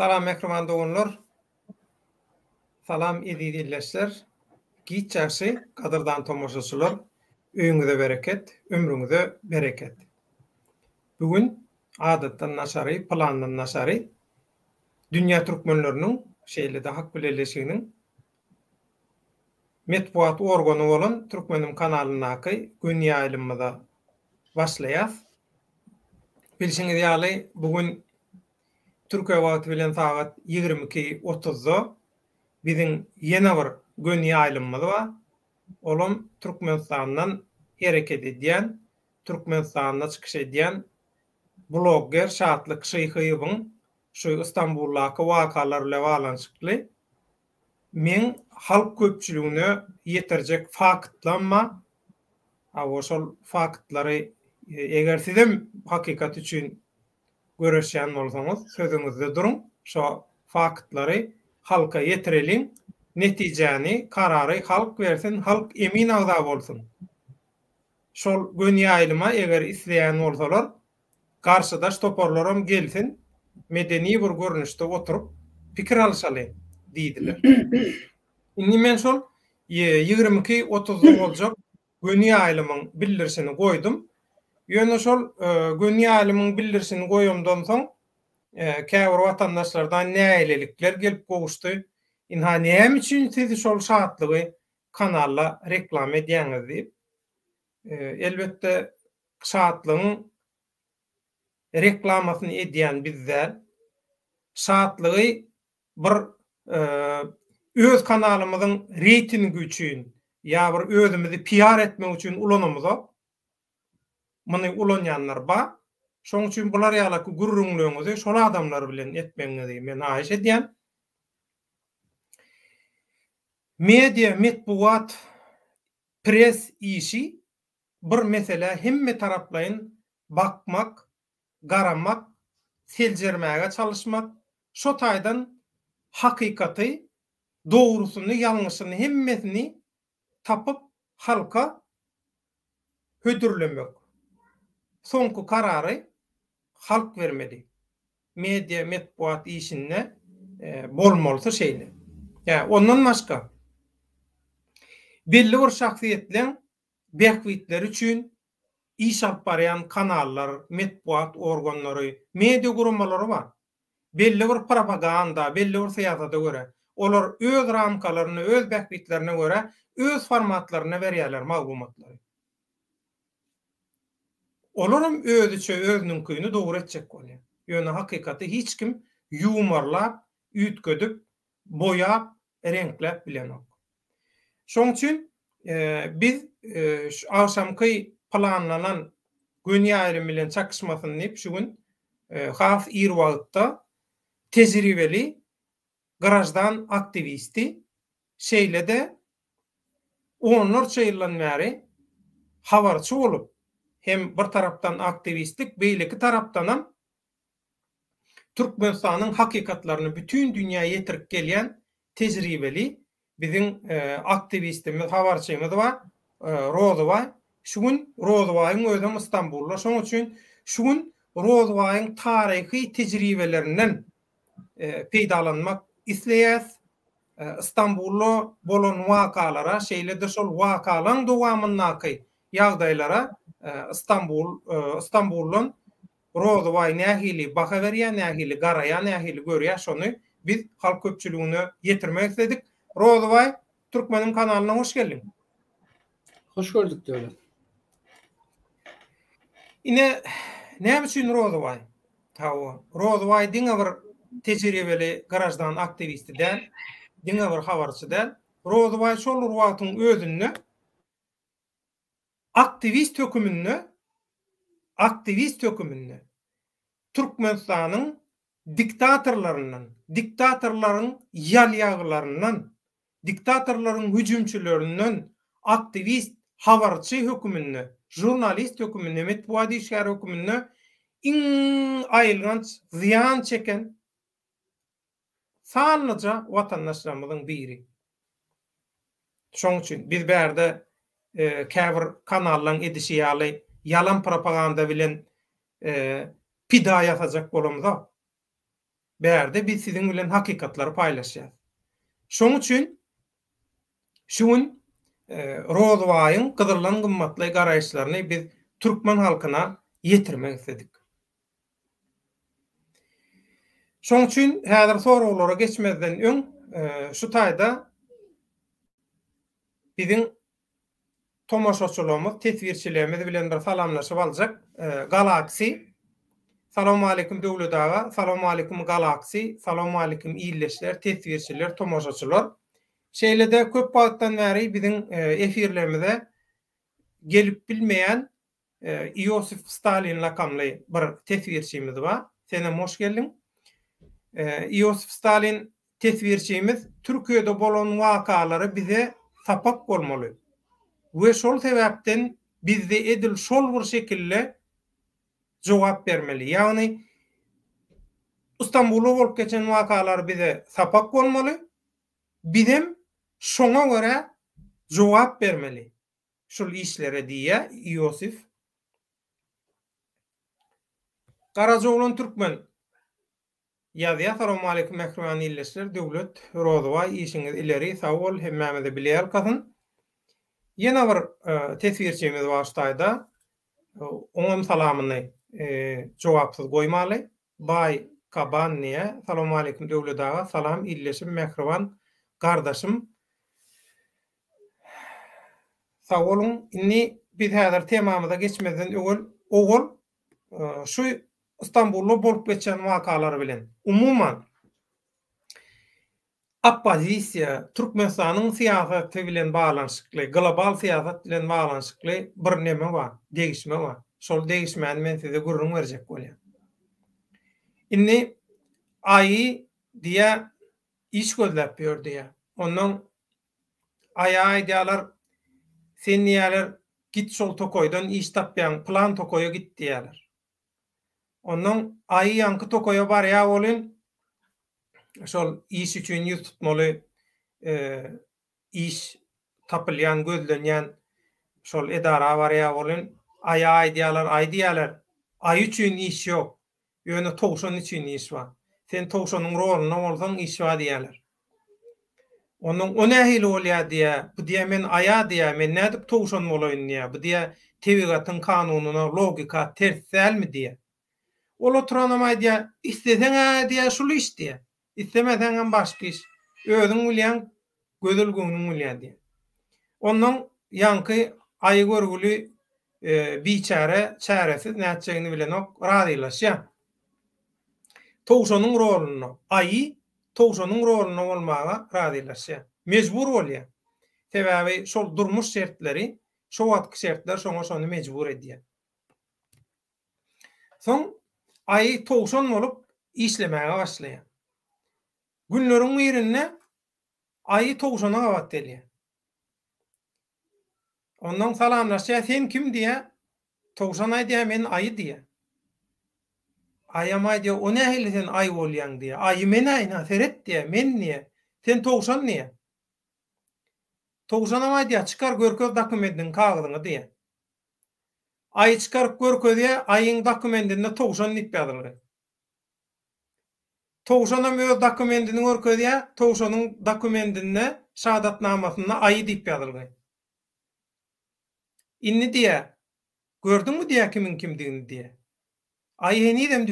Salam mähriban doganlar. Salam eziz ildeşler. Giç ýagşy gadyrdan tomaşaçylar. Öýüňize bereket, ömrüňize bereket. Bu gün adatdan daşary, plandan daşary dünýä türkmenleriniň, şeýle-de Hak bileleşiginiň metbugat organy bolan Türkmenim kanalyndaky göni ýaýlymymyza başlaýas. Bilşiňiz ýaly, bu gün Türkiýe wagty bilen sagat 22 otuzda biziň ýene bir göni ýaýlymymyz bar. Olam Türkmenistandan hereket edýän, Türkmenistanda çykyş edýän blogger Şatlyk Şyhyýewiň şu Istanbuldaky wakalar bilen baglanyşykly meň halk köpçüligine ýetirjek faktlam bar. Hawa, şol faktlary eger sizem hakykat üçin göreşýän bolsaňyz, sözüňizde duruň, şo faktlary halka ýetireliň, netijäni, karary halk bersin, halk emin agza bolsun. Şol göni ýaýlyma eger isleýän bolsalar, garşydaş toparlaram gelsin, medeni bir görnüşde oturyp pikir alyşalyň diýdiler. Indi men şol 22 otuzda boljak göni ýaýlymyň bildirişini goýdum. Ýöne şol göni ýaýlymyň bildirişini goýamdan soň käbir watandaşlardan nägilelikler gelip gowuşdy. Ynha näme üçin siz şol şatlygy kanalda reklama edýäňiz diýip. Elbetde şatlygyň reklamasyny edýän biz däl. Şatlygy bir öz kanalymyzyň reýtingi üçin ýa bir özümizi PR etmek üçin ulanamyzok. Muny ulanýanlar bar. Şonuň üçin bular ýalaky gürrüňleriňizi şol adamlar bilen etmegiňizi men haýyş edýän. Media, metbugat, pres işi bir meselä hemme taraplaýyn bakmak, garamak, seljermäge çalyşmak, şo taýdan hakykaty, dogrusyny, ýalňyşyny hemmesini tapyp halka hödürlemek. Soňky karary halk bermeli. Media, metbugat işinde bolmalysy şeýle. Ýa ondan başga belli bir şahsyýetleň bähbitleri üçin iş alyp barýan kanallar, metbugat organlary, media guramalary bar. Belli bir propaganda, belli bir syýasata görä. Olar öz ramkalarynda, öz bähbitlerine görä, öz formatlarynda berýärler maglumatlary. Olaram özüçe özüniňkini dogry etjek bolýar. Ýöne hakykaty hiç kim ýuwmarlap, üýtgedip, boýap, reňkläp bilenok. Şoň üçin biz şu agşamky planlanan göni ýaýlym bilen çakyşmasyn diýip şu gün has ir wagtda tejribeli graždan aktiwisti, şeýle-de onlarça ýyldan bäri habarçy bolup, hem bir tarapdan aktiwistlik, beýleki tarapdanam Türkmenistanyň hakykatlaryny bütin dünýä ýetirip gelýän tejribeli biziň aktiwistimiz, habarçymyz bar, Rozybaý. Şu gün Rozybaýyň özem Istanbulda. Şonuň üçin şu gün Rozybaýyň taryhy tejribelerinden peýdalanmak isleýäs. Istanbulda bolan wakalara, şeýle-de şol wakalaryň dowamyndaky ýagdaýlara Istanbul Istanbuldan Rozybaý nähili baha berýär, nähili garaýar, nähili görýär şony biz halk köpçüligine ýetirmek isledik. Rozybaý, Türkmeniň kanalyna hoş geldiň. Hoş gördük Döwlet. Ine, näme üçin Rozybaý? Hawa, Rozybaý diňe bir tejribeli graždan aktiwisti däl, diňe bir habarçy däl. Rozybaý şol bir wagtyň özünde Aktiwist höküminde aktiwist höküminde Türkmenistanyň diktatorlaryndan, diktatorlaryň ýalýagylaryndan, diktatorlaryň hüjümçilerinden aktiwist, habarçy höküminde, žurnalist höküminde, metbugat işgäri höküminde iň aýylganç zyýan çeken sanlyja watandaşlarymyzyň biri. Şoň üçin biz bärde käbir kanallaň edişi ýaly ýalan propaganda bilen pida ýasajak bolamzok. Bärde biz siziň bilen hakykatlary paýlaşýas. Şoň üçin şu gün Rozybaýyň gyzyldan gymmatly garaýyşlaryny biz türkmen halkyna ýetirmek isledik. Şoň üçin häzir soraglara geçmezden öň şu taýda biziň tomaşaçylarymyz, teswirçilerimiz bilen bir salamlaşyp aljak. Galaxy, Salowmaleýkim Döwlet aga, Salowmaleýkim Galaxy, Salowmaleýkim ildeşler, teswirçiler, tomaşaçylar. Şeýle-de köp wagtdan bäri biziň efirlerimize gelip bilmeýän Iosif Stalin lakamly bir teswirçimiz bar. Senem hoş geldiň. Iosif Stalin teswirçimiz Türkiýede bolan wakalary bize sapak bolmaly we şol sebäpden bizde edil şol bir şekilde jogap bermeli. Ýagny Istanbulda bolup geçen wakalar bize sapak bolmaly, bizem şoňa görä jogap bermeli. Şul işlere diýýä Iosif. Garajaoglan Türkmen ýazýa Salowmaleýkim mähriban ildeşler Döwlet Rozybaý işiňiz ileri sag bol hemmämizi bile ýalkasyn. Ýene bir teswirçimiz bar şu taýda oňam salamyny jogapsyz goýmaly Baý Kaban diýýä Salowmaleýkim Döwlet aga salam ildeşim mähriban gardaşym Sag boluň. Indi biz häzir temamyza geçmezden öwel owal şu Istanbulda bolup geçen wakalar bilen, umuman oppozisiýa, Türkmenistanyň syýasaty bilen baglanyşykly, global syýasat bilen baglanyşykly bir neme bar, degişme bar. Şol degişmäni men size gürrüň berjek bolýan. Indi Aýy diýä iş gözläp ýör diýä. Ondan Aýa aýdýarlar, Sen diýýärler, git şol tokaýdan iş tapýaň, pylan tokaýa git diýýärler. Onnoň Aýy ýaňky tokaýa barýar welin, şol iş üçin ýüz tutmaly iş tapylýan, gözlenýän şol edara barýar welin, Aýa aýdýarlar, Aý diýýärler, Aýy üçin iş ýok, Ýöne towşan üçin iş bar. Sen towşanyň rolunda bolsaň iş bar diýýärler. Onnoň o nähili bolýar diýýär. Bu diýýär men aýa diýýär, men nädip towşan bolaýyn diýýär. Bu diýýär tebigatyň kanunyna, logika ters dälmi diýýär. Ol oturanam aýdýar, isleseň-ä diýýär şul iş diýýär. Islemeseňem başga iş. Özüň bilýäň, gözel göwnüň bilýär diýýär. Onnoň ýaňky aýy görgüli biçäre, çäresiz nätjegini bilenok, razylaşýar. Towşanyň rolunda, aýy towşanyň rolunda bolmaga razylaşýar. Mejbur bolýar. Sebäbi şol durmuş şertleri, şo wagtky şertler şoňa şony mejbur edýär. Soň aýy towşan bolup işlemäge başlaýar. Günleriň birinde aýy towşana gabat gelýär. Onnoň salamlaşýar, sen kim diýýär. Towşan aýdýar, men aýy diýýär. Aýam aýdýar, o nähili sen aýy bolýaň diýýär. Aýy men-ä ynha seret diýýär, men diýýär. Sen towşan diýýär. Towşanam aýdýar, çykar görkez dokumendiňi kagyzyňy diýýär. Aýy çykaryp görkezýär, aýyň dokumendinde towşan diýip ýazylgy. Towşanam öz dokumendini görkezýär, towşanyň dokumendinde, şahadatnamasynda aýy diýip ýazylgy. Indi diýýär, gördüňmi diýýär kimiň kimdigini diýýär. Aýy henizem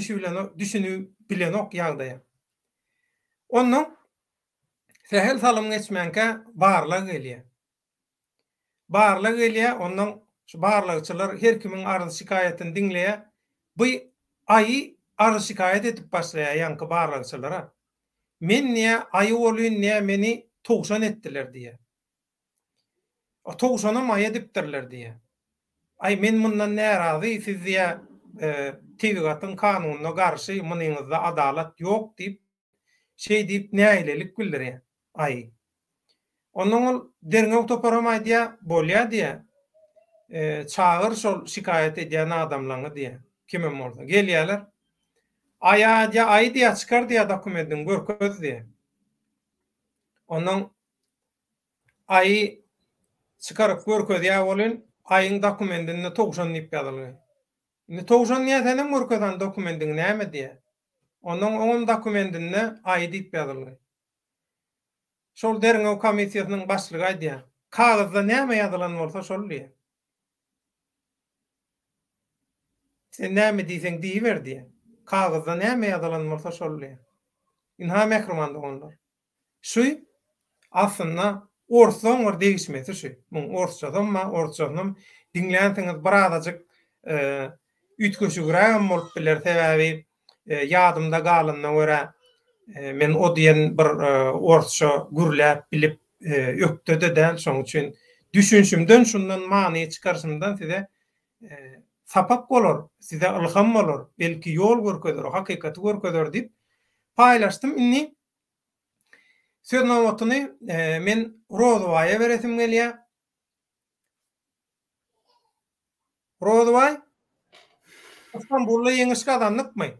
düşünip bilenok ýagdaýa. Onnoň sähel salym geçmänkä barlag gelýär. Barlag gelýär, onnoň şu barlagçylar her kimiň arz-şikaýatyny diňleýär. Bu aýy arz-şikaýat edip başlaýar ýaňky barlagçylara. Men diýýär, aýy bolýyn diýýär, meni towşan etdiler diýýär. O towşanam aýy edipdirler diýýär. Aý, men mundan närazy, siz diýýär, tebigatyň kanunyna garşy, munyňyzda adalat ýok diýip, Şeý diýip nägilelik bildirýär. Aý. Onnoň ol derňew toparam aýdýar, bolýa diýýär. Çagyr şol şikaýat edýän adamlaňy diýýär. Kimem bolsa. Gelýärler. Aýa aýdýar, aý diýýär, çykar diýýär dokumendiňi görkez diýýär. Onnoň aýy çykaryp görkezýär welin, aýyň dokumendinde towşan diýip ýazylgy. Indi towşan diýýär, senem görkez hany dokumendiňi näme diýýär. Onnoň oňam dokumendinde aýy diýip ýazylgy. Şol derňew komissiýasynyň başlygy aýdýar. Kagyzda näme ýazylan bolsa şol diýýär. Sen näme diýseň diýiber diýýär. Kagyzda näme ýazylan bolsa şol diýýär. Ynha mähriban doganlar. Şu aslynda orslaň bir degişmesi şu. Muň orsçasam bar, orsçasynam diňlänsiňiz birazajyk üýtgeşigrägem bolup biler. Sebäbi ýadymda galanyna görä men o diýen bir orsça gürläp bilip ökde-de däl, şonuň üçin düşünşimden şundan many çykaryşymdan size sapak bolar, size ylham bolar, belki ýol görkezer, hakykaty görkezer diýip paýlaşdym. Indi söz nobatyny men Rozybaýa beresim gelýär. Rozybaý, Istanbulda ýeňiş gazandykmy?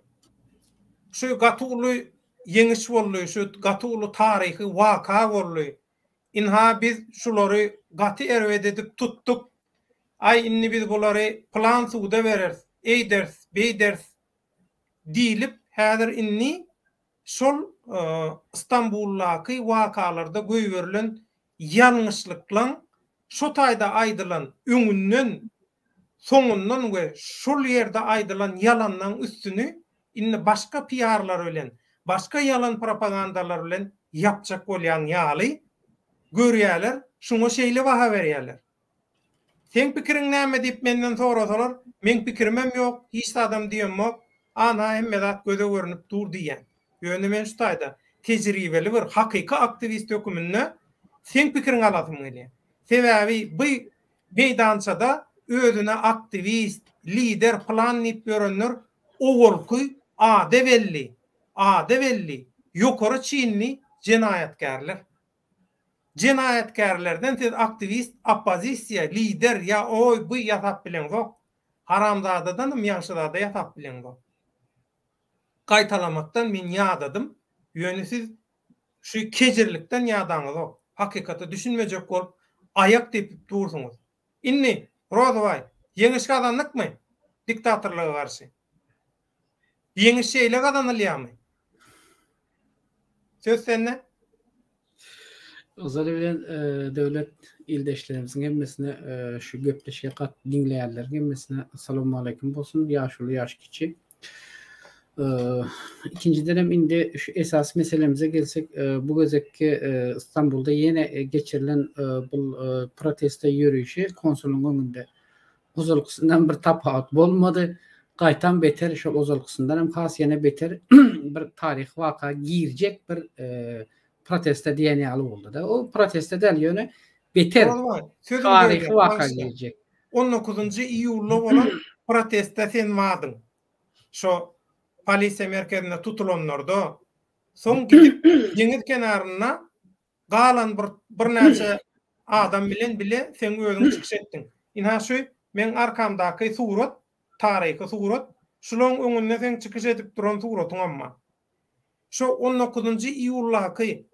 Şu gaty uly ýeňiş boldy, şu gaty uly taryhy waka boldy. Ynha biz şulary gaty erbet edip tutduk. Aý indi biz bulary pylan suda bereris, eýderis, beýderis diýlip häzir indi şol Istanbuldaky wakalarda goýberilen ýalňyşlyklaň şo taýda aýdylan öňünden, soňundan we şol ýerde aýdylan ýalanlaň üstüni indi başga piarlar bilen, başga ýalan propagandalar bilen ýapjak bolýan ýaly görýäler, şuňa şeýle baha berýäler. Seň pikiriň näme diýip menden sorasalar, meň pikirimem ýok, hiç zadam diýemok, ana hemme zat göze görnüp dur diýýän. Ýöne men şu taýda tejribeli bir hakyky aktiwist höküminde seň pikiriňi alasym gelýär. Sebäbi bu meýdançada özüne aktiwist, lider pylan diýip ýörenler owalky ady belli, ady belli, ýokary çinli jenaýatkärler. Jenaýatkärlerden siz aktiwist, oppozisiýa, lider ýa oý by ýasap bileňzok. Haramzadadanam ýagşyzada ýasap bileňzok. Gaýtalamakdan men ýadadym, ýöne siz şu kejirlikden ýadaňyzok. Hakykata düşünmejek bolup aýak depip dursuňyz. Indi, Rozybaý, ýeňiş gazandykmy diktatorlyga garşy? Ýeňiş şeýle gazanylýarmy? Söz sende. Ozaly bilen döwlet ildeşlerimiziň hemmesine şu gepleşige gat diňleýänleriň hemmesine salowmaleýkim bolsun, ýaşuly ýaş kiçi. Ikinjidenem indi şu esasy meselemize gelsek, bu gezekki Istanbulda ýene geçirilen bu proteste ýörişi konsulyň öňünde ozalkysyndan bir tapawut bolmady. Gaýtam beter, şol ozalkysyndan hem has ýene beter bir taryhy waka girjek bir proteste diýen ýaly boldy-da. O proteste däl, ýöne beter taryhy waka girjek. 19-njy iýulda bolan protestde sen bardyň. Şo polisiýa merkezinde tutulanlarda, soň gidip deňiz kenarynda Galan bir birnäçe adam bilen bile seň özüň çykyş etdiň. Ynha şu meň arkamdaky surat, taryhy surat, şulaň öňünde seň çykyş edip duran suratyňam bar. Şo on dokuzynjy iýuldaky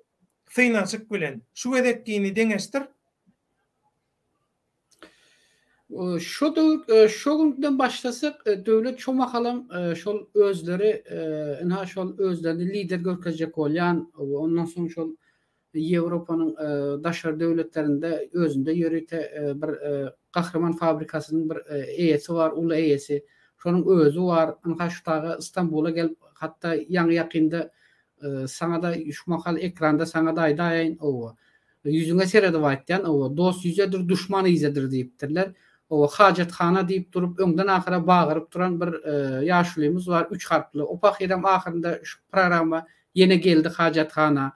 synanyşyk bilen şu gezekkini deňeşdir. Şo döwür, şo günden başlasak, döwlet şo mahalam şol özleri, ynha şol özlerini lider görkezjek bolýan, ondan soň şol Ýewropanyň daşary döwletlerinde özünde ýörite bir gahryman fabrikasynyň bir eýesi bar, uly eýesi. Şonuň özi bar. Ynha şu taýga Stambula gelip, hatda ýaňy-ýakynda saňa-da şu mahal ekranda saňa-da aýdaýaýyn, owa. Ýüzüňe seredip aýtýan, owa, dost ýüzedir, duşman yzedir diýipdirler. Owa, hajathana diýip durup, öňden ahyra bagyryp duran bir ýaşulymyz bar, üç harply. O pahyram ahyrynda şu programma ýene geldi hajathana.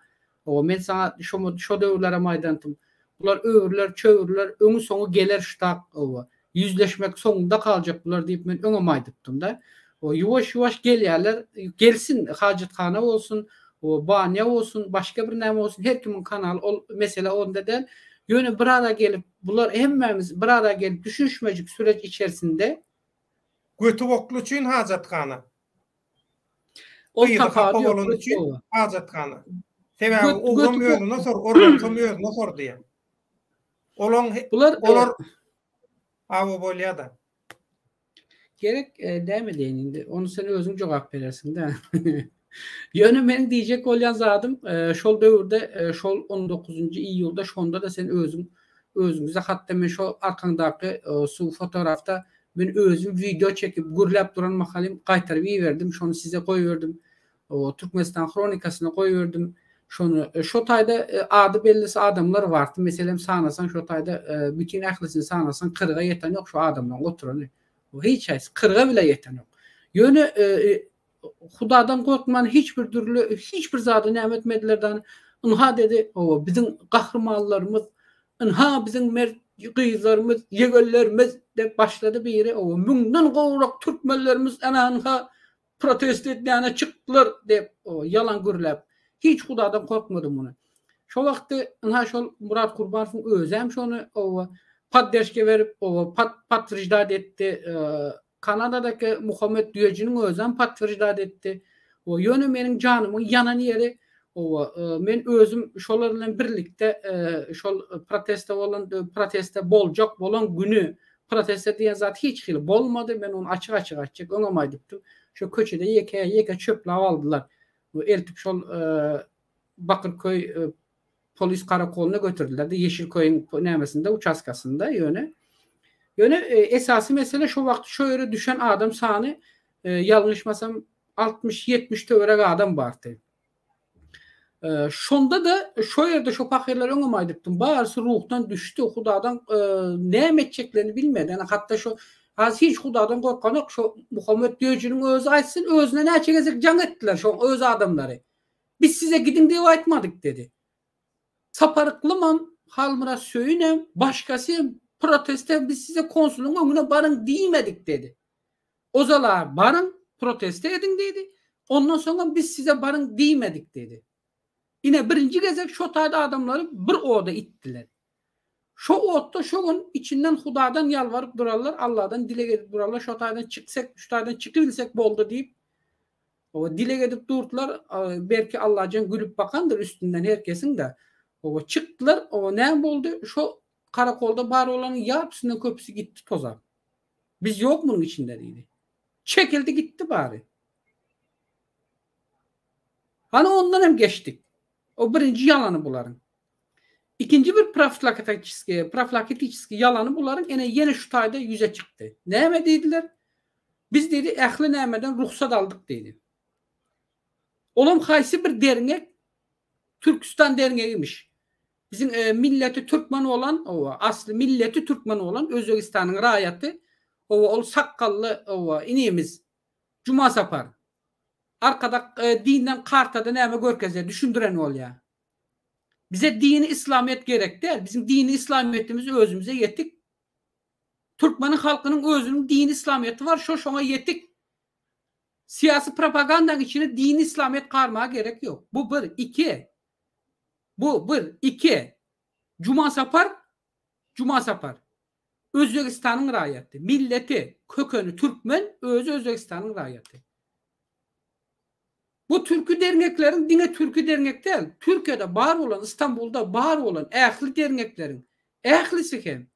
Owa, men saňa şo şo döwürlerem aýdantym. Bular öwrüler, çöwrüler, öňi-soňy geler şu tak, owa. Ýüzleşmek soňunda galjak bular diýip men öňem aýdypdym-da. O ýuwaş-ýuwaş gelýärler, gelsin, hajathana bolsun, o banýa bolsun, başga bir näme bolsun, her kimiň kanaly, ol mesele onda däl. Ýöne bir ara gelip, bular hemmämiz bir ara gelip düşünişmejik süreç içerisinde. Göti bokly üçin hajathana. Ol Gyzy hapa bolany üçin hajathana. Sebäbi ogram özüne sor, orramsam özüne sor diýýär. Olaň bular olar awa bolýa-da. Gerek e, dämi diýen indi. Ony sen özüň jogap berersiň-dä. Ýöne meniň diýjek bolýan zadym, şol döwürde, şol on dokuzynjy iýulda şonda-da sen özüň özüňize hatda men şo arkaňdaky su fotografda men özüm wideo çekip gürläp duran mahalym gaýtaryp iberdim, şony size goýberdim. Türkmenistan hronikasyna goýberdim. Şony şo taýda ady bellisi adamlar bardy. Meselem sanasaň şo taýda bütin ählisini sanasaň kyrga ýetenok şo adamlaryň oturany. Hiç haýsy kyrga bile ýetenok. Ýöne Hudadan gorkman hiç bir dürli hiç bir zady näme etmediler dan ynha dedi owa biziň gahrymanlarymyz ynha biziň mert gyzlarymyz ýegenlerimiz dep başlady biri owa müňden gowrak türkmenlerimiz ana ynha protest etmäne çykdylar dep owa ýalan gürläp hiç hudadan korkmady muny şo wagtda ynha şol Murat Kurbanowyň özem şony owa podderşka berip owa patwrjdat etdi Kanadadaky Muhammet Düýejiniň özem potwерждать etdi. O ýöne meniň janymyň ýanan ýeri owa men özüm şolar bilen birlikde şol proteste bolan proteste boljak bolan güni proteste diýen zat hiç hili bolmady. Men ony açyk-açyk aýtjak öňem aýdypdym. Şo köçede ýeke ýeke çöpläp aldylar. Eltip şol Bakyrköý polis karakolyna götürdiler-de, Ýeşilköýüň nämesinde, uçastkasynda ýöne. Ýöne esasy mesele şo wagt şo ýere düşen adam sany ýalňyşmasam 60-70 töwerek adam bardy. Şonda-da şo ýerde şo pahyrlar öňem aýdypdym, barysy ruhdan düşdi, Hudadan näme etjeklerini bilmedi. Ýani hatda şo az hiç Hudadan gorkanok, şo Muhammet Döjiniň özi aýtsyn, özüne näçe gezek jaň etdiler şoň öz adamlary. Biz size gidiň diýip aýtmadyk dedi. Sapar Yklymam, Halmyrat Söýünem, başgasy hem proteste biz size konsulyň öňüne baryň diýmedik dedi. Ozal-a baryň, proteste ediň diýdi. Ondan soňam biz size baryň diýmedik diýdi. Ine birinji gezek şo taýda adamlary bir oda itdiler. Şo otda şo gün içinden Hudadan ýalbaryp durarlar, Alladan dileg edip durarlar, şo taýdan çyksek, şu taýdan çykybilsek boldy diýip, Oba dileg edip durdylar, belki Allajan gülüp bakandyr üstünden her kesiň-de. Oba çykdylar, oba näme boldy? Şo karakolda bar bolanyň ýarpysyndan köpüsi gitdi tozap. Biz ýok munuň içinde diýdi. Çekildi gitdi bary. Hany ondan hem geçdik. O birinji ýalany bularyň. Ikinji bir profilaktiçeskiý, profilaktiçeskiý ýalany bularyň ene ýene şu taýda ýüze çykdy. Näme diýdiler? Biz diýdi ähli nämeden rugsat aldyk diýdi. Olam haýsy bir derňek? Türküstan derňegimiş. Biziň e, milleti türkmen bolan, owa, asly milleti türkmen bolan Özbegistanyň raýaty, owa, ol sakgally, owa, inimiz Juma Sapar. Arkada e, dinden kartada näme görkezýär, düşündiren bolýar. Bize dini islamyýet gerek däl. Biziň dini islamyýetimiz özümize ýetik. Türkmeniň halkynyň özüniň dini islamyýeti bar, şo şoňa ýetik. Syýasy propagandaň içine dini islamyýet garmaga gerek ýok. Bu bir, iki. Bu bir, iki. Juma Sapar, Juma Sapar. Özbegistanyň raýaty. Milleti, kökeni türkmen, özi Özbegistanyň raýaty. Bu türki derňekleriň diňe türki derňek däl, Türkiýede bar bolan, Istanbulda bar bolan ähli derňekleriň ählisi hem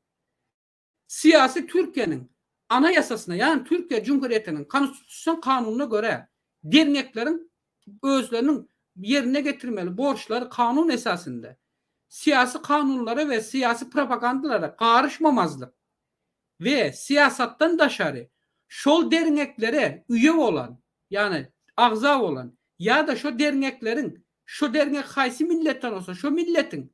syýasy Türkiýäniň Anaýasasyna, ýagny Türkiýe Jumhuriýetiniň Konstitusion kanunyna görä derňekleriň özleriniň ýerine getirmeli borçlary kanun esasynda syýasy kanunlara we syýasy propagandalara garyşmamazlyk we syýasatdan daşary şol derňeklere üýe bolan, ýagny agza bolan ýa-da şo derňekleriň, şo derňek haýsy milletden bolsa şo milletiň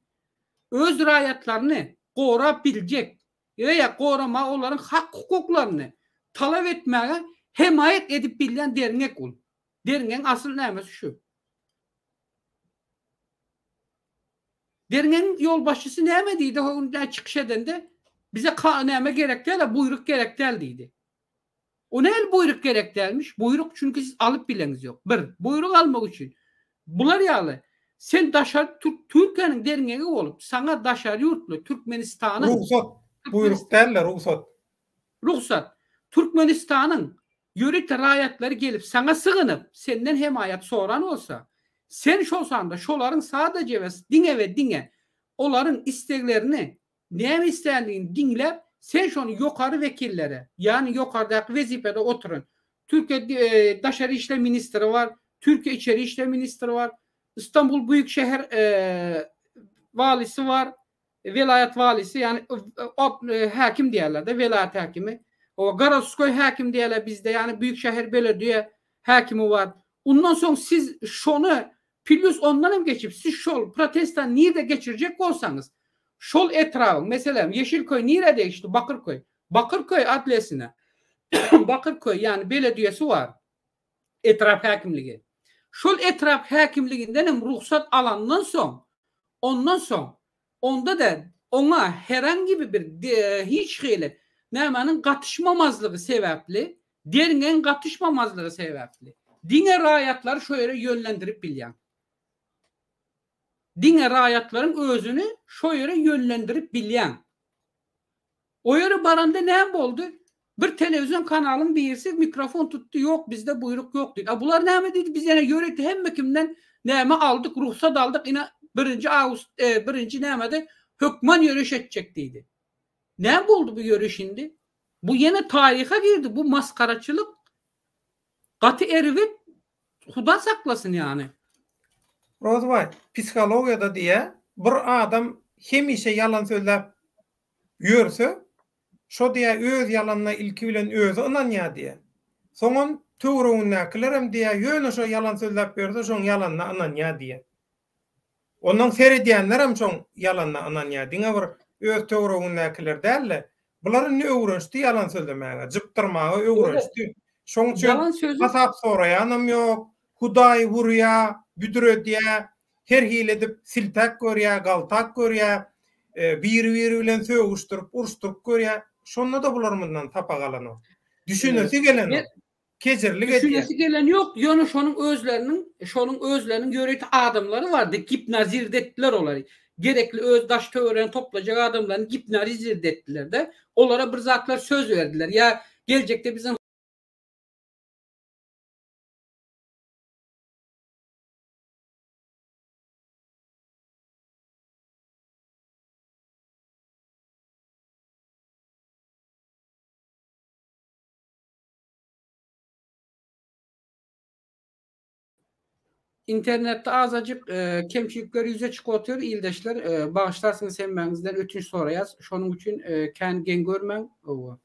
öz raýatlaryny gorap biljek ýa goramaga olaryň hak-hukuklaryny talap etmäge hemaýat edip bilýän derňek ol. Derňegiň asyl nämesi şu. Derňegiň ýolbaşçysy näme diýdi o gün çykyş edende? Bize ka näme gerek däl, buýruk gerek däl diýdi. O näl buýruk gerek dälmiş? Buýruk çünki siz alyp bileňiz ýok. Bir, buýruk almak üçin bular ýaly sen daşary Türkiýäniň derňegi bolup, saňa daşary ýurtly Türkmenistanyň Rugsat, buýruk däl-de rugsat. Rugsat. Türkmenistanyň ýörite raýatlary gelip saňa sygynyp, senden hemaýat soran bolsa, sen şol sanda şolaryň sadaje we diňe we diňe olaryň isleglerini, näme isländigini diňläp, sen şony ýokary wekillere, ýagny ýokardaky wezipede oturan Türkiýe daşary işler ministri bar, Türkiýe içeri işler ministri bar, Istanbul büýük şäher walisi bar, welaýat walisi, ýagny häkim diýýärler-de, welaýat häkimi. O goroskoý häkim diýýärler bizde, ýagny büýük şäher belediýe häkimi bar. Ondan soň siz şony Plus ondan hem geçip siz şol protesta nirde geçirjek bolsaňyz şol etrabyň meselem Ýeşilköý nirä degişli Bakyrköý Bakyrköý adlesine Bakyrköý ýagny belediýesi bar etrap häkimligi şol etrap häkimliginden hem rugsat alandan soň ondan soň onda-da oňa herangi bir hiç hili nämäniň gatyşmamazlygy sebäpli Derňeň gatyşmamazlygy sebäpli, diňe raýatlary şo ýere ýönlendirip bilýäň. Diňe raýatlaryň özüni şo ýere ýönlendirip bilýäň. O ýere baranda näme boldy? Bir telewizion kanalyň birisi mikrofon tutdy, ýok bizde buýruk ýok diýdi. A bular näme diýdi? Biz ýene ýörite hemme kimden näme aldyk, rugsat aldyk, ine birinji awgust, birinji nämede hökman ýöriş etjek diýdi. Näme boldy bu ýöriş indi? Bu ýene taryha girdi bu masgaraçylyk gaty erbet huda saklasyn ýany. Rozbaý, psihologiýada diýýä, bir adam hemişe ýalan sözläp ýörse, şo diýýä öz ýalanyna ilki bilen özi ynanýa diýýä. Soňam töweregindäkilerem diýýä ýöne şo ýalan sözläp ýörse şoň ýalanyna ynanýa diýýä. Onnoň seredýänlerem şoň ýalanyna ynanýar. Diňe bir öz töweregindäkiler däl-de, bular indi öwrenişdi ýalan sözlemäge, jypdyrmaga öwrenişdi. Şoň üçin hasap soraýanam ýok, Hudaý urýa, büdredýä, her hili edip siltäk görýä, galtak görýä, biri-biri bilen sögüşdirip, uruşdyryp görýä. Şonda-da bular mundan sapak alanok. Düşünesi gelenok. Kejirlik edýär. Düşünesi gelen ýok, ýöne şonuň özleriniň, şonuň özleriniň ýörite adamlary bardy, gipnozird etdiler olary. Gerekli öz daş töweregini toplajak adamlaryny gipnozird etdiler-de, olara bir zatlar söz berdiler. Ýa geljekde biziň Internetde azajyk kemçilikler ýüze çykyp otyr ildeşler bagyşlarsyňyz hemmäňizden ötünç soraýas şonuň üçin kän geň görmäň owa.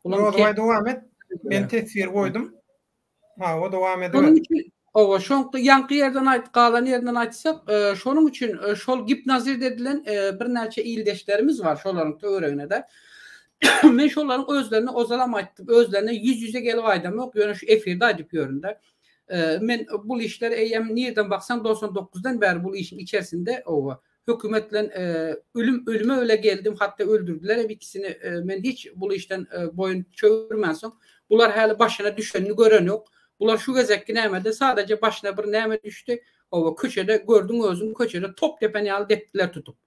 Rozbaý dowam et men teswir goýdum hawa dowam ediber. Şonuň üçin owa şoňky ýaňky ýerden aýt galan ýerinden aýtsak şonuň üçin şol gipnozird edilen birnäçe ildeşlerimiz bar şolaryň töweregine-de Men şolaryň özlerine ozalam aýtdym, özlerine ýüz-ýüze gelip aýdamok, ýöne şu efirde aýdyp ýörün-de. Men bul işler eýýäm nirden baksaň 99-dan bäri bul işiň içerisinde, oba, hökümet bilen ölüm ölüme bile geldim, hatda öldürdiler hem ikisini. Men hiç bul işden boýun çöwürmänsoň, bular häli başyna düşenini gören ýok. Bular şu gezekki nämede sadaja başyna bir näme düşdi, oba, köçede gördüň özüň, köçede top depen ýaly depdiler tutup.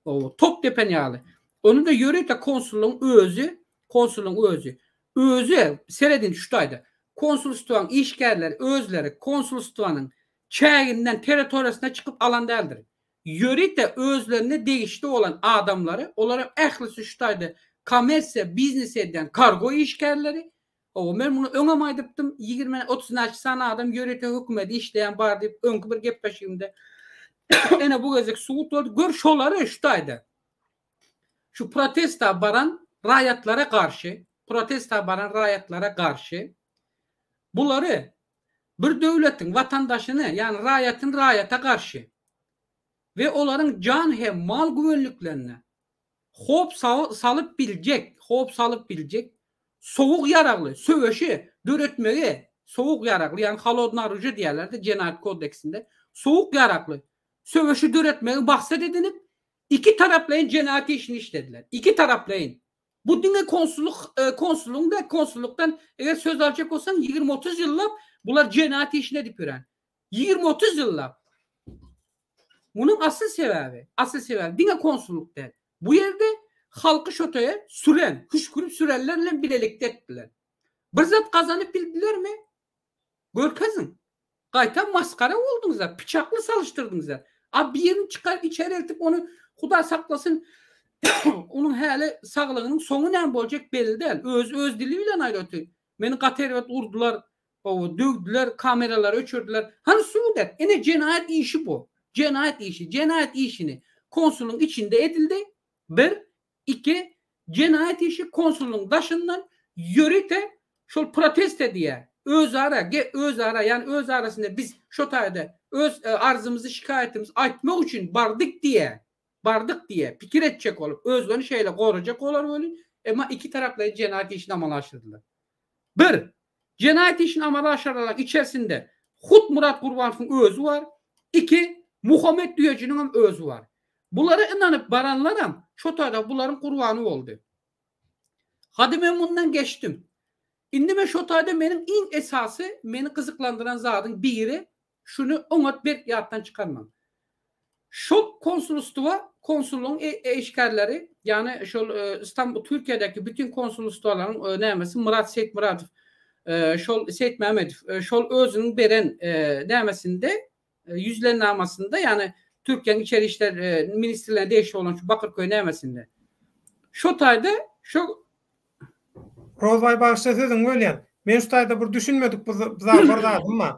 Hawa, top depen ýaly. Ony-da ýörite konsullygyň özi, konsullygyň özi, özi, serediň şu taýda, konsulstwaň işgärleri özleri konsulstwanyň çäginden, territoriýasyndan çykyp alan däldir. Ýörite özlerine degişli bolan adamlary, olaryň ählisi şu taýda kommersiýa, biznes edýän kargo işgärleri, Hawa, men muny öňem aýdypdym, 20, 30 näçe sany adam ýörite hökümede işleýän bar diýip öňki bir gepleşigimde. Ene bu gezek subut boldy. Gör şolary şu taýda. Şu protesta baran raýatlara garşy, protesta baran raýatlara garşy bulary bir döwletiň watandaşyny, ýagny raýatyny raýata garşy we olaryň jan hem mal güvenliklerine howp salyp biljek, howp salyp biljek sowuk ýaragly söweşi döretmegi, sowuk ýaragly, ýagny holodnoe oružie diýýärler-de jenaýat kodeksinde, sowuk ýaragly söweşi döretmegi maksat edinip, ikitaraplaýyn jenaýat işini işlediler. Ikitaraplaýyn. Bu diňe konsullyk, konsullygyň däl, konsullykdan eger söz aljak bolsaň, 20-30 ýyllap bular jenaýat işini edip ýören. 20-30 ýyllap. Munuň asyl sebäbi, asyl sebäbi diňe konsullyk däl. Bu ýerde halky şotaýa süren, küşgürip sürenler bilen bilelikde etdiler. Bir zat gazanyp bildilermi? Görkeziň. Gaýtam masgara bolduňyzlar, pyçakly salyşdyrdyňyzlar. A birini çykaryp içeri eltip ony Huda saklasyn onuň häli saglygynyň soňy näme boljak belli däl. Özi öz dili bilen aýdyp otyr. Meni gaty erbet urdular. Hawa, döwdüler, kameralary öçürdiler. Hany subut et. Ine jenaýat işi bu. Jenaýat işi. Jenaýat işini konsulyň içinde edildi. Bir. Iki, jenaýat işi konsullygyň daşyndan ýörite şol protest edýär. Özara, ge, özara, ýagny öz arasynda biz şo taýda öz arzymyzy, şikaýatymyzy aýtmak üçin bardyk diýýär. Bardyk diýýär. Pikir etjek bolup, özlerini şeýle gorajak bolar welin, emma ikitaraplaýyn jenaýat işini amala aşyrdylar. Bir, jenaýat işini amala aşyranlaryň içerisinde hut Murat Gurbanowyň özi bar. Iki, Muhammet Düýejiniňem özi bar. Bulara ynanyp baranlaram şo taýda bularyň gurbany boldy. Hady men mundan geçdim. Indi men şo taýda meniň iň esasy meni gyzyklandyran zadyň biri şuny oňat berk ýatdan çykarmaň. Şol konsulstwa konsullygyň işgärleri ýagny şol Istanbul Türkiýedäki bütin konsulstwalaryň nämesi Myrat Seýitmyradow şol Seýitmämmedow şol özüniň beren nämesinde ýüzlennamasynda, ýagny Türkiýäniň içeri işler ministrligine degişli bolan şu Bakyrköý nämesinde. Şo taýda şo Rozbaý bagyşla sözüňi bölýän. Men şu taýda bir düşünmedik bir bir zadym bar.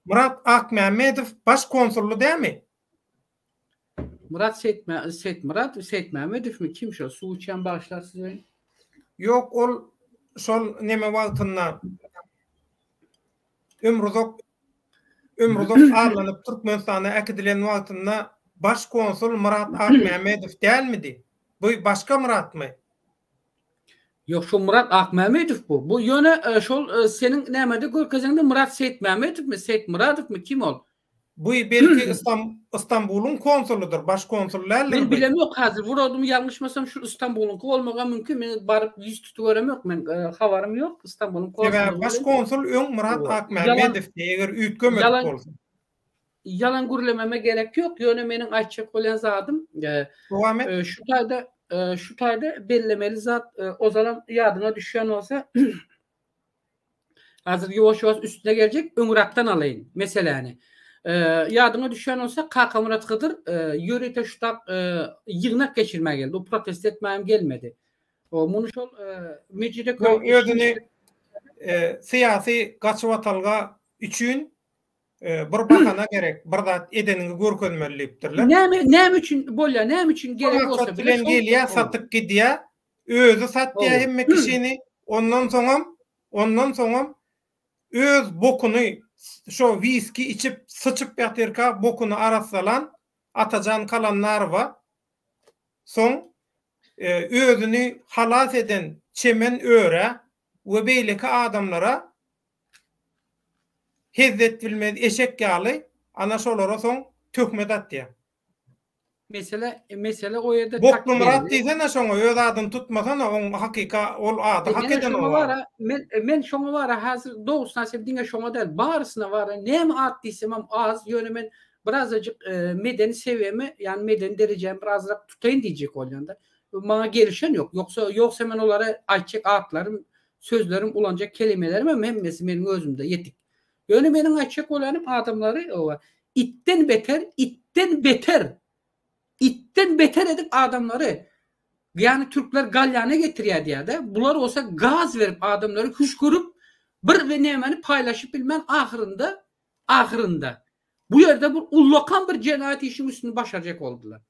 Myrat Akmämmedow baş konsully dämi? Myrat Seýitmä Seýitmyradow Seýitmämedowmy kim şo? Suw içýän bagyşlar siz meni. Ýok ol şol neme wagtynda Ömruzak Ömruzak arlanyp Türkmenistana äkidilen wagtynda baş konsul Myrat Akmämmedow dälmidi? Bu başga Myratmy? Ýok şo Myrat Akmämmedow bu. Bu ýöne şol seniň nämede görkezeňde Myrat Seýitmämmedowmy, Seýitmyradowmy kim ol? Bu belki Ystambulyň konsulydyr, baş konsul däldir Men bilemok häzir wrodymy ýalňyşmasam şu Ystambulyňky bolmagam mümkin men baryp ýüz tutup göremok men habarym ýok Ystambulyň konsuly. Sebäbi baş konsul öň Myrat Akmämmedowdy eger üýtgemedik bolsa. Ýalan gürlememe gerek ýok ýöne meniň aýtjak bolýan zadym Dowam et. Şu taýda şu taýda bellemeli zat ozalam ýadyňa düşýän bolsa Hazir ýuwaş-ýuwaş üstüne geljek, öňräkden alaýyn meseläni. Ýadyňa düşýän bolsa, Kakamyrat Hydyr ýörite ştab ýygnak geçirmäge geldi. O protest etmäge hem gelmedi. O muny şol Mejideköý özüni syýasy gaçybatalga üçin bir bahana gerek, bir zat edeniňi görkezmeli diýipdirler. Näme näme üçin bolýar, näme üçin gerek bolsa bilen gelýär, satyp gidýär. Özi satýar hemme kişini, ondan soňam, ondan soňam öz bokuny şo wiski içip, syçyp ýatyrka bokuny arassalan Atajan Kalandarowa, soň özüni halas eden Çemen Örä we beýleki adamlara hezzet bilmez eşek ýaly ana şolara soň töhmet atýar. Mesele mesele o ýerde Boklumyrat diýsene şoňa öz adyny tutmasana oň hakyka ol ady hak eden ol. Bara men men şoňa bara häzir dogrusyny aýtsam diňe şoňa däl barysyna bara näme at diýsemem az ýöne men birazajyk medeni sewiýemi ýagny medeni derejämi birazrak tutaýyn diýjek bolýanda maňa gelişen ýok ýoksa ýogsa men olara aýtjak atlarym sözlerim ulanjak kelimelerim hem hemmesi meniň özümde ýetik Ýöne meniň aýtjak bolýanym adamlary oba itden beter, itden beter, itden beter edip adamlary ýagny türkler galýana getirýär diýýärde, bular bolsa gaz berip adamlary hüşgürip bir we nämeni paýlaşyp bilmän ahyrynda ahyrynda bu ýerde bir ullakan bir jenaýat işiň üstüni başarjak boldular.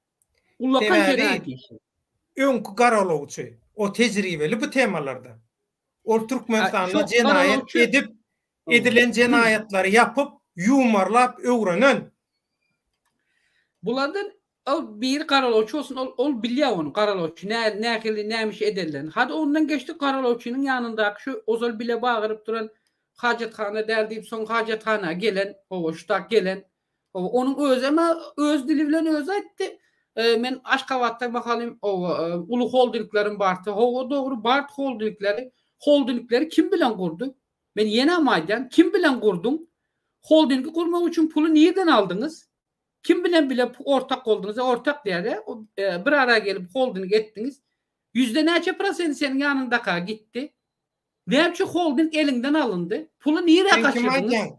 Ullakan jenaýat işi. Öňki garalawçy, o tejribeli bu temalarda. Ol Türkmenistanda jenaýat edip, edilen jenaýatlary ýapyp, ýuwmarlap öwrenen. Bulardan ol biri garalawçy bolsun, ol ol bilýär ony garalawçy nä nähili näme iş edenlerini. Hadi ondan geçdik garalawçynyň ýanyndaky şu ozal bile bagyryp duran hajathana däl diýip soň hajathana gelen, hawa şu tak gelen Onuň özem-ä öz dili bilen özi aýtdy. Men Aşgabatda mahalym uly holdinglerim bardy. Hawa, dogry, bardy holdingleri. Holdingleri kim bilen gurdy? Men ýenem aýdýan, kim bilen gurduň? Holdingi gurmak üçin puly nirden aldyňyz? Kim bilen bile ortak bolduňyz? Ortak diýýär-ä, bir ara gelip holding etdiňiz. Ýüzde näçe prosenti seniň ýanyňdaka gitdi? Näme üçin holding eliňden alyndy? Puly nirä gaçyrdyňyz?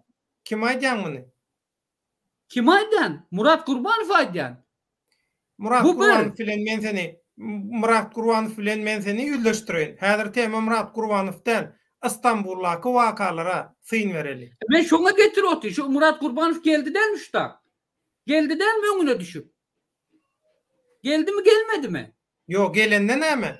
Kim aýdýaň muny? Kim aýdýan? Murat Gurbanow aýdýan. Murat Gurbanow bilen men seni Murat Gurbanow bilen men seni ýüzleşdireýin. Häzir tema Murat Gurbanow däl. Istanbuldaky wakalara syn bereli. Men şoňa getirip otyryn. Şu Murat Gurbanow geldi dälmi şu tak? Geldi dälmi öňüne düşüp? Geldimi gelmedimi? Ýok, gelende näme?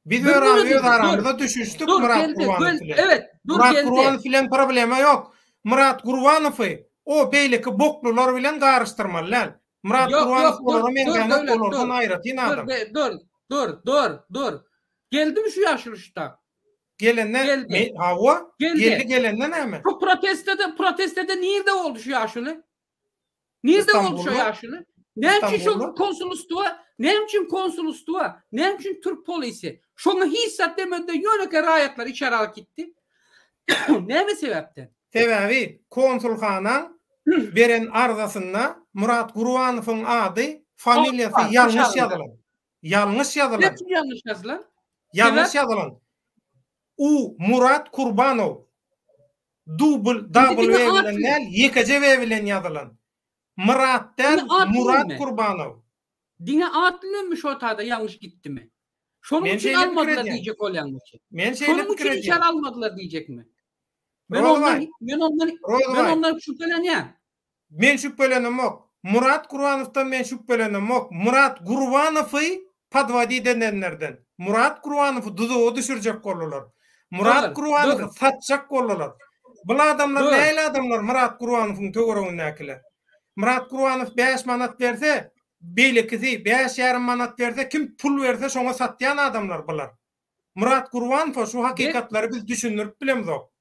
Biz öz öz aramyzda düşünişdik Myrat Gurbanow bilen. Evet, dur Myrat geldi. Gurbanow bilen problema ýok. Myrat Gurbanowy o beýleki boklular bilen garyşdyrmaly däl. Myrat Gurbanow olara meňzänok, olardan aýratyn adam. Dur, dur, dur, dur. Geldimi şu ýaşuly şu tak? Gelende, Geldi. Hawa, geldi. Geldi gelende näme? Şu protestde, protestde nirde boldy şu ýaşuly? Nirde boldy şu ýaşuly? Näme üçin şu konsulstwa, näme üçin konsulstwa, näme üçin türk polisi? Şoňa hiç zat demedi, ýönekeý raýatlar içeri alyp gitdi. Näme sebäpden? Sebäbi konsulhanaň beren arzasynda Murat Gurbanowyň ady, familiýasy ýalňyş ýazylan. Ýalňyş ýazylan. Näme üçin ýalňyş ýazylan? Ýalňyş ýazylan. U Murat Kurbanow. Dubl W bilen däl, ýekeje W bilen ýazylan. Myrat däl, Murat Kurbanow. Diňe at bilenmi şo tada ýalňyş gitdimi? Şonuň üçin almadylar diýjek bolýaňmy? Men şeýle pikir edýän. Şonuň üçin içeri almadylar diýjekmi? Men ondan men ondan men ondan şübhelenýän. Men şübhelenemok. Murat Gurbanowdan men şübhelenemok. Murat Gurbanowy podwodit edenlerden. Murat Gurbanowy duzaga düşürjek boldular. Murat Gurbanowy satjak boldular. Bul adamlar nähili adamlar Murat Gurbanowyň töweregindäkiler. Murat Gurbanow 5 manat berse, beýlekisi 5,5 manat berse, kim pul berse şoňa satýan adamlar bular. Murat Gurbanowa şu hakykatlary biz düşündirip bilemzok.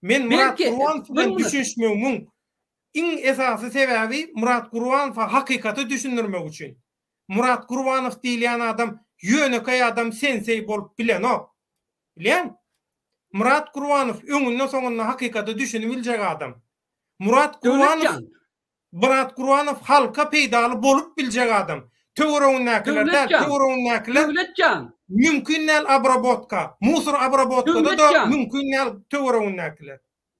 Men Murat Gurbanow bilen düşünişmegimiň iň esasy sebäbi Murat Gurbanowa hakykaty düşündirmek üçin. Murat Gurbanow diýilýän adam ýönekeý adam senseý bolup bilenok. Bilýäňmi? Murat Gurbanow öňünde soňunda hakykata düşünibiljek adam. Murat Gurbanow Myrat Gurbanow halka peýdaly bolup biljek adam. Töweregindäkiler däl, töweregindäkiler Döwletjan. Mümkin däl obrabotka. Musor obrabotkada-da mümkin däl töweregindäkiler.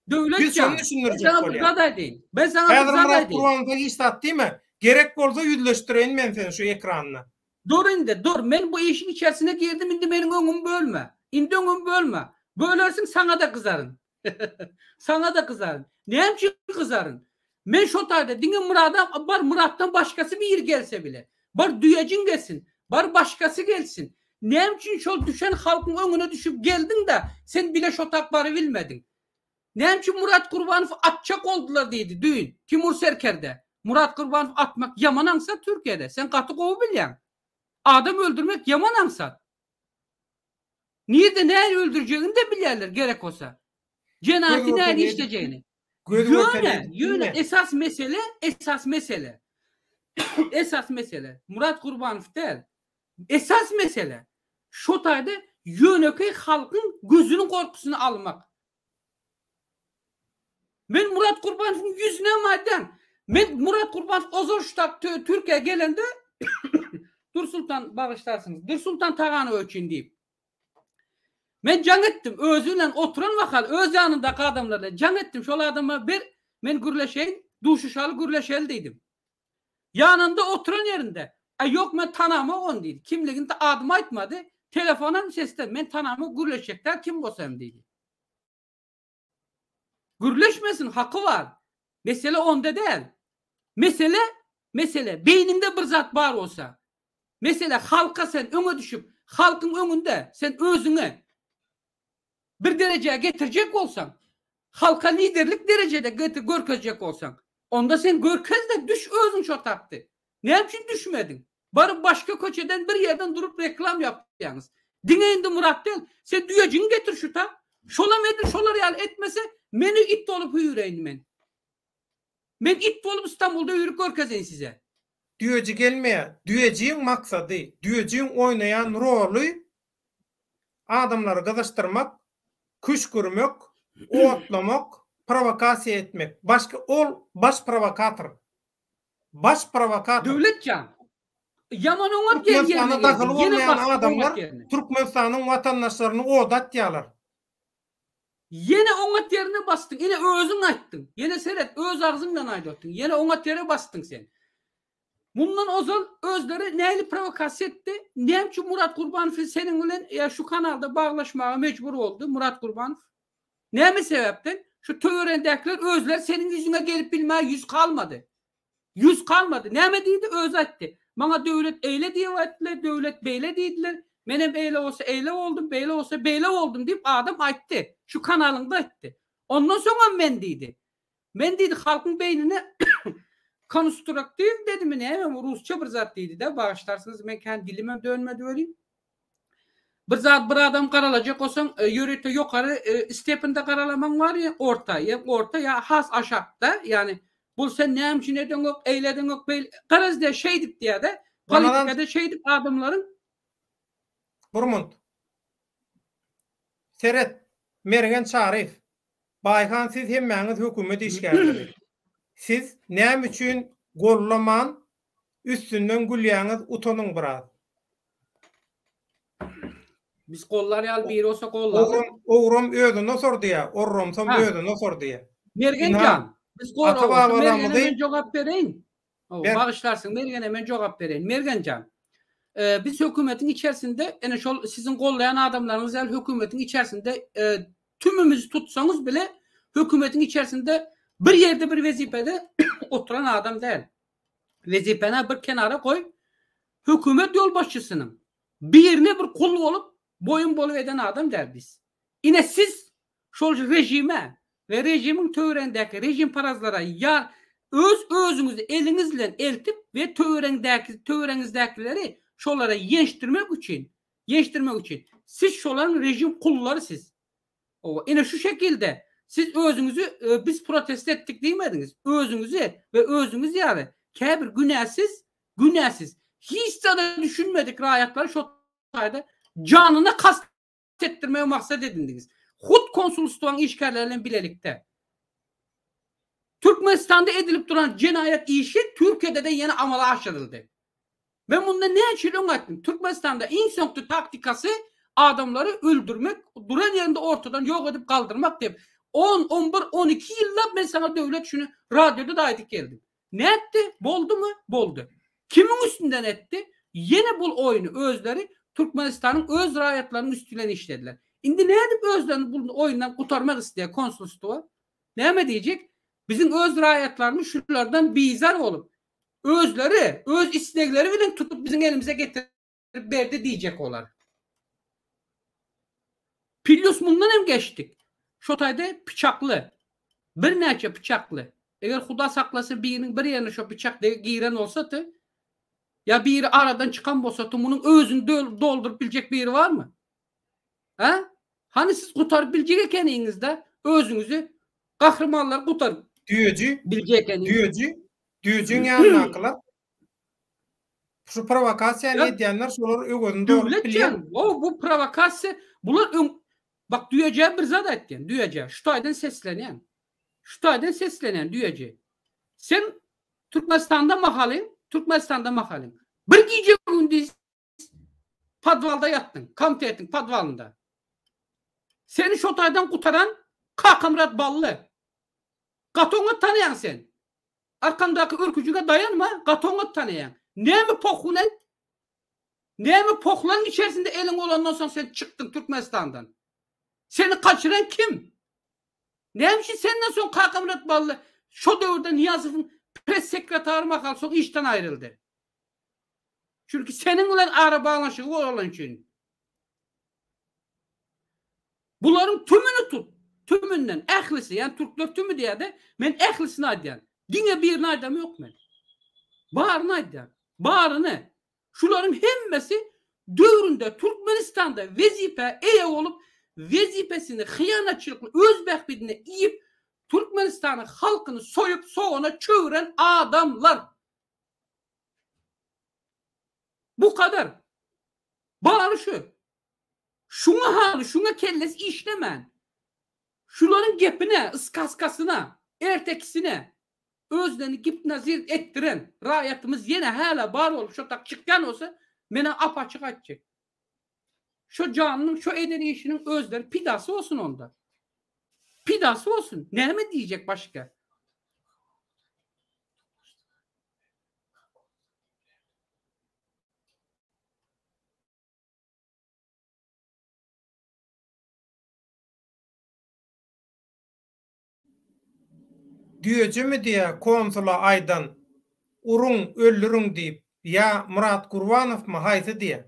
Döwletjan. Biz şony düşündirjek bolýas. Ben sana bir zat aýdaýyn. Ben sana bir zat aýdaýyn. Häzir Myrat Gurbanowa hiç zat diýme. Gerek bolsa ýüzleşdireýin men seni şu ekranda. Dur indi, dur. Men bu işiň içerisine girdim, indi meniň öňümi bölme. Indi öňümi bölme. Bölersiň saňa-da gyzaryn. Saňa-da gyzaryn. Näme üçin gyzaryn? Men şo taýda diňe Myrada bar Myratdan başgasy biri gelse bile. Bar düýejin gelsin, bar başgasy gelsin. Näme üçin şol düşen halkyň öňüne düşüp geldiň-de, sen bile şo tak barybilmediň? Näme üçin Myrat Gurbanowy atjak boldular diýdi düýn Timur serkerde. Myrat Gurbanowy atmak ýaman aňsat Türkiýede. Sen gaty gowy bilýäň. Adam öldürmek ýaman aňsat. Nirde nähili öldürjegini-de bilýärler gerek bolsa. Jenaýaty nähili işlejegini. Ýöne, ýöne esas mesele, esas mesele. Esas mesele Murat Gurbanow däl. Esas mesele şo taýda ýönekeý halkyň gözüniň gorkusyny almak. Men Murat Gurbanowyň ýüzüne aýdýan. Men Murat Gurbanow ozal şu Türkiýä gelende Dursultan bagyşlarsyňyz. Dursultan Taganow üçin diýip. Men jaň etdim. Özi bilen oturan mahal öz ýanyndaky adamlar bilen jaň etdim. Şol adama ber men gürleşeýin, duşuşaly gürleşeli diýdim. Ýanynda oturan ýerinde, A ýok men tanamok ony diýdi. Kimligini adymy aýtmady. Telefonam sesden men tanamok gürleşjek däl kim bolsa hem diýdi. Gürleşmesin haky bar. Mesele onda däl. Mesele mesele beýniňde bir zat bar bolsa. Mesele halka sen öňe düşüp halkyň öňünde sen özüňi bir derejä getirjek bolsaň, halka liderlik derejede getir görkezjek bolsaň, onda sen görkezde düş özüň şo tapdy. Näme üçin düşmediň? Baryp başga köçeden bir ýerden durup reklam ýapýaňyz. Diňe indi Myrat däl, sen düýejiňi getir şu ta. Şolam edil şolar ýaly etmese, meni it bolup hüýreýin men. Men it bolup Istanbulda hüýrüp görkezeýin size. Düýeji gelmeýär. Düýejiň maksady, düýejiň oýnaýan roly adamlary gyzyşdyrmak, küşgürmek, otlamak, prowokasiýa etmek. Başga ol baş prowokator. Baş prowokator. Döwletjan. Ýaman oňat ýer ýerine Türkmenistana dahyly bolmaýan adamlar Türkmenistanyň watandaşlaryny oda atýarlar. Ýene oňat ýerine basdyň. Ine özüň aýtdyň. Ýene seret öz agzyň bilen aýdyp otdyň. Ýene oňat ýere basdyň sen. Mundan ozal özleri nähili prowokasiýa etdi? Näme üçin Murat Gurbanowy seniň bilen ýa şu kanalda baglaşmaga mejbur boldy Murat Gurbanow? Näme sebäpden? Şu töweregindäkiler özleri seniň ýüzüňe gelip bilmäge ýüz galmady. Ýüz galmady. Näme diýdi? Özi aýtdy. Maňa döwlet eýle diýip aýtdylar, döwlet beýle diýdiler. Menem eýle bolsa eýle boldum, beýle bolsa beýle boldum diýip adam aýtdy. Şu kanalyňda aýtdy. Ondan soňam men diýdi. Men diýdi halkyň beýnine konstruktiw dedimi näme rusça bir zat diýdi-de bagyşlarsyňyz men kän dilimem dönmedi welin. Bir zat bir adam garalajak bolsaň e, ýörite ýokary e, stepende garalamaň bar ýa orta ýa orta ýa has aşakda ýani bul sen näme üçin edeňok eýle edeňok beýle garaz diýä şeýdip diýä-de politikada şeýdip adamlaryň Bir munt. Seret, Mergen Çaryýew, Baýhan siz hemmäňiz hökümet işgärleri. Siz näme üçin gollaman üstünden gülýäňiz utanyň biraz. Biz gollar ýaly biri bolsa gollardyk. Ogram ogram özüne osar diýýär, orramsam özüne osar diýýär. Mergen jan, biz ata Mergene men jogap bereýin. Bagyşlarsyň Mergene men jogap bereýin. Mergen jan, biz hökümetiň içerisinde ene şol siziň gollaýan adamlaryňyz ýaly hökümetiň içerisinde Tümümizi tutsaňyz bile hökümetiň içerisinde bir ýerde bir wezipede oturan adam däl. Wezipäni bir kenara goý, hökümet ýolbaşçysynyň birine bir gul bolup, boýun bolup eden adam däl biz. Ine siz şol režime we režimiň töweregindäki režimparazlara ýa öz özüňizi eliňiz bilen eltip we töwereňdäki töwereňizdäkileri şolara ýençdirmek üçin Ýeşdirmek üçin. Siz şolaryň režim kullary siz. Owa, ine şu şekilde siz özüňizi biz protest etdik diýmediňiz. Özüňizi we özüňiz ýaly käbir günäsiz, günäsiz, hiç zada düşünmedik raýatlary şo taýda janyna kast etdirmegi maksat edindiňiz. Hut konsulstwaň işgärleri bilen bilelikde. Türkmenistanda edilip duran jenaýat işi Türkiýede-de ýene amala aşyryldy. Men mundan näçe ýyl öň aýtdym. Türkmenistanda iň soňky taktikasy adamlary öldürmek, duran ýerinde ortadan ýok edip galdyrmak diýip, on, on bir, 12 ýyllap men saňa döwlet şuny radioda-da aýdyp geldim. Nätdi? Boldumy? Boldy. Kimiň üstünden etdi? Ýene bul oýny özleri Türkmenistanyň öz raýatlarynyň üsti bilen işlediler. Indi nädip özlerini bul oýundan gutarmak isleýär konsulstwo? Näme diýjek? Biziň öz raýatlarymyz şulardan bizar bolup, Özleri, öz islegleri bilen tutup biziň elimize getirip berdi diýjek olar. Pillus mundan hem geçdik. Şo taýda pyçakly, birnäçe pyçakly. Eger Huda saklasyn biriniň bir ýerine şo pyçak degip giren bolsady, ýa biri aradan çykan bolsady, munuň özüni dolduryp biljek biri barmy? Hä? Hany siz gutaryp biljek ekeniňizde özüňizi gahrymanlary gutaryp Düýeji, biljek ekeniňiz. Düýeji, düýejiň ýanyndakylar şu prowokasiýany edýänler şolar öwezini dolup bilýär. O bu prowokasiýa bular öň bak düýejä bir zat aýtýan düýejä şu taýdan seslenýän. Şu taýdan seslenýän düýeji. Sen Türkmenistanda mahalyň, Türkmenistanda mahalyň. Bir gije gündiz Podwalda ýatdyň, komitetiň podwalynda. Seni şo taýdan gutaran Kakamyrat Bally. Gaty oňat tanaýaň sen. Arkaňdaky ürküjige daýanma, gaty oňat tanaýaň. Näme poh bilen? Näme pohlaň içerisinde eliň bolandan soň sen çykdyň Türkmenistandan? Seni kaçyran kim? Näme üçin senden soň Kakamyrat Bally şo döwürde Nyýazowyň press sekretary mahal soň işden aýryldy? Çünki seniň bilen ara baglanyşygy bolany üçin. Bularyň tümüni tut. Tümünden ählisi, ýani türkler tümi diýýär-de, men ählisini aýdýan. Diňe birini aýdam ýok men. Baryny aýdýan. Baryny. Şularyň hemmesi döwründe Türkmenistanda wezipä eýe bolup, wezipesini hyýanatçylykly öz bähbidine iýip, Türkmenistanyň halkyny soýup sogana çöwren adamlar. Bu kadar. Bary şu. Şuňa haly, şuňa kellesi işlemän, şularyň gepine, skaskasyna, ertekisine özlerini gipnozir etdiren raýatymyz ýene hälä bar bolup şo tak çykýan bolsa, men-ä ap-açyk aýtjak. Şo janynyň şo eden işiniň özleri pidasy bolsun onda. Pidasy bolsun. Näme diýjek başga? Düýejimi diýä konsula aýdan uruň öldüriň diýip ýa Myrat Gurbanowmy haýsy diýä.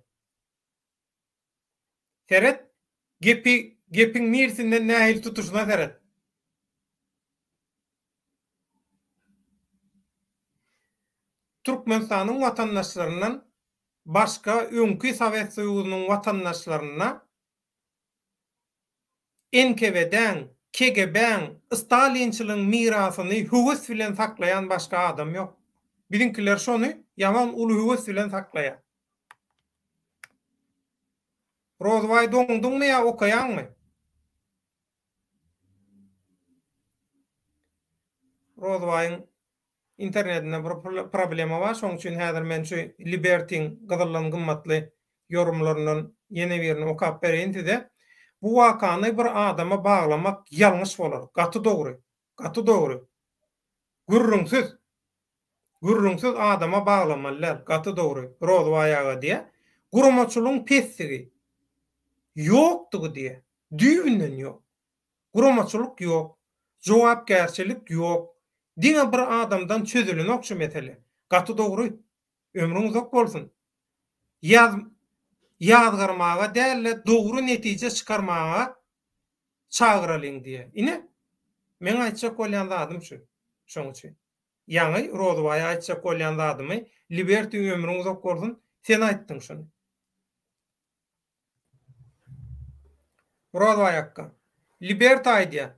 Seret gepi gepiň nirsinden nähili tutuşyna seret. Türkmenistanyň watandaşlaryndan başga öňki Sowet Soýuzynyň watandaşlarynda NKWD-äň, KGB-äň, stalinçiligiň mirasyny höwes bilen saklaýan başga adam ýok. Biziňkiler şony ýaman uly höwes bilen saklaýar. Rozbaý doňduňmy ýa okaýaňmy? Rozbaýyň internetinde bir problema bar, şonuň üçin häzir men şu Libertiň gyzyldan gymmatly ýorumlaryndan ýene birini okap bereýin size. Bu wakany bir adama baglamak ýalňyş bolar. Gaty dogry. Gaty dogry. Gürrüňsiz. Gürrüňsiz adama baglamaly däl. Gaty dogry. Rozbaý aga diýýär. Guramaçylygyň pesdigi. Ýokdugy diýýär. Düýbünden ýok. Guramaçylyk ýok. Jogapkärçilik ýok. Diňe bir adamdan çözülenok şu mesele. Gaty dogry. Ömrüň uzak bolsun. Ýaz ýazgarmaga däl-de dogry netije çykarmaga çagyralyň diýýär. Ine, meň aýtjak bolýan zadym şu. Şoň üçin. Ýaňy Rozybaýa aýtjak bolýan zadymy Liberty ömrüň uzak bolsun, sen aýtdyň şuny. Rozbaý akga. Liberta aýdýar.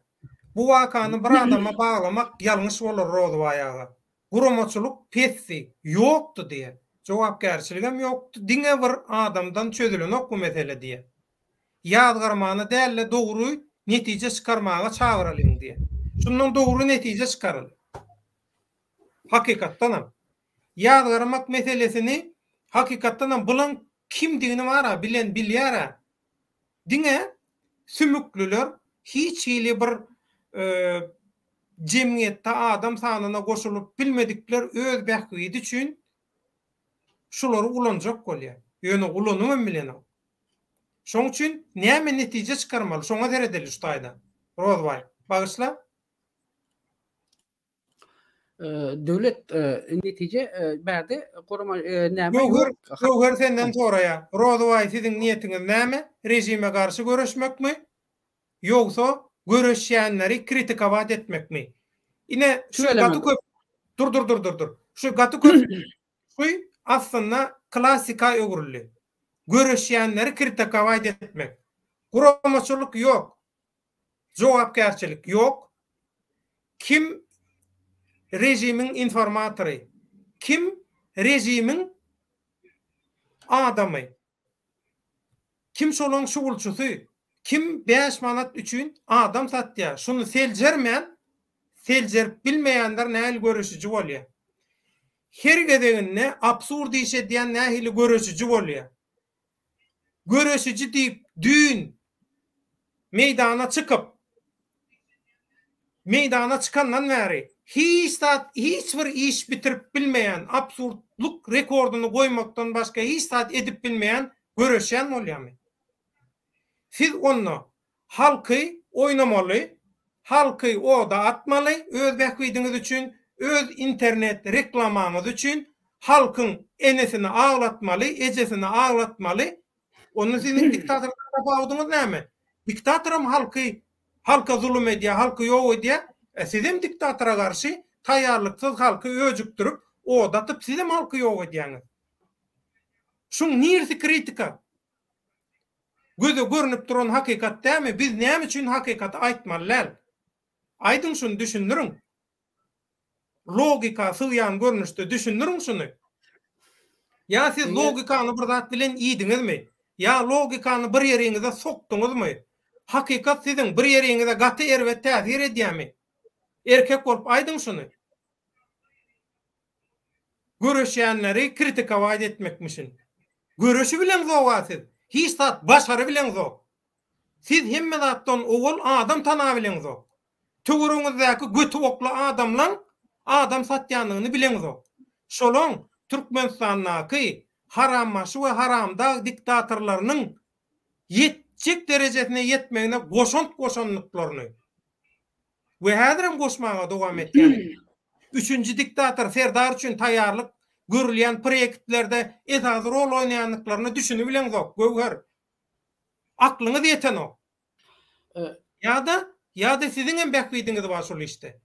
Bu wakany bir adama baglamak ýalňyş bolar Rozbaý aga. Guramaçylyk pesdi, ýokdy diýýär. Jogapkärçiligem ýokdy, diňe bir adamdan çözülenok bu mesele diýýär. Ýazgarmana däl-de dogry netije çykarmaga çagyralyň diýýär. Şundan dogry netije çykaraly. Hakykatdanam. Ýazgarmak meselesini hakykatdanam bulaň kimdigini bar-a bilen bilýär-ä. Diňe sümükliler hiç hili bir jemgyýetde adam sanyna goşulyp bilmedikler öz bähbidi üçin şulary ulanjak bolýar. Ýöne ulanybam bilenok. Şoň üçin näme netije çykarmaly şoňa seredeli şu taýdan. Rozbaý, bagyşla. Döwlet netije bärde gurama näme Göwher, Göwher senden soraýar. Rozybaý siziň niýetiňiz näme? Režime garşy göreşmekmi? Ýogsa göreşýänleri kritikowat etmekmi? Ine şu gaty köp Dur dur dur dur dur. Şu gaty köp şu aslynda klassika öwrüldi. Göreşýänleri kritikowat etmek. Guramaçylyk ýok. Jogapkärçilik ýok. Kim režimiň informatory? Kim režimiň adamy? Kim şolaň şugulçysy? Kim bäş manat üçin adam satýar? Şuny seljermän, seljerip bilmeýänler nähili göreşiji bolýar? Her gezeginde absurd iş edýän nähili göreşiji bolýar? Göreşiji diýip düýn meýdana çykyp, meýdana çykandan bäri hiç zat, hiç bir iş bitirip bilmeýän, absurdlyk rekordyny goýmakdan başga hiç zat edip bilmeýän göreşýän bolýarmy? Siz onda halky oýnamaly, halky oda atmaly öz bähbidiňiz üçin, öz internet reklamaňyz üçin halkyň enesini aglatmaly, ejesini aglatmaly, Onda siziň diktatordan tapawudyňyz näme? Diktatoram halky halka zulum edýär, halky ýok edýär. E sizem diktatora garşy taýýarlyksyz halky öjükdirip, od atyp sizem halky ýok edýäňiz. Şuň nirsi kritika? Göze görnüp duran hakykat dämi? Biz näme üçin hakykaty aýtmaly däl? Aýdyň şuny düşündiriň. Logika sygýan görnüşde düşündiriň şuny. Ýa siz logikany bir zat bilen iýdiňizmi? Ýa logikany bir ýeriňize sokduňyzmy? Hakykat siziň bir ýeriňize gaty erbet täsir edýämi? Erkek bolup aýdyň şuny. Göreşýänleri kritikowaýt etmekmişin. Göreşi bileňzog-a siz. Hiç zat başarybileňzok. Siz hemme zatdan owal adam tanabileňzok. Töweregiňizdäki göti okly adamlaň adam satýanyny bileňzok. Şolaň Türkmenistandaky harambaşy we haramdag diktatorlarynyň ýetjek derejesine ýetmegine goşant goşandyklaryny. We häzirem goşmaga dowam etýän. Üçünji diktator Serdar üçin taýýarlyk görülýän proýektlerde esasy rol oýnaýandyklaryna düşünibileňzok, Göwher. Aklyňyz ýetenok. Ýa-da, ýa-da siziň hem bähbidiňiz bar şol işde.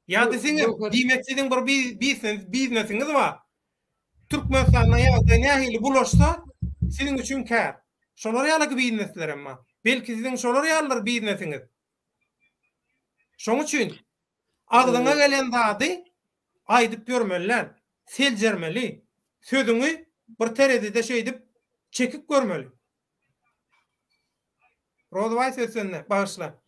Ýa-da siziň, diýmek siziň bir biznesiňiz bar. Türkmenistanda ýagdaý nähili bulaşsa, siziň üçin kär. Şolar ýaly biznesler hem bar. Belki siziň şolar ýalydyr biznesiňiz. Şoň üçin agzyňa gelen zady aýdyp ýörmeli däl. Seljermeli. Sözüňi bir terezide şeýdip çekip görmeli. Rozybaý söz sende, bagyşla.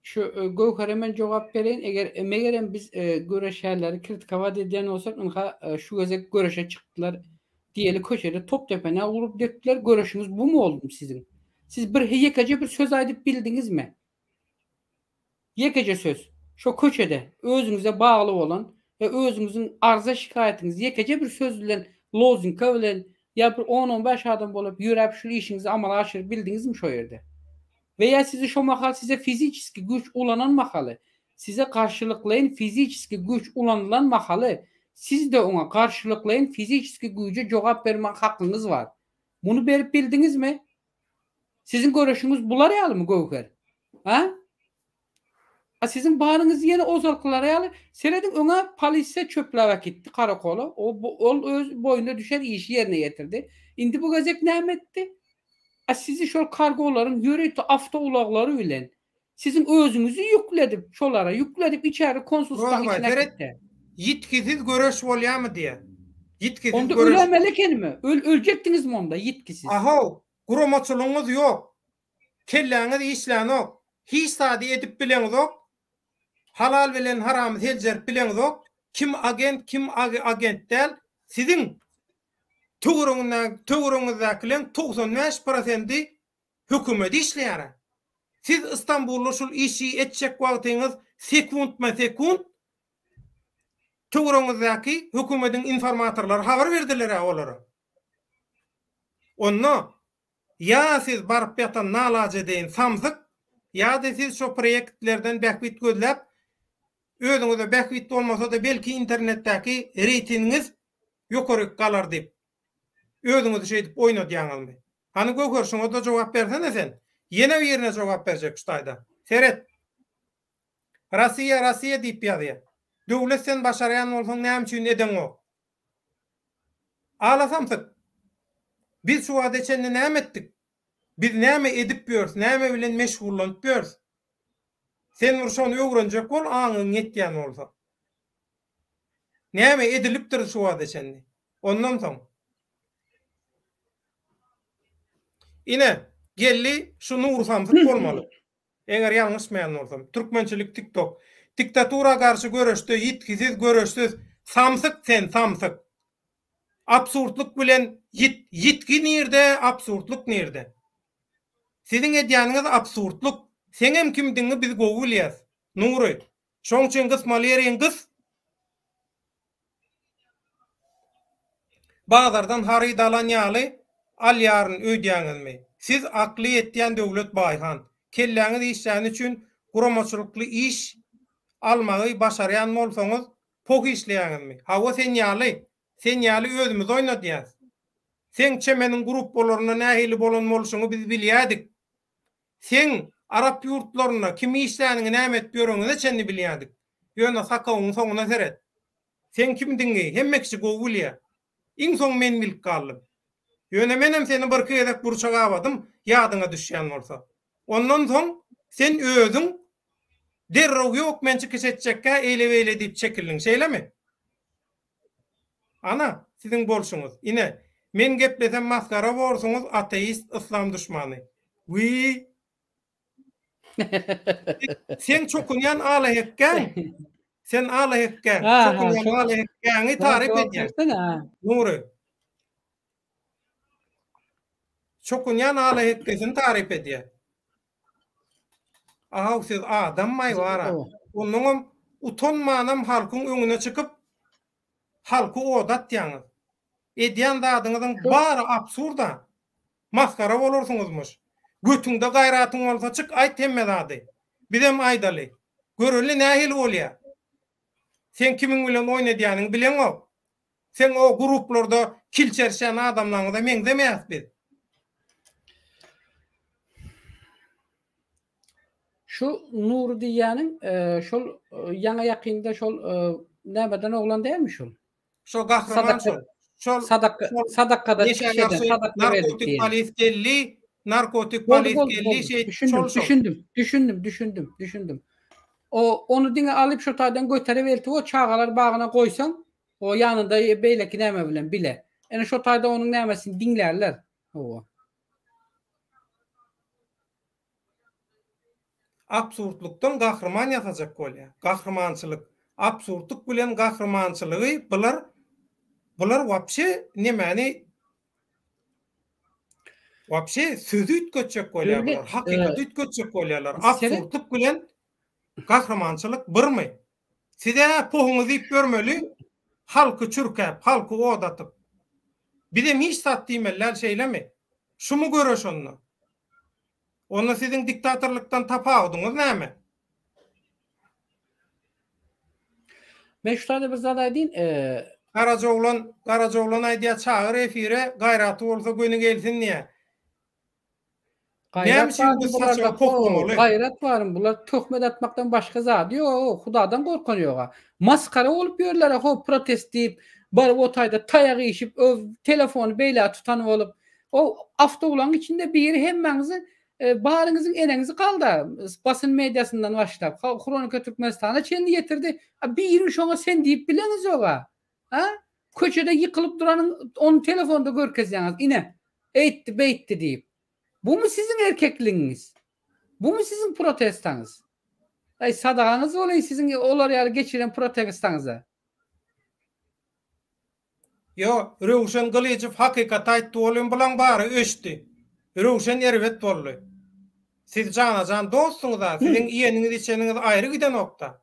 Şu Göwhere men jogap bereýin, eger megerem biz göreşýänleri kritikowat edýän bolsak, ynha şu gezek göreşe çykdylar diýeli köçede top depene urup depdiler, göreşiňiz bumy boldumy siziň? Siz bir ýekeje bir söz aýdyp bildiňizmi? Ýekeje söz. Şo köçede özüňize bagly bolan we özüňiziň arza-şikaýatyňyzy ýekeje bir söz bilen, lozunka bilen ýa bir on-on bäş adam bolup ýöräp şul işiňizi amala aşyryp bildiňizmi şo ýerde? We ýa sizi şo mahal size fiziçeski güýç ulanan mahaly, size garşylyklaýyn fiziçeski güýç ulanylan mahaly siz-de oňa garşylyklaýyn fiziçeski güýje jogap bermek hakyňyz bar. Muny berip bildiňizmi? Siziň göreşiňiz bular ýalymy Göwher? A? A siziň baryňyz ýene ozalkylar ýaly, serediň öňä polisiýa çöpläp äkitdi karakola, o ol öz boýnuna düşen işi ýerine ýetirdi. Indi bu gezek näme etdi? A sizi şol kargolaryň ýörite awtoulaglary bilen siziň özüňizi ýükledip şolara ýükledip içeri konsulstwaň içine äkitdi. Ýitgisiz göreş bolýamy diýä. Ýitgisiz Onda göreş. ölämeli ekenimi? Öl öljekdiňizmi onda ýitgisiz? Ahow, guramaçylygyňyz ýok. Kelläňiz işlänok. Hiç zady edip bileňzok. Halal bilen haramy seljerip bileňzok. Kim agent, kim agent däl. Siziň töweregiňdäki töweregiňizdäkileň 95 prosendi hökümet işleýär. Siz Istanbulda şul işi etjek wagtyňyz sekuntma-sekunt töweregiňizdäki hökümediň informatorlary habar berdiler-ä olara. Onda ýa siz baryp ýatan nalajedeýin samsyk, ýa-da siz şo proýektlerden bähbit gözläp, özüňize bähbit bolmasa-da belki internetdäki reýtingiňiz ýokaryk galar diýip, özüňizi şeýdip oýnadýaňyzmy? Hany Göwher şuňa-da jogap bersene sen. Ýene birine jogap berjek şu taýda. Seret. Rossiýa Rossiýa diýip ýazýa. Döwlet sen başarýan bolsaň näme üçin edeňok? Ala samsyk. Biz şu wagta çenli näme etdik? Biz näme edip ýörüs, näme bilen meşgullanyp ýörüs? Sen bir şony öwrenjek bol aňyň ýetýän bolsa. Näme edilipdir şu wagta çenli? Ondan soň. Ine, geldi şu Nury samsyk bolmaly. Eger ýalňyşmaýan bolsam. Türkmençilik TikTok. Diktatura garşy göreşde ýitgisiz göreşsiz samsyk sen samsyk. Absurdlyk bilen ýit ýitgi nirde absurdlyk nirde. Siziň edýäniňiz absurdlyk. Seňem kimdigiňi biz gowy bilýäs. Nury. Şoň üçin gysmaly ýeriň gys. Bazardan haryt alan ýaly alýaryn öýdýäňizmi? Siz akly ýetýän Döwlet Baýhan. Kelläňiz işläni üçin guramaçylykly iş almagy başarýan bolsaňyz poh işleýäňizmi? Hawa sen ýaly, sen ýaly özümiz oýnadýas. Seň çemeniň gruppalarynda nähili bolan bolşuňy biz bilýädik. Seň arap ýurtlarynda kimi işläniňi näme edip ýöreňiňe çenli bilýädik. Ýöne sakawyň soňuna seret. Seň kimdigiňi hemme kişi gowy bilýär. Iň soň men bilip galdym. Ýöne menem seni birki gezek burça gabadym, ýadyňa düşýän bolsa. Ondan soň sen özüň derrew ýok men çykyş etjekkä eýle-beýle diýip çekildiň, şeýlemi? Ana, siziň bolşuňyz. Ine, men geplesem masgara borsuňyz ateist, yslam duşmany. Wiý! Seň çokunýan alahekgäň, sen alahekgäň, çokunýan alahekgäňi taryp edýän. Nury. Çokunýan alahekgesini taryp edýär. Ahaw siz adammaý bara. Onnoňam utanmanam halkyň öňüne çykyp halky oda atýaňyz. Edýän zadyňyzyň bary absurda. Masgara bolarsyňyzmyş. Götüňde gaýratyň bolsa çyk aýt hemme zady. Bizem aýdaly. Göreli nähili bolýar. Seň kimiň bilen oýun edýäniňi bileňok. Seň o gruplarda kilçerişýän adamlaryňyza meňzemeýäs biz. Şu Nury diýýäniň şol ýaňy ýakynda şol nämeden oglan dälmi şol? Şo gahryman şol. Şol sadaka sadakada çykyş eden sadaka narkotik polis geldi, narkotik polis geldi, şey şol şol. Düşündim, düşündim, düşündim, düşündim. O ony diňe alyp şo taýdan göterip eltip o çagalar bagyna goýsaň, o ýanynda beýleki näme bilen bile. Ene şo taýda onuň nämesini diňlärler. Hawa. Absurdlykdan gahryman ýasajak bolýar. Gahrymançylyk. Absurdlyk bilen gahrymançylygy bular bular wapşe nemäni wapşe sözi üýtgetjek bolýar bular. Hakykaty üýtgetjek bolýarlar. Absurdlyk bilen gahrymançylyk birmi? Siz-ä pohuňyzy iýip ýörmeli, halky çürkäp, halky ot atyp. Bizem hiç zat diýmeli däl şeýlemi? Şumy göreş onda? Onda siziň diktatorlykdan tapawudyňyz näme? Men şu taýda bir zat aýdyn. Garajaoglan, Garajaoglan aýdýar, çagyr efire, gaýraty bolsa göni gelsin diýýär. Näme üçin bu saçagy poklamaly? Gaýrat barmy? Bular töhmet atmakdan başga zady ýok, Hudadan gorkan ýoga. Masgara bolup ýörler ho protest diýip, baryp o taýda taýak iýişip, öz telefony beýlä tutan bolup. O awtoulagyň içinde biri hemmäňizi baryňyzyň eneňizi galda basyn mediasyndan başlap, Hronika Türkmenistana çenli ýetirdi. A biriň şoňa sen diýip bileňizok-a. A? Köçede ýykylyp duranyň ony telefonda görkezýäňiz, ine, eýtdi, beýtdi diýip. Bumy siziň erkekligiňiz? Bumy siziň protestaňyz? Aý, sadagaňyz bolaýyn siziň olar ýaly geçiren protestaňyza. Ýo, Röwşen Gylyjow hakykaty aýtdy welin bulaň bary öçdi. Röwşen erbet boldy. Siz jana-jan dostsuňyz-a, siziň iýeniňiz-içeniňiz aýry gidenok-da.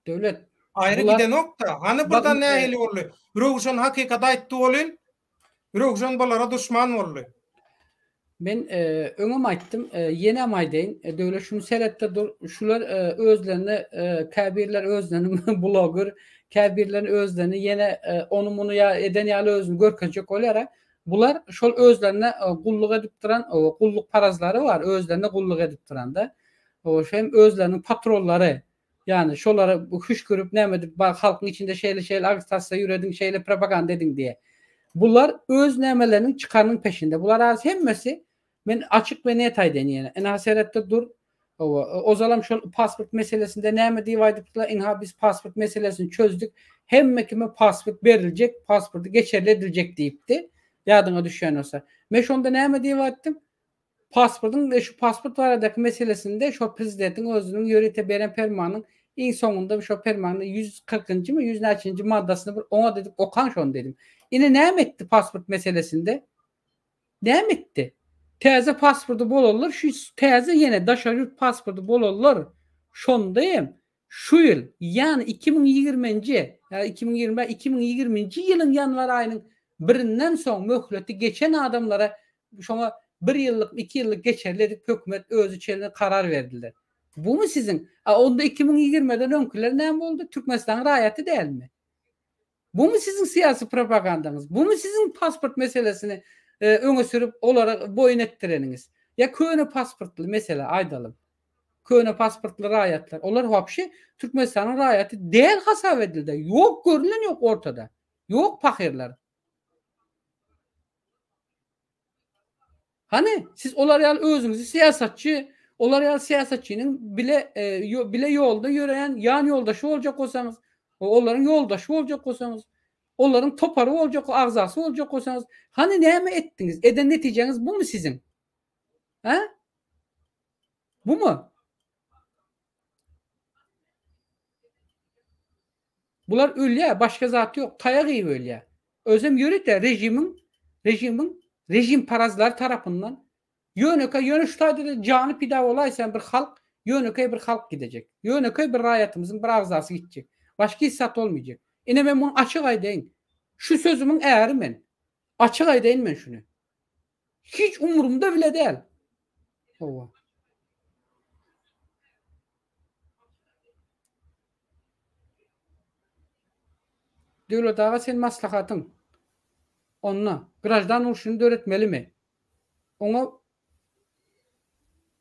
Döwlet. Aýry gidenok-da. Hany birden nähili boldy? Röwşen hakykaty aýtdy welin, Röwşen bulara duşman boldy. Men öňem aýtdym, ýenem aýdaýyn, Döwlet şuny seretde dur, şular özlerine käbirler özlerini bloger, käbirler özlerini ýene ony muny ýa eden ýaly özüni görkezjek bolýar. Bular şol özlerine gulluk edip duran gullukparazlary bar, özlerine gulluk edip duranda. Hem özleriniň patrollary. Ýagny şolara hüşgürip näme edip bar halkyň içinde şeýle şeýle agitasiýa ýörediň şeýle propaganda ediň diýe. Bular öz nämeleriniň çykarynyň peşinde. Bular az hemmesi men açyk we net aýdaýyn ýene. Ynha seretde dur. Hawa, ozalam şol pasport meselesinde näme diýip aýdypdylar ynha biz pasport meselesini çözdük. Hemme kime pasport beriljek, pasporty geçerli ediljek diýipdi. Ýadyňa düşýän bolsa. Men şonda näme diýip aýtdym? Pasportyň we şu pasport baradaky meselesinde şol prezidentiň özüniň ýörite beren permanyň iň soňunda şol permanyň 140-njymy, ýüz näçenji maddasyny bir oňat edip okaň şony dedim. Ine näme etdi pasport meselesinde? Näme etdi? Täze pasporty bolanlar şu täze ýene daşary ýurt pasporty bolanlar şonda hem Şu ýyl, ýagny 2020-nji, ýa 2021, 2020-nji ýylyň ýanwar aýynyň birinden soň möhleti geçen adamlara şoňa bir ýyllyk, iki ýyllyk geçerli edip hökümet özi çenli karar berdiler. Bumy siziň? A onda 2020-den öňküler näme boldy? Türkmenistanyň raýaty dälmi? Bumy siziň syýasy propagandaňyz? Bumy siziň pasport meselesini öňe sürüp olara boýun etdireniňiz? Ýa köne pasportly mesele aýdalym. Köne pasportly raýatlar, olar wapşe Türkmenistanyň raýaty däl hasap edildi. Ýok, görülen ýok ortada. Ýok pahyrlar. Hany, siz olar ýaly özüňizi syýasatçy, olar ýaly syýasatçynyň bile e, bile ýolda ýöreýän ýan ýoldaşy boljak bolsaňyz, olaryň ýoldaşy boljak bolsaňyz, olaryň topary boljak, agzasy boljak bolsaňyz, hany näme etdiňiz? Eden netijäňiz bumy siziň? Hä? Bumy? Bular ölýär, başga zat ýok, taýak iýip ölýär. Özem ýörite režimiň, režimiň režimparazlary tarapyndan ýönekeý, ýöne şu taýda-da jany pida bolaýsa bir halk, ýönekeý bir halk gidejek. Ýönekeý bir raýatymyzyň bir agzasy gitjek. Başga hiç zat bolmaýjak. Ine men muny açyk aýdaýyn. Şu sözümiň äri men. Açyk aýdaýyn men şuny. Hiç umurymda bile däl. Hawa. Döwlet aga sen maslahatyň. Onda graždan urşuny döretmelimi? Oňa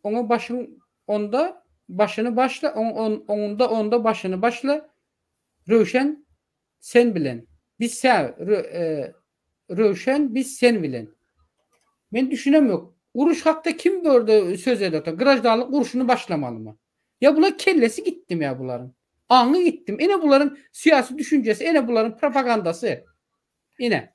oňa başyň onda başyny başla oňunda onda başyny başla Röwşen sen bilen. Biz sä Röwşen biz sen bilen. Men düşünemok. Uruş hakda kim bu ýerde söz edip otyr? Graždanlyk urşuny başlamalymy? Ýa bular kellesi gitdimi ýa bularyň? Aňy gitdimi? Ine bularyň syýasy düşünjesi, ine bularyň propagandasy. Ine.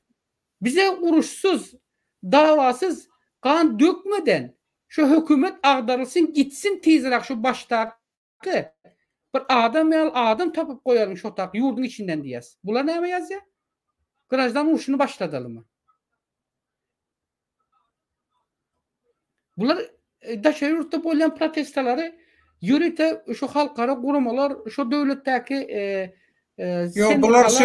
Bize uruşsyz, dawasyz, gan dökmeden şu hökümet agdarylsyn gitsin tizräk şu başdaky bir adam ýaly adam tapyp goýalyň şotak ýurduň içinden diýýäs. Bular näme ýazýar? Graždan urşuny başladalymy? Bular daşary ýurtda bolýan protestalary ýörite şu halkara guramalar, şu döwletdäki Ýok, bular şu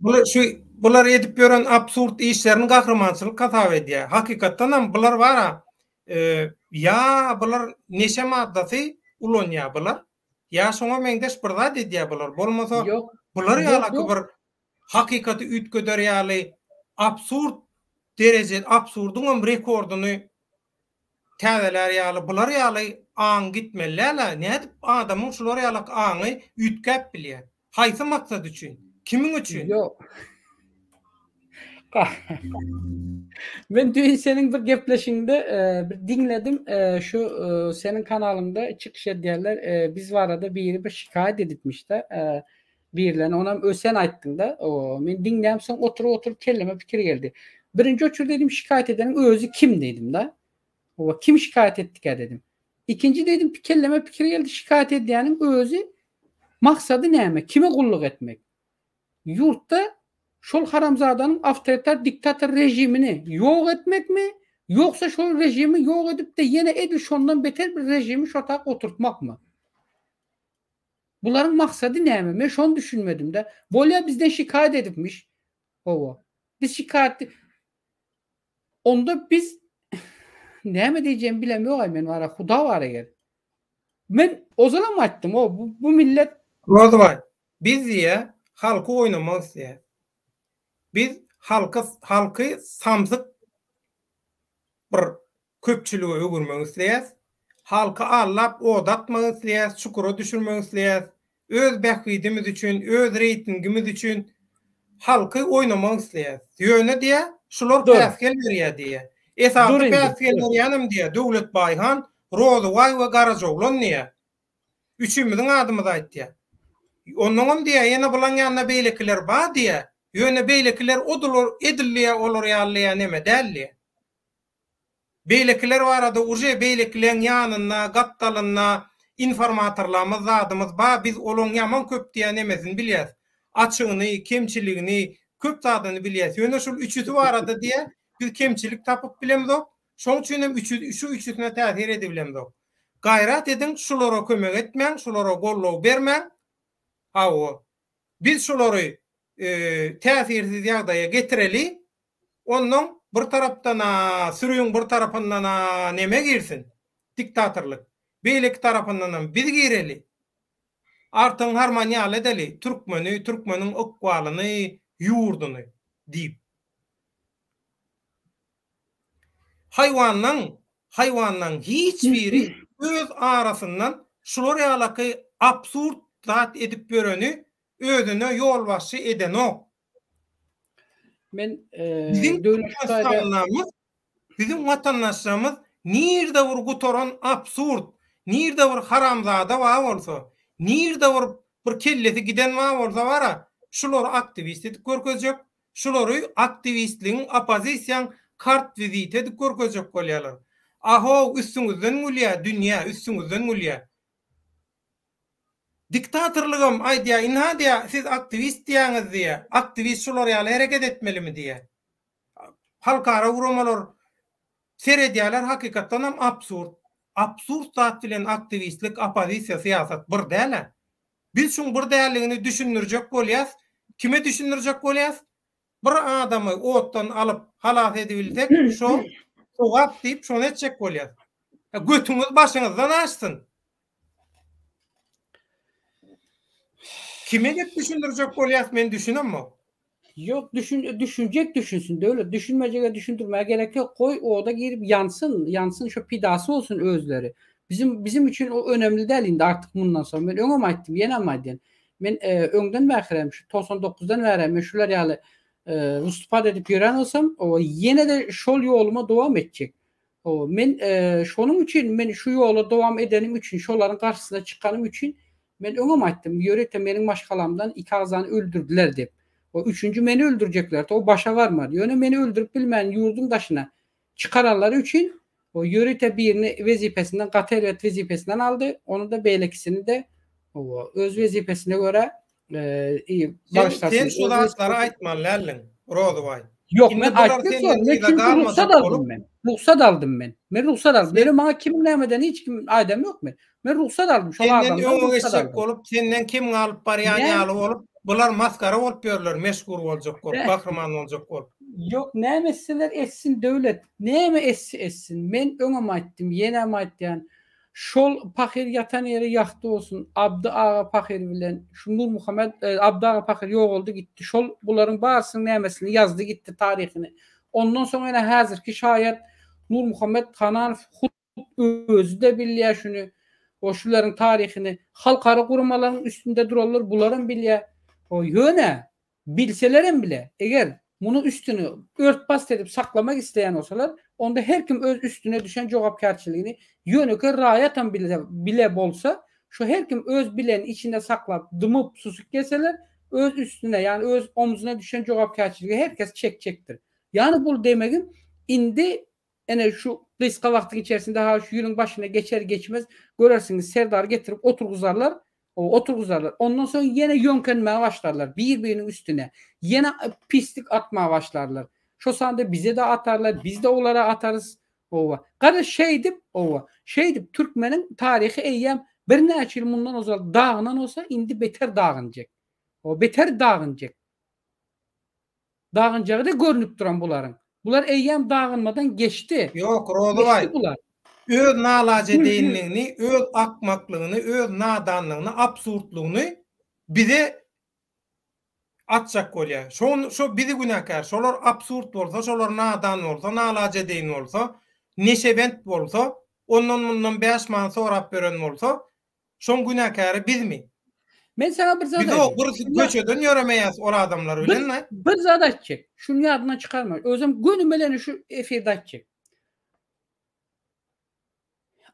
bular şu bular edip ýören absurd işlerini gahrymançylyk hasap edýär. Hakykatdan hem bular bara ýa bular neşe maddasy ulanýar bular. Ýa şoňa meňzeş bir zat edýär bular. Bolmasa bular ýalaky bir hakykaty üýtgeder ýaly absurd dereje absurdyňam rekordyny täzelär ýaly bular ýaly aň gitmeli däl-ä nädip adamyň şular ýalak aňy üýtgäp bilýär haýsy maksat üçin kimiň üçin. Ýok. Men düýn seniň bir gepleşiňde bir diňledim şu seniň kanalyňda çykyş edýärler biz barada biri bir şikaýat edipmişde Birlerini onam ö sen aýtdyňda. O men diňlämsoň oturyp oturyp kelleme pikir geldi. Birinji oçur dedim şikaýat edeniň özi kim diýdim-da. Owa kim şikaýat etdikä dedim. Ikinji dedim kelleme pikir geldi şikaýat edýäniň özi maksady näme? Kime gulluk etmek? Ýurtda şol haramzadanyň awtoritar diktator režimini ýok etmekmi? Ýogsa şol režimi ýok edip-de ýene edil şondan beter bir režimi şo tak oturtmakmy? Bularyň maksady näme? Men şony düşünmedimdä. Bolýa bizden şikaýat edipmiş. Hawa. Biz şikaýat Onda biz näme diýjegimi bilemok-aý men wara huda bar eger. Men ozalam aýtdym, o bu, bu millet Rozybaý, biz diýýä halky oýnamak isleýäs. Biz halky halky samsyk bir köpçülige öwürmek isleýäs. Halky aldap oda atmak isleýäs, çukura düşürmek isleýäs. Öz bähbidimiz üçin, öz reýtingimiz üçin halky oýnamak isleýäs. Ýöne diýýä, şular päsgel berýär diýýä. Esasy päsgel berýänem diýýä, Döwlet Baýhan, Rozybaý we Garajaoglan diýýä. Üçümiziň adymyzy aýtýa. Onnoňam diýýä, ýene bulaň ýanynda beýlekiler bar diýýä. Ýöne beýlekiler odular edil diýýä olar ýaly diýýä neme däl diýýä. Beýlekiler barada uje beýlekileň ýanynda, gapdalynda informatorlamyz zadymyz ba biz olaň ýaman köp diýýän nemesini bilýäs. Açygyny, kemçiligini, köp zadyny bilýäs. Ýöne şul üçüsi barada diýýä biz kemçilik tapyp bilemzok. Şoň üçinem üçü şu üçüsine täsir edibilemzok. Gaýrat ediň şulara kömek etmäň, şulara goldaw bermäň. Hawa. Biz şulary täsirsiz ýagdaýa getireli. Onnoň bir tarapdan-a sürüň bir tarapyndan-a neme girsin, diktatorlyk. Beýleki tarapyndanam biz gireli. Artygyň harmany ýaly edeli, türkmeni, türkmeniň ykbalyny, ýurduny diýip. Haýwanlaň, haýwanlaň hiç biri öz arasyndan şular ýalaky absurd zat edip ýöreni özüne ýolbaşçy edenok. Men Biziň Türkmenistanlymyz, biziň watandaşlarymyz nirde bir gutaran absurd, nirde bir haramzada bar bolsa, nirde bir bir kellesi giden bar bolsa bara, şulary aktiwist edip görkezjek, şulary aktiwistligiň, oppozisiýaň kart wiziti edip görkezjek bolýarlar. Ahow üstüňizden gülýär dünýä üstüňizden gülýär. Diktatorlygam aýdýar, ynha diýýär, siz aktiwist diýýäňiz diýýär, aktiwist şular ýaly hereket etmelimi diýýär. Halkara guramalar seredýärler, hakykatdanam absurd. Absurd zat bilen aktiwistlik, oppozisiýa, syýasat bir däl-ä. Biz şuň bir däldigini düşündirjek bolýas. Kime düşündirjek bolýas? Bir adamy otdan alyp halas edibilsek şo sogap diýip şony etjek bolýas. Götüňiz başyňyzdan aşsyn. Kime gep düşündirjek bolýas men düşünemok. Ýok, düşün, düşünjek düşünsin, döwlet, düşünmejege düşündirmäge gerek ýok, goý oda girip ýansyn, ýansyn şo pidasy bolsun özleri. Bizim bizim üçin o önemli däl indi artyk mundan soň. Men öňem aýtdym, ýenem aýdýan. Men öňden bähirem şu 99-dan bärem men şular ýaly wystupat edip ýören bolsam, o ýene-de şol ýoluma dowam etjek. O men şonuň üçin men şu ýola dowam edenim üçin, şolaryň garşysyna çykanym üçin men öňem aýtdym, ýörite meniň maşgalamdan iki agzany öldürdiler diýip. O üçünji meni öldürjeklerdi, o başa barmady. Ýöne meni öldürip bilmän ýurduň daşyna çykaranlary üçin o ýörite birini wezipesinden gaty erbet wezipesinden aldy, ony-da beýlekisini-de öz wezipesine görä bagyşlasyn. Sen şu zatlary aýtmaly däldiň, Rozybaý. Ýok, men aýtdym, men çünki rugsat aldym men. Rugsat aldym men. Men rugsat aldym. Meni maňa kim nämeden hiç kim aýdam ýok men. Men rugsat aldym şol adamdan. Senden öňe geçjek bolup, senden kim galyp barýan ýaly bolup, bular masgara bolup ýörler, meşhur boljak bolup, gahryman boljak bolup. Ýok, näme etseler etsin Döwlet, näme etse etsin. Men öňem aýtdym, ýenem aýtýan. Şol pahyr ýatan ýeri ýagty bolsun Abdy aga pahyr bilen şu Nurmuhammet Abdy aga pahyr ýogaldy gitdi şol bularyň barysynyň nämesini ýazdy gitdi taryhyny ondan soň ene häzirki şaýat Nurmuhammet Hananow hut özi-de bilýär şuny o şularyň taryhyny halkara guramalaryň üstünde duranlar bularam bilýär o ýöne Bilselerem bile, eger muny üstüni ört-bast edip saklamak isleýän bolsalar, onda her kim öz üstüne düşen jogapkärçiligini ýönekeý raýatam bilse, bile bolsa, şo her kim öz bilenini içinde saklap, dymyp, susup gelseler, öz üstüne, ýagny öz omzuna düşen jogapkärçiligi her kes çekjekdir. Ýagny bul demegim, indi ene şu gysga wagtyň içerisinde ha şu ýylyň başyna geçer geçmez görersiňiz Serdary getirip oturgyzarlar, oturgyzarlar. Ondan soň ýene ýöňkenmäge başlarlar bir-biriniň üstüne. Ýene pislik atmaga başlarlar. Şo sanda bize-de atarlar, biz-de olara atarys. Owa. Garaz şeýdip, owa, şeýdip türkmeniň taryhy eýýäm birnäçe ýyl mundan ozal dagynan bolsa, indi beter dagynjak. Owa, beter dagynjak. Dagynjagy-da görnüp duran bularyň. Bular eýýäm dagynmadan geçdi. Ýok, Rozybaý. Geçdi bular. Öz nalajedeýinligini, öz akmaklygyny, öz nadanlygyny, absurdlygyny bize atjak bolýar. Şo şo bizi günäkär. Şolar absurd bolsa, şolar nadan bolsa, nalajedeýin bolsa, neşebent bolsa, ondan-mundan bäş manat sorap ýören bolsa, Şoň günäkäri bizmi? Men saňa bir zat Biz o bir köçeden ýöremeýäs ol adamlar bilen. Bir, bir zat aýtjak. Şuny ýadyňdan çykarma. Özem gönümeleni şu efirde aýtjak.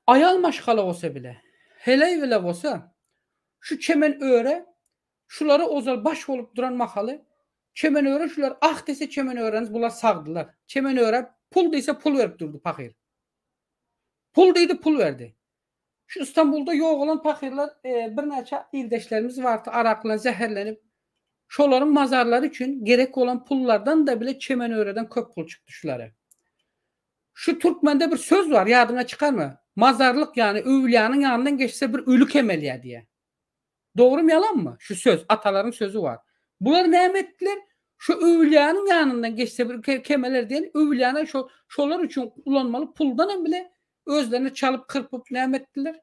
Aýal maşgala bolsa bile, heleý bile bolsa, şu çemen öre şulara ozal baş bolup duran mahaly çemen öre şular ah diýse çemen öreniz bular sagdylar. Çemen öre pul diýse pul berip durdy pahyr. Pul diýdi pul berdi. Şu Istanbulda ýogalan pahyrlar birnäçe ildeşlerimiz bardy arak bilen zäherlenip. Şolaryň mazarlary üçin gerek bolan pullardan-da bile çemenöreden köp pul çykdy şulara. Şu türkmende bir söz bar ýadyňa çykarma. Mazarlyk ýany öwülýanyň ýanyndan geçse bir öli kemelýär diýýär. Dogrymy ýalanmy? Şu söz atalaryň sözi bar. Bular näme etdiler? Şu öwülýanyň ýanyndan geçse bir kemeler diýen öwülýana şo şolar üçin ulanmaly puldanam bile özlerini çalyp kyrpyp näme etdiler?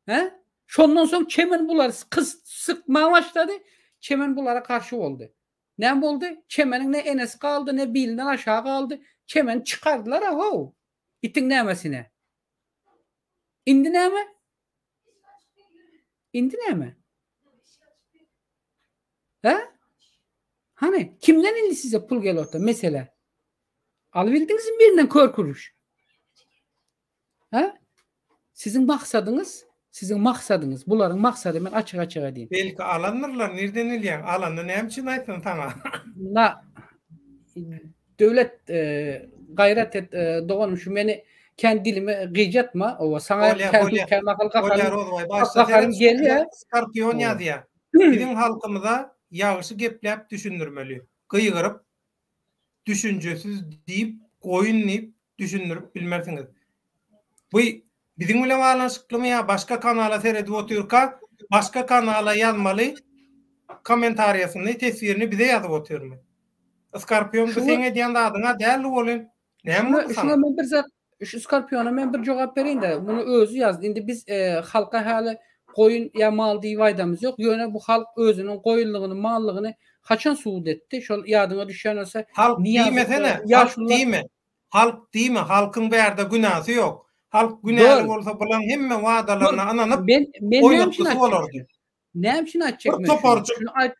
He? Şondan soň Çemen bulary kys sykmaga başlady. Çemen bulara garşy boldy. Näme boldy? Çemeniň ne enesi galdy, ne bilinden aşagy galdy. Çemeni çykardylar how. Itiň nämesine? Indi näme? Indi näme? He? Hany, kimden indi size pul gelip otyr, mesele? Alybildiňizmi birinden kör kürüş? He? Siziň maksadyňyz, siziň maksadyňyz, bularyň maksady men açyk-açyk aýdayyn. Belki alandyrlar, nirden bilýäň? Alanda näme üçin aýtsyn saňa? Na, Döwlet gaýrat et doganym şu meni kän dilime gyjatma owa saňa kän kän mahal gaharym gaharym gelýär. Skorpion ýazýar. Biziň halkymyza ýagşy gepläp düşündirmeli. Gygyryp düşünjesiz diýip goýun diýip düşündirip bilmersiňiz. Bu biziň bilen baglanyşyklymy ýa başga kanala seredip otyrka başga kanala ýazmaly kommentariýasyny teswirini bize ýazyp otyrmy? Skorpion bu seň edýän zadyňa däldi welin näme boldy saňa? Şuňa men bir zat şu Skorpiona men bir jogap bereýin-de muny özi ýazdy. Indi biz halka häli. goýun ýa mal diýip aýdamyz ýok. Ýöne bu halk özüniň goýunlygyny, mallygyny haçan subut etdi? Şol ýadyňa düşýän bolsa, Halk diýmesene, halk diýme. Halk diýme, halkyň bärde günäsi ýok. Halk günäli bolsa bulaň hemme wadalaryna ynanyp, oýnatgysy bolardy. Näme üçin aýtjak men şuny? Şuny aýt,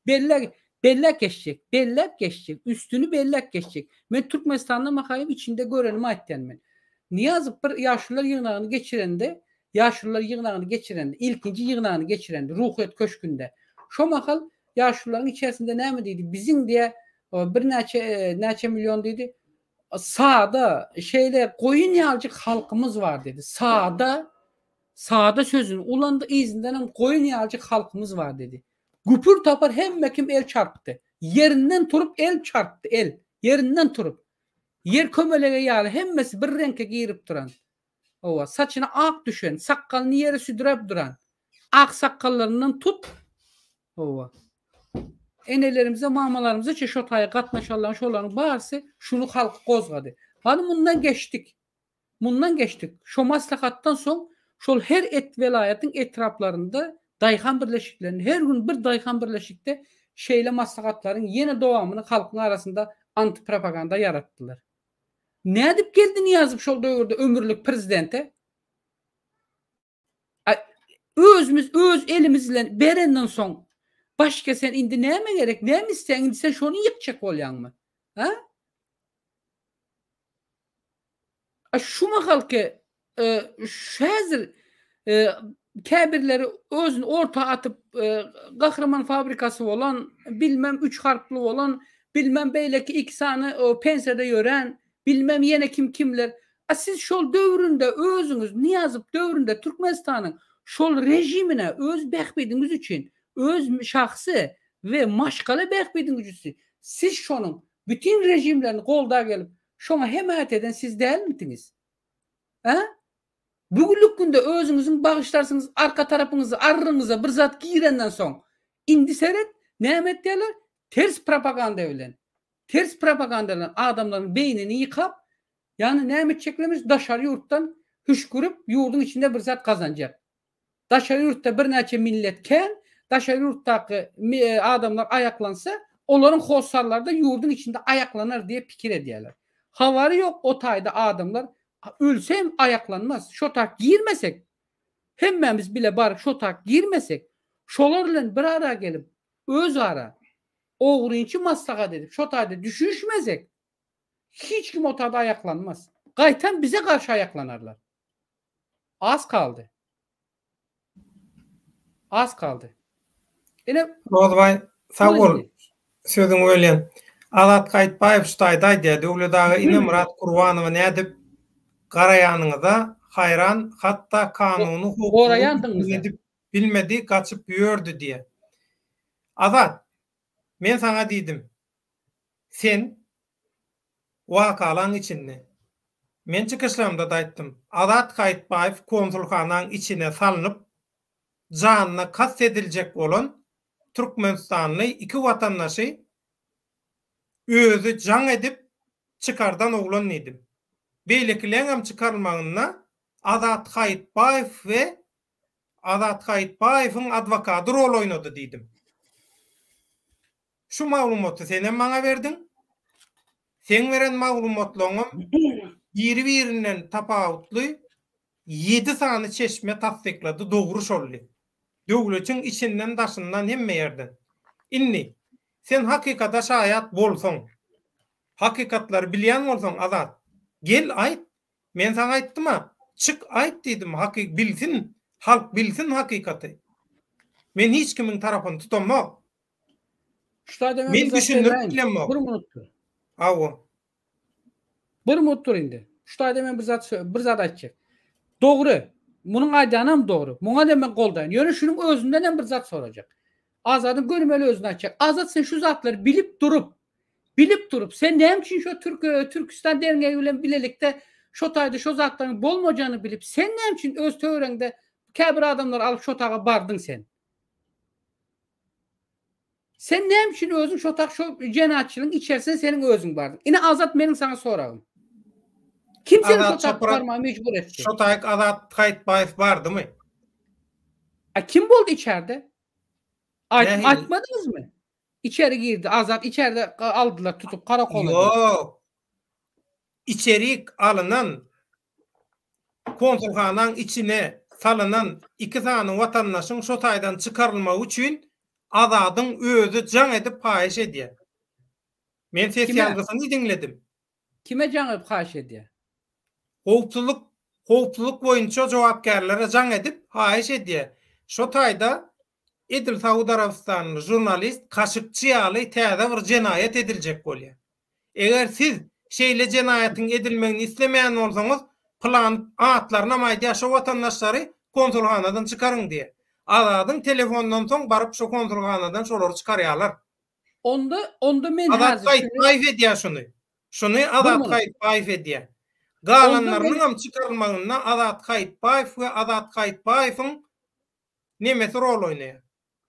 belläp, belläp geçjek, belläp geçjek, üstüni belläp geçjek. Men Türkmenistanda mahaýym içinde görenimi aýtýan men. Nyýazow bir ýaşulular ýygnagyny geçirende, ýaşulular ýygnagyny geçirende, ilkinji ýygnagyny geçirende Ruhyýet köşgünde. Şo mahal ýaşulularyň içerisinde näme diýdi? Biziň diýä birnäçe näçe million diýdi. Sada, şeýle goýun ýaljyk halkymyz bar diýdi. Sada Sada sözüni ulandy, yzyndanam goýun ýaljyk halkymyz bar diýdi. Güpür tapar hemme kim el çarpdy. Ýerinden turup el çarpdy, el. Ýerinden turup. Ýer kömelege ýaly hemmesi bir reňke girip duran. Hawa, saçyna ak düşen, sakgalyny ýere südüräp duran. Ak sakgallaryndan tut. Hawa. Enelerimize, mamalarymyza çe şo taýy gatnaşanlaryň şolaryň barysy şuny halky gozgady. Hany mundan geçdik. Mundan geçdik. Şo maslahatdan soň şol her et welaýatyň etraplarynda daýhan birleşiklerinde her gün bir daýhan birleşikde şeýle maslahatlaryň ýene dowamyny halkyň arasynda antipropaganda ýaratdylar. Nädip geldi Nyýazow şol döwürde ömürlik prezidente? Özümiz öz elimiz bilen berenden soň başga sen indi näme gerek? Näme isleýäň? Indi sen şony ýykjak bolýaňmy? Ha? A şu mahalky şu häzir käbirleri özüni orta atyp gahryman fabrikasy bolan, bilmem üç harply bolan, bilmem beýleki iki sany pensiýada ýören, bilmem ýene kim kimler. A siz şol döwründe özüňiz Nyýazow döwründe Türkmenistanyň şol režimine öz bähbidiňiz üçin, öz şahsy we maşgala bähbidiňiz üçin siz şonuň bütin režimlerini golda gelip şoňa hemaýat eden siz dälmidiňiz? A? Bu günlük günde özüňiziň bagyşlarsyňyz arka tarapyňyza arryňyza bir zat girenden soň indi seret näme etýärler ters propaganda bilen ters propaganda bilen adamlaryň beýnini ýykap ýagny näme etjeklermiş daşary ýurtdan hüşgürip ýurduň içinde bir zat gazanjak Daşary ýurtda birnäçe millet kän, daşary ýurtdaky adamlar aýaklansa, olaryň hossarlary-da ýurduň içinde aýaklanar diýip pikir edýärler. Habary ýok o taýda adamlar ölse hem aýaklanmaz. Şo tak girmesek, hemmämiz bile baryp şo tak girmesek, şolar bilen bir ara gelip, özara ogrynçy maslahat edip şo taýda düşünişmesek, hiç kim o taýda aýaklanmaz. Gaýtam bize garşy aýaklanarlar. Az kaldy. Az kaldy. Ine Rozbaý sag bol. Sözüňi bölýän. Azat Gaýytbaýew şu taýda aýdýar, Döwlet aga ine Myrat Gurbanowa nädip garaýanyňyza haýran hatda kanuny howpsuzlyk edip bilmedi gaçyp ýördi diýýär. Azat men saňa diýdim sen Wakalaň içinde. Men çykyşlarymda-da aýtdym. Azat Gaýytbaýew konsulhanaň içine salnyp, janyna kast ediljek bolan türkmenistanly iki watandaşy özi jaň edip çykardan oglan diýdim. Beýlekileňem çykarylmagynda Azat Gaýytbaýew we Azat Gaýytbaýewiň adwokady rol oýnady diýdim. Şu maglumaty senem maňa berdiň. Seň beren maglumatlaryňam biri-birinden tapawutly ýedi sany çeşme tassyklady, dogry şoldy. Döwletiň içinden daşyndan hemme ýerden. Indi, sen hakykata şaýat bolsaň, hakykatlary bilýän bolsaň Azat, gel aýt, men saňa aýtdym-a, çyk aýt diýdim, haky bilsin, halk bilsin hakykaty. Men hiç kimiň tarapyny tutamok. Şu taýda men bir zat düşündirip bilemok. Bir minut dur. Hawa. Bir minut dur indi. Şu taýda men bir zat bir zat aýtjak. Dogry. Munuň aýdýanam dogry. Muňa da men goldaýan. Ýöne şunuň özünden hem bir zat sorajak. Azadyň görmeli özüne aýtjak. Azat sen şu zatlary bilip durup, bilip durup sen näme üçin şu Türk e, Türkistan derňegi bilen bilelikde şo taýda şo zatlaryň bolmajagyny bilip sen näme üçin öz töweregiňde käbir adamlary alyp şo taga bardyň sen? Sen näme üçin özüň şo tak şo jenaýatçylygyň içerisine seniň özüň bardyň? Ine Azat meniň saňa soragym. Kim seni şo tak barmaga mejbur etdi? Şo taýyk Azat Haýytbaýew bardymy? A kim boldy içerde? Aýt, aýtmadyňyzmy? Içeri girdi, Azat içerde aldylar tutup karakola. Ýok. Içerik alynan konsulhanaň içine salynan iki sany watandaşyň şo taýdan çykarylmagy üçin Azadyň özi jaň edip haýyş edýär. Men ses ýazgysyny diňledim. Kime jaň edip haýyş edýär? Howpsuzlyk howpsuzlyk boýunça jogapkärlere jaň edip haýyş edýär. Şo taýda edil Saud Arabystanly žurnalist Kaşykçy ýaly täze bir jenaýat ediljek bolýar. Eger siz şeýle jenaýatyň edilmegini islemeýän bolsaňyz, pylan atlarynam aýdýar, şo watandaşlary konsulhanadan çykaryň diýýär. Azadyň telefonyndan soň baryp şo konsulhanadan şolary çykarýarlar. Onda, onda men Azat Gaýypbaýew edýär şuny. Şuny Azat Gaýypbaýew edýär. Galanlarynyňam çykarylmagynda Azat Gaýypbaýew we Azat Gaýypbaýewiň nemesi rol oýnaýar.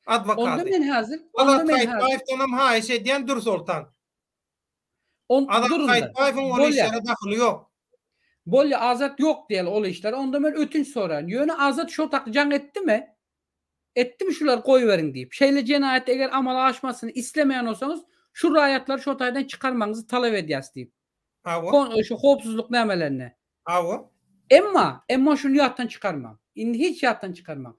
Adwokady. Onda men häzir, onda men häzir. Azat Gaýypbaýewdanam haýyş edýän Dürsoltan. Azat Gaýypbaýewiň ol işlere dahyly ýok. Bolýa Azat ýok diýeli ol işlere. Onda men ötünç soraýyn. Ýöne Azat şo tak jaň etdimi? Etdimi şulary goýberiň diýip. Şeýle jenaýat eger amala aşmasyny islemeýän bolsaňyz, şu raýatlary şo taýdan çykarmagyňyzy talap edýäs diýip. Hawa. Şu howpsuzlyk nämelerine. Hawa. Emma, emma şuny ýatdan çykarmaň. Indi hiç ýatdan çykarmaň.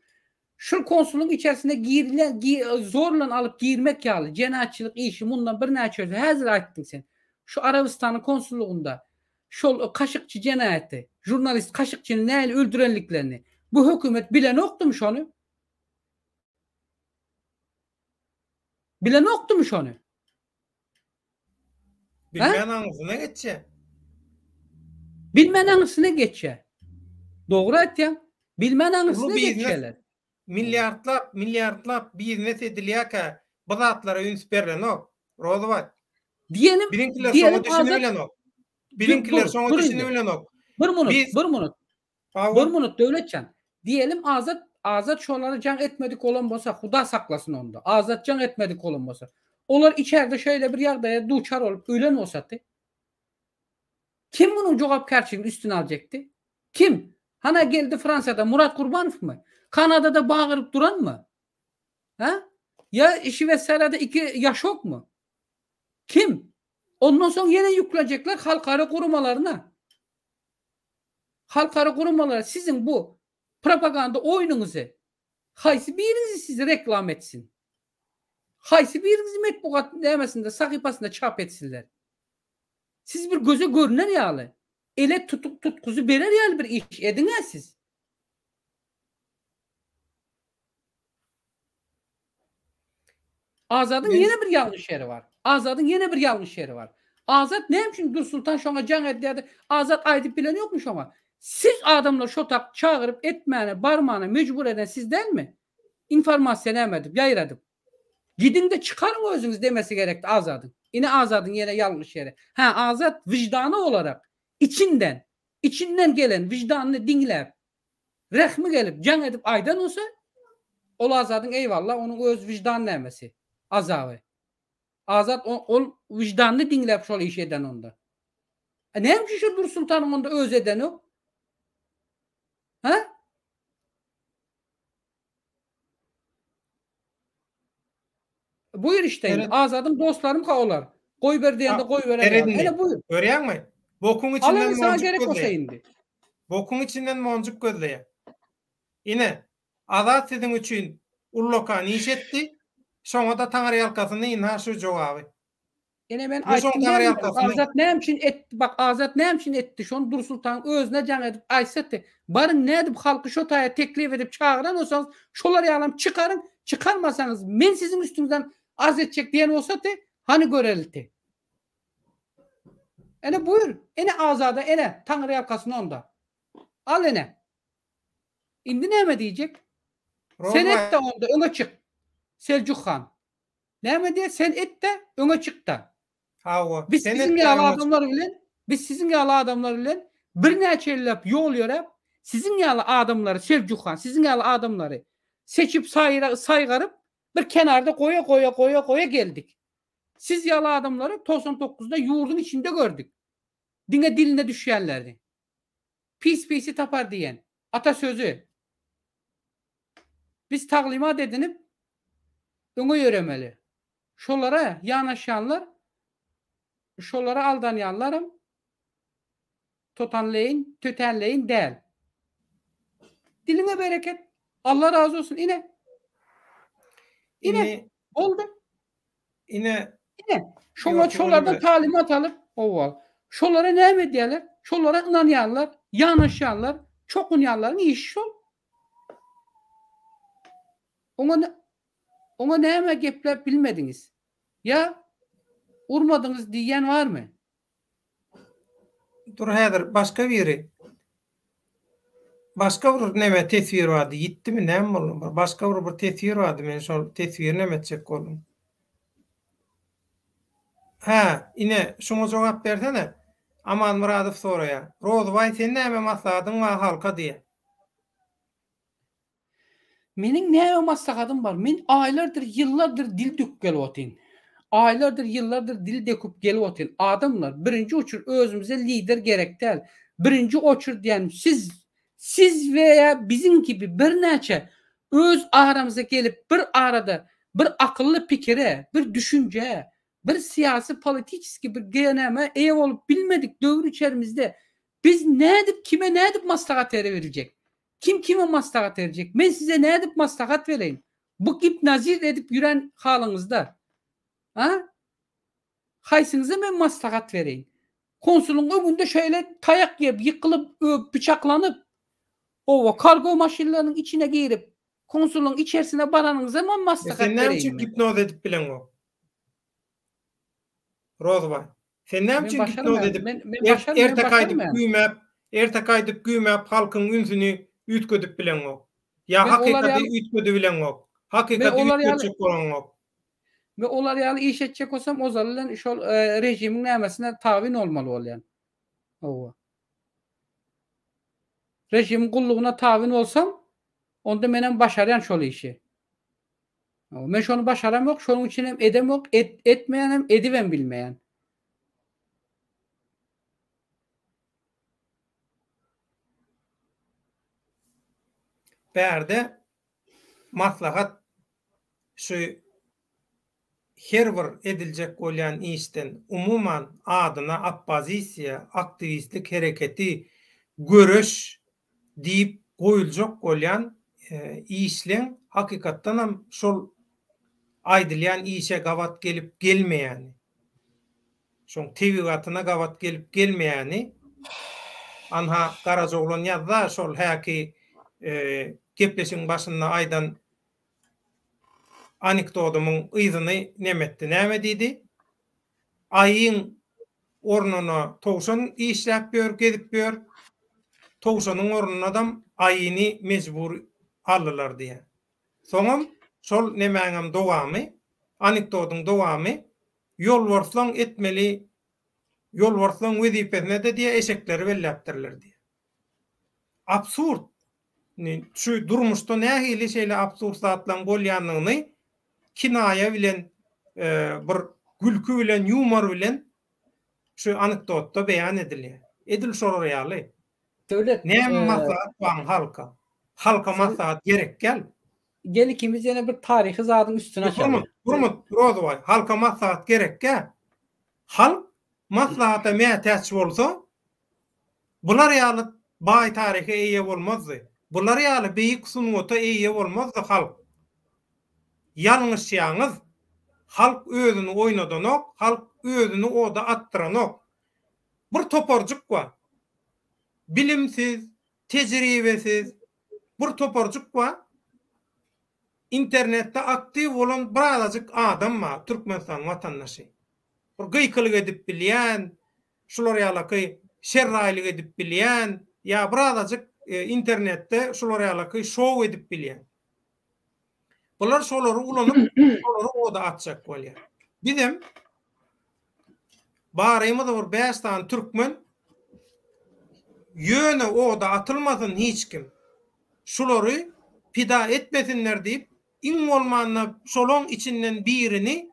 Şul konsullygyň içerisine girilen, zorlan alyp girmek ýaly jenaýatçylyk işi mundan birnäçe ýyl, häzir aýtdyň sen. Şu Arabystanyň konsullygynda şol Kaşykçy jenaýaty, žurnalist Kaşykçyny nähili öldürenliklerini bu hökümet bilenokdymy şony? Bilenokdymy şony? Bilmän aňyrsyna geçýä. Bilmän aňyrsyna geçýä. Dogry aýtýaň. Bilmän aňyrsyna geçýäler. Milliardlap, milliardlap biznes edilýärkä bu zatlara üns berlenok. Rozybaý. Diýelim, Biziňkiler şoňa düşünibilenok. Biziňkiler şoňa düşünibilenok. Bir minut, bir minut. Bir minut Döwletjan. Diýelim Azat Azat şolara jaň etmedik bolan bolsa Huda saklasyn onda. Azat jaň etmedik bolan bolsa. Olar içerde şeýle bir ýagdaýa duçar bolup ölen bolsady. Kim munuň jogapkärçiligini üstüne aljakdy? Kim? Hana geldi Fransiýada Murat Gurbanowmy? Kanadada bagyryp duranmy? Ha? Ýa Şweýsariýada iki ýaşokmy? Kim? Ondan soň ýene ýüklenjekler halkara guramalaryna. Halkara guramalar siziň bu propaganda oýnuňyzy haýsy biriňizi sizi reklama etsin? Haýsy biriňizi metbugat nämesinde sahypasynda çap etsinler? Siz bir göze görüner ýaly, ele tutuk tutguzy berer ýaly bir iş ediň-ä siz. Azadyň ýene bir ýalňyş ýeri bar. Azadyň ýene bir ýalňyş ýeri bar. Azat näme üçin Dursultan şoňa jaň edýärdi? Azat aýdyp bilen ýokmy şoňa? Siz adamlar şo tak çagyryp etmäne, barmana mejbur eden siz dälmi? Informasiýa näme edip, ýaýradyp. Gidiňde çykaryň özüňiz demesi gerekdi Azadyň. Ine Azadyň ýene ýalňyş ýeri. Hä Azat wyždany olarak içinden, içinden gelen wyždanyny diňläp, Rehmi gelip jaň edip aýdan bolsa, ol Azadyň eýwalla onuň öz wyždan nämesi, azaby. Azat ol wyždanyny diňläp şol işi eden onda. A näme üçin şo Dursultanyň onda özi edenok? Hä? Buýur işte indi. Azadyň dostlarymka olar. Goýber diýende goýberer ýaly. Ene buýur. Görýäňmi? Bokuň içinden monjuk gerek bolsa indi. Bokuň içinden monjuk gözleýär. Ine, Azat siziň üçin ullakan iş etdi. Şoňa-da taňryýalkasyny ynha şu jogaby. Ene men aýtdym dälmi? Azat näme üçin etdi? Bak Azat näme üçin etdi? Şony Dursultanyň özüne jaň edip aýtsatdy. Baryň nädip halky şo taýa teklip edip çagyran bolsaňyz, şolar ýalam çykaryň, çykarmasaňyz men siziň üstüňizden arz etjek diýen bolsady, hany görelidi. Ene buýur, ene Azada ene Taňryýalkasyn onda. Al ene. Indi näme diýjek? Sen et-de onda öňe çyk. Seljuk han. Näme diýýär? Sen et-de, öňe çyk-da. Hawa, Biz sen siziň et-de, ýaly öňe çyk. adamlar bilen, biz siziň ýaly adamlar bilen birnäçe ýyllap ýol ýöräp, siziň ýaly adamlary, Seljuk han, siziň ýaly adamlary seçip, saýra, saýgaryp, bir kenarda goýa-goýa, goýa-goýa geldik. Siz ýaly adamlary 99-da ýurduň içinde gördük. Diňe diline düşýänlerini. Pis pisi tapar diýen ata sözi. Biz taglymat edinip öňe ýöremeli. Şolara ýanaşýanlar, şolara aldanýanlaram totanleýin, tötänleýin däl. Diliňe bereket. Alla razy bolsun. Ine. Ine. Boldy. Ine. Ine. Şoňa şolardan talimat alyp, owa. Şolara näme edýärler? Şolara ynanýarlar, ýanaşýarlar, çokunýarlaryň işi şol. Oňa oňa näme gepläp bilmediňiz? Ýa urmadyňyz diýýän barmy? Dur häzir başga biri. Başga bir neme teswir bardy, ýitdimi näme boldy? Bir başga bir bir teswir bardy, men şol teswiri neme etjek boldum. Hä, ine, şuňa jogap bersene. Aman Myradow soraýar. Rozybaý sen näme maslahatyň bar halka diýýär. Meniň näme maslahatym bar? Men aýlardyr, ýyllardyr dil döküp gelip otyryn. Aýlardyr, ýyllardyr dil döküp gelip otyryn. Adamlar, birinji oçur özümize lider gerek däl. Birinji oçur diýýänim siz, siz we ýa biziň kibi birnäçe öz aramyza gelip bir arada bir akylly pikire, bir düşünjä, bir syýasy politiçeskiý bir GNM-e eýe bolup bilmedik döwür içerimizde biz nädip kime nädip maslahat berebiljek? Kim kime maslahat berjek? Men size nädip maslahat bereýin? Bu gipnozir edip ýüren halyňyzda. A? Haýsyňyza men maslahat bereýin? Konsulyň öňünde şeýle taýak ýep, ýykylyp, pyçaklanyp, oba kargo maşynlarynyň içine girip, konsulyň içerisine baranyňyza men maslahat Sen näme bereýinmi? üçin gipnoz edip bileňok? Rozbaý. Sen näme Men üçin gipnoz başarmaýan. edip, Men men er, başar men erteki aýdyp başarmaýan. güýmäp, erteki aýdyp güýmäp halkyň ünsüni üýtgedip bileňok? Ýa Men olar hakykaty ýaly üýtgedibileňok? Men Hakykaty olar ýaly üýtgetjek bolaňok? Men olar ýaly iş etjek bolsam ozaly bilen şol e, režimiň nämesine tabyn bolmaly bolýan. Hawa. Režimiň gullugyna tabyn bolsam, onda menem başarýan şol işi. Men şony başaramok, şonuň üçin hem edemok, et, etmeýän hem, edibem bilmeýän. Bärde maslahat şu her bir ediljek bolýan işden, umuman adyna oppozisiýa, aktiwistlik hereketi, göreş diýip goýuljak bolýan işleň hakykatdanam şol aýdylýan işe gabat gelip gelmeýäni, şoň tebigatyna gabat gelip gelmeýäni, anha Garajaoglan ýazda şol häki gepleşigiň başynda aýdan anekdodymyň yzyny nemetdi. Näme diýdi? Aýyň ornuna towşan işläp ýör, gezip ýör. Towşanyň ornunadam aýyny mejbur aldylar diýýär. Soňam şol nemäňem dowamy, anekdodyň dowamy, ýolbarslaň etmeli, ýolbarslaň wezipesine-de diýýär, eşekleri belläpdirler diýýär. Absurd! Indi şu durmuşda nähili şeýle absurd zatlaryň bolýanyny kinaýa bilen, bir gülki bilen, ýumor bilen şu anekdotda beýan edilýär. Edil şolar ýaly. Döwlet, Näme maslahat bar halka? Halka maslahat gerek däl. Gel ikimiz ýene bir taryhy zadyň üstüni açaly. Durmut, Durmut, Rozybaý, halka maslahat gerek däl. Halk maslahata mätäç bolsa, Bular ýaly baý taryha eýe bolmazdy. Bular ýaly beýik sungata eýe bolmazdy halk. Ýalňyşýaňyz. Halk özüni oýnadanok, halk özüni oda atdyranok. Bir toparjyk bar. Bilimsiz, tejribesiz bir toparjyk bar. Internetde aktiw bolan birazajyk adam bar, Türkmenistanyň watandaşy. Bir gykylyk edip bilýän, şular ýalaky şerraýlyk edip bilýän ýa birazajyk internetde şular ýalaky şou edip bilýän. Bular şolary ulanyp, şolary oda atjak bolýar. Bizem barymyz bir 5 sany türkmen ýöne oda atylmasyn hiç kim. Şulary pida etmesinler diýip, iň bolmanda şolaň içinden birini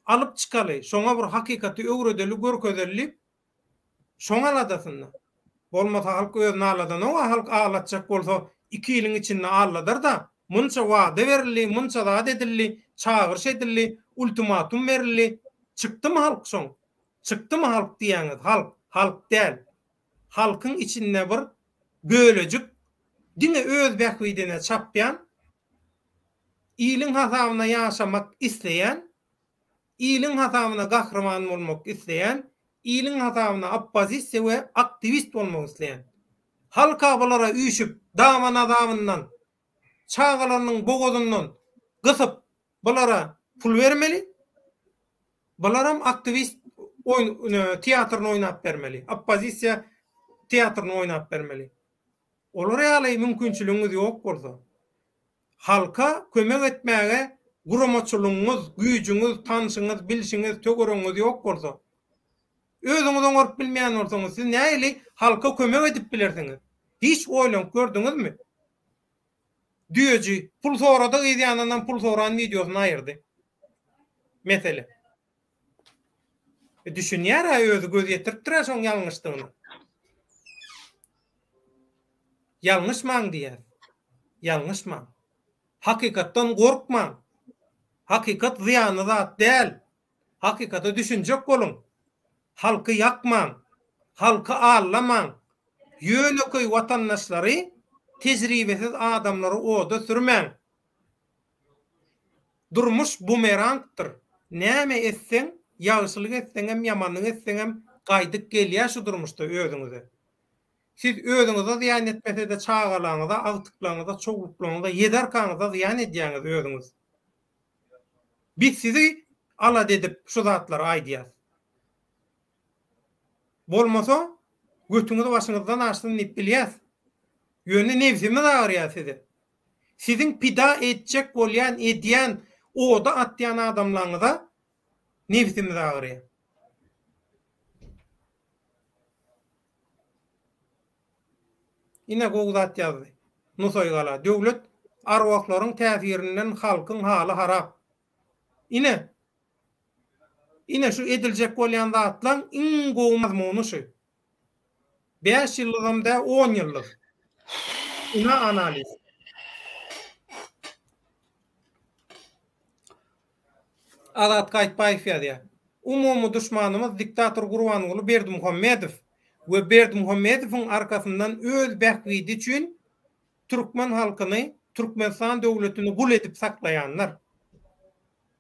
alyp çykaly, şoňa bir hakykaty öwredeli, görkezeli diýip, şoň aladasynda. Bolmasa halk özüni aldadanok-a, halk aldatjak bolsa iki ýylyň içinde aldadar-da. Munça wada berildi, munça zat edildi, çagyryş edildi, ultimatum berildi. Çykdymy halk şoň? Çykdymy halk diýýäňiz, halk, halk däl. Halkyň içinde bir bölejik diňe öz bähbidine çapýan, iliň hasabyna ýaşamak isleýän, iliň hasabyna gahryman bolmak isleýän, iliň hasabyna oppozisiýa we aktiwist bolmak isleýän. Halka bulara üýşüp, daban azabyndan, çagalarynyň bogazyndan gysyp bulara pul bermeli, bularam aktiwist oýun teatryny oýnap bermeli, oppozisiýa teatryny oýnap bermeli. Olar ýaly mümkinçiligiňiz ýok bolsa, halka kömek etmäge guramaçylygyňyz, güýjüňiz, tanşyňyz, bilşiňiz, töweregiňiz ýok bolsa, özüňiz oňaryp bilmeýän bolsaňyz, siz nähili halka kömek edip bilersiňiz? Hiç oýlanyp gördüňizmi? Düýeji pul sorady yz ýanyndan pul soran wideosyny aýyrdy. Mesele. E, düşünýär-ä özi göz ýetiripdir-ä şoň ýalňyşdygyna. Ýalňyşmaň diýýär. Ýalňyşmaň. Hakykatdan gorkmaň. Hakykat zyýanly zat däl. Hakykata düşünjek boluň. Halky ýakmaň. Halky aldamaň. Ýönekeý watandaşlary, tejribesiz adamlary oda sürmäň. Durmuş bumerangdyr. Näme etseň, ýagşylyk etseňem, ýamanlyk etseňem gaýdyp gelýär şu durmuşda özüňize. Siz özüňize zyýan etmese-de çagalaryňyza, agtyklaryňyza, çowluklaryňyza, ýedi-arkaňyza zyýan edýäňiz özüňiz. Biz sizi alada edip şu zatlary aýdýas. Bolmasa götüňiz başyňyzdan aşsyn diýip bilýäs. Ýöne nebsimiz agyrýar size. Siziň pida etjek bolýan, edýän, oda atýan adamlaryňyza nebsimiz agyrýar. Ine gowy zat ýazdy. Nusaýgala. Döwlet arwahlaryň täsirinden halkyň haly harap. Ine. Ine şu ediljek bolýan zatlaň iň gowy mazmuny şu. Bäş ýyllyzam dä on ýyllyz. Ine analiz. Azat Gaýtbaýew ýazýar. Umumy duşmanymyz diktator Gurbanguly Berdimuhamedow we Berdimuhamedowyň arkasyndan öz bähbidi üçin türkmen halkyny, Türkmenistan döwletini gul edip saklaýanlar.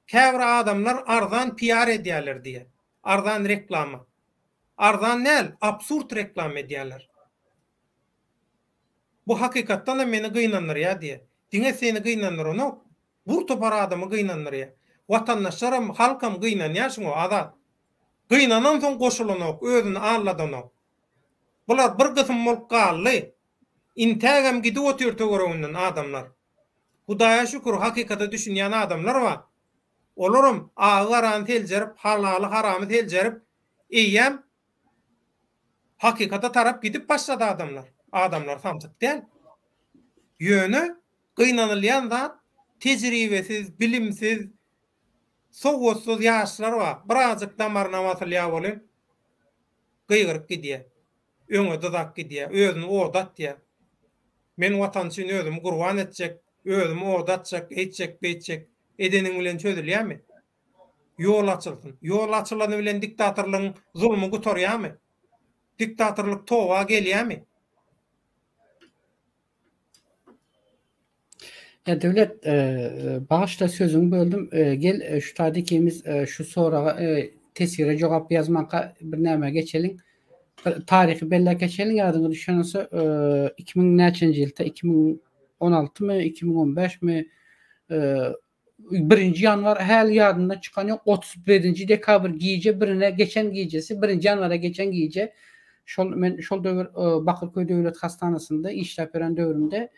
Käbir adamlar arzan PR edýärler diýýär. Arzan reklama. Arzan däl, absurd reklama edýärler. Bu hakykatdanam meni gynandyrýar diýýär. Diňe seni gynandyranok, Bur topar adamy gynandyrýa. Watandaşlaram, halkam gynanýar şuňa, Azat. Gynanansoň goşulanok, özüni aldadanok. Bular bir gysym bolup galdy. Intägem gidip otyr töwereginden adamlar. Hudaýa şükür hakykata düşünýän adamlar bar. Olaram agy-garany seljerip, halaly-haramy seljerip, eýýäm hakykata tarap gidip başlady adamlar. Adamlar samsyk däl. Ýöne Gynanylýan zat tejribesiz, bilimsiz, sowatsyz ýaşlar bar. Birazjyk damaryna basylýar welin, gygyryp gidýär. Öňe dyzap gidýär. Özüni oda atýar. Men Watan üçin özümi gurban etjek, özümi oda atjak, eýtjek, beýtjek. Edeniň bilen çözülýärmi? Ýol açylsyn. Ýol açylany bilen diktatorlygyň zulmy gutarýarmy? Diktatorlyk toba gelýärmi? Ýa Döwlet, bagyşla sözüňi böldüm. Gel şu taýda ikimiz şu soraga teswire jogap ýazmanka bir nämä geçeliň. Bir taryhy belläp geçeliň ýadyňa düşen bolsa 2000 näçenji ýylda 2016 my 2015 mi Birinji ýanwar häli ýadymdan çykan ýok, 31-nji dekabr gije birine geçen gijesi, birinji ýanwara geçen gije şol men şol döwür Bakyrköý döwlet hastanasynda işläp ýören döwrümde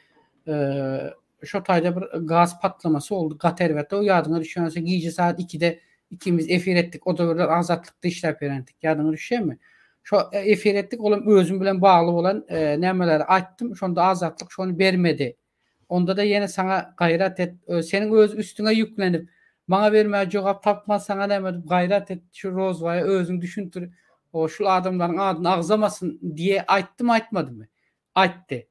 şo taýda bir gaz patlamasy boldy, gaty erbet. O ýadyňa düşýän bolsa gije sagat 2-de ikimiz efir etdik. O döwürler Azatlykda işläp ýörendik. Ýadyňa düşýärmi? Şo efir etdik, olam özüm bilen bagly bolan nämeleri aýtdym. Şonda Azatlyk şony bermedi. Onda-da ýene saňa gaýrat et, seniň öz üstüňe ýüklenip, maňa bermäge jogap tapmaz, saňa näme diýip gaýrat et, şu Rozbaýa özüň düşündir, o şul adamlaryň adyny agzamasyn diýe aýtdymy aýtmadymy? Aýtdy.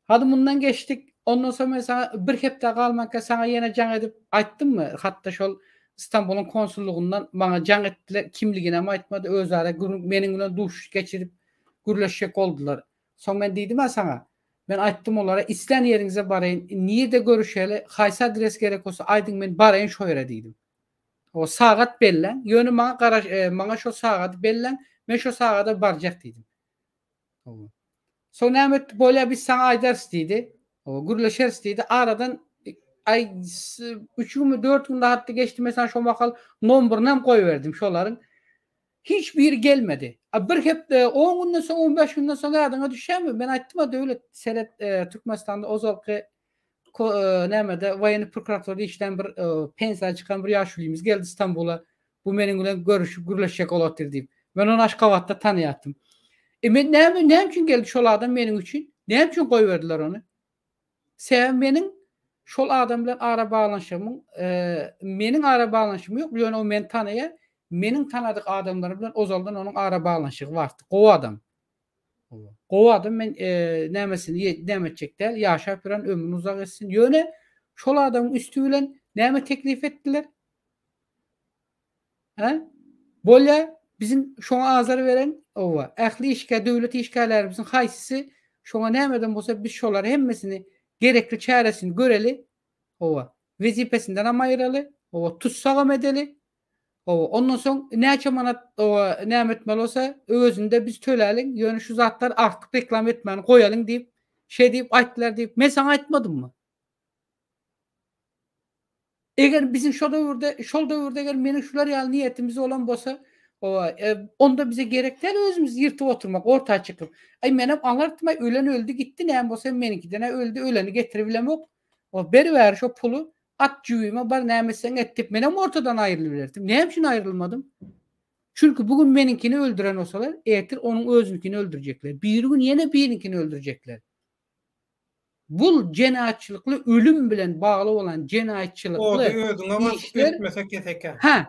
Hady mundan geçdik. Ondan soň men saňa bir hepde galmanka saňa ýene jaň edip aýtdymmy? Hatda şol Stambulyň konsullygyndan maňa jaň etdiler, kimliginem aýtmady, özara gürrüň meniň bilen duşuşyk geçirip gürleşjek boldular. Soň men diýdim-ä saňa, men aýtdym olara islän ýeriňize baraýyn, nirde görüşeli, haýsy adres gerek bolsa aýdyň men baraýyn şo ýere diýdim. O sagat belläň, ýöne maňa garaş, maňa şo sagady belläň, men şo sagada barjak diýdim. Hawa. Soň näme etdi? Bolýa biz saňa aýdarys diýdi. Hawa, gürleşeris diýdi. Aradan aý üç günmi, dört gün hatda geçdi. Men saňa şo mahal nomberini hem goýberdim şolaryň. Hiç biri gelmedi. A bir hepde, on günden soň, on bäş günden soň ýadyňa düşýärmi? Men aýtdym-a Döwlet, seret, Türkmenistanda ozalky nämede woýennyý prokuraturada işlän bir pensiýa çykan bir ýaşulymyz geldi Stambula. Bu meniň bilen görüşip gürleşjek bolup otyr diýip. Men ony Aşgabatda tanaýartym. E men näme näme üçin geldi şol adam meniň üçin? Näme üçin goýberdiler ony? Sebäbi meniň şol adam bilen ara baglanyşygymyň meniň ara baglanyşygym ýok, ýöne o meni tanaýar. Meniň tanadyk adamlarym bilen ozaldan onuň ara baglanyşygy bardy. Gowy adam. Gowy adam men nämesini näme etjek däl, ýaşap ýören ömrüni uzak etsin. Ýöne şol adamyň üsti bilen näme teklip etdiler? Hä? Bolýa, biziň şoňa azar beren, owa, ähli işgär, döwlet işgärlerimiziň haýsysy şoňa nämeden bolsa biz şolary hemmesini gerekli çäresini göreli, owa, wezipesindenem aýyraly, owa, tussagam edeli, owa, ondan soň näçe manat, owa, näme etmeli bolsa, öwezinde biz töläliň, ýöne şu zatlary artyk reklama etmäni goýalyň diýip, şeý diýip aýtdylar diýip, men saňa aýtmadymmy? Eger biziň şo döwürde, şol döwürde eger meniň şular ýaly niýetimiz bolan bolsa, owa, e, onda bize gerek däl özümizi ýyrtyp oturmak, orta çykyp. Aý menem alardym, aý ölen öldi gitdi, näme bolsa hem meniňkiden-ä öldi, öleni getiribilemok. O beriberi şo puly, at jübime bar näme etseň et diýip menem ortadan aýrylybilerdim. Näme üçin aýrylmadym? Çünki bu gün meniňkini öldüren bolsalar, ertir onuň özüniňkini öldürjekler. Birigün ýene biriniňkini öldürjekler. Bul jenaýatçylykly ölüm bilen bagly bolan jenaýatçylykly Ody özüňe basyp işler ötmese kesekä. Hä.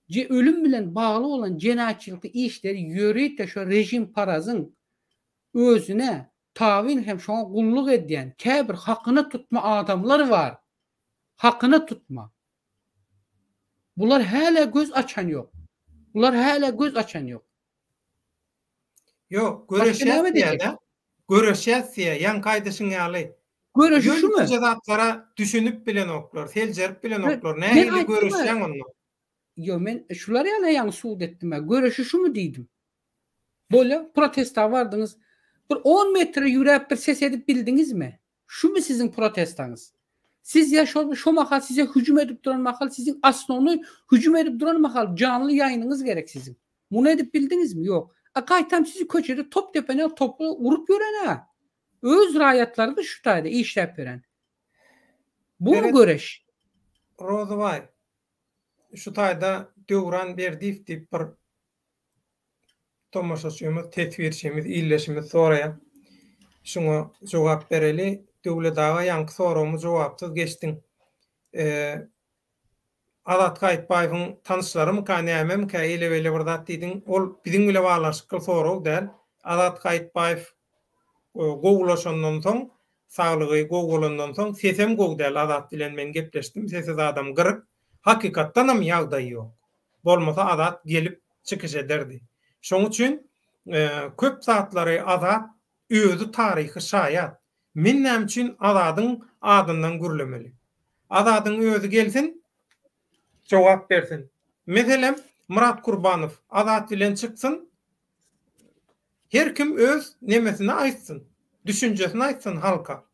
Je ölüm bilen bagly bolan jenaýatçylykly işleri ýörite şo režimparazyň özüne tabyn hem şoňa gulluk edýän käbir hakyna tutma adamlar bar. Hakyna tutma. Bular hälä göz açan ýok. Bular hälä göz açan ýok. Ýok, Başga göreşýäs näme diýjek? diýýä-dä. Göreşýäs diýýä, ýaňky aýdyşyň ýaly. Göreşi şumy? Ýönekeje zatlara düşünip bilenoklar, seljerip bilenoklar. Men Nähili aýtdym-a. göreşýäň onda? Ýok, men şular ýaly ýaňy sud etdim-ä. Göreşi şumy diýdim. Bolýa, protesta bardyňyz. Bir on metre ýüräp bir ses edip bildiňizmi? Şumy siziň protestaňyz? Siz ýa şol şo mahal size hüjüm edip duran mahal siziň osnownoý hüjüm edip duran mahal janly ýaýynyňyz gerek siziň. Muny edip bildiňizmi? Ýok. A gaýtam sizi köçede top depen ýaly topla urup ýören-ä. Öz raýatlaryňyz şu taýda işläp ýören. Bumy Meret göreş? Rozybaý, şu taýda Döwran Berdiýew diýip bir Tomaşaçymyz, teswirçimiz, ildeşimiz soraýar. Şuňa jogap bereli. Döwlet aga ýaňky soragymy jogapsyz geçdiň. Azat Gaýypbaýewiň tanyşlarymyka, nämemikä, eýle-beýle bir zat diýdiň. Ol biziň bile baglanyşykly sorag däl. Azat Gaýypbaýew gowulaşandan soň, saglygy gowy bolandan soň, sesem gowy däl, Azat bilen men gepleşdim, sesi zadam gyryk. Hakykatdanam ýagdaýy ýok. Bolmasa Azat gelip çykyş ederdi. Şoň üçin köp zatlary Azat özi taryhy şaýat. Men näme üçin Azadyň adyndan gürlemeli? Azadyň özi gelsin, jogap bersin. Meselem, Myrat Kurbanow Azat bilen çyksyn, her kim öz nemesini aýtsyn, düşünjesini aýtsyn halka.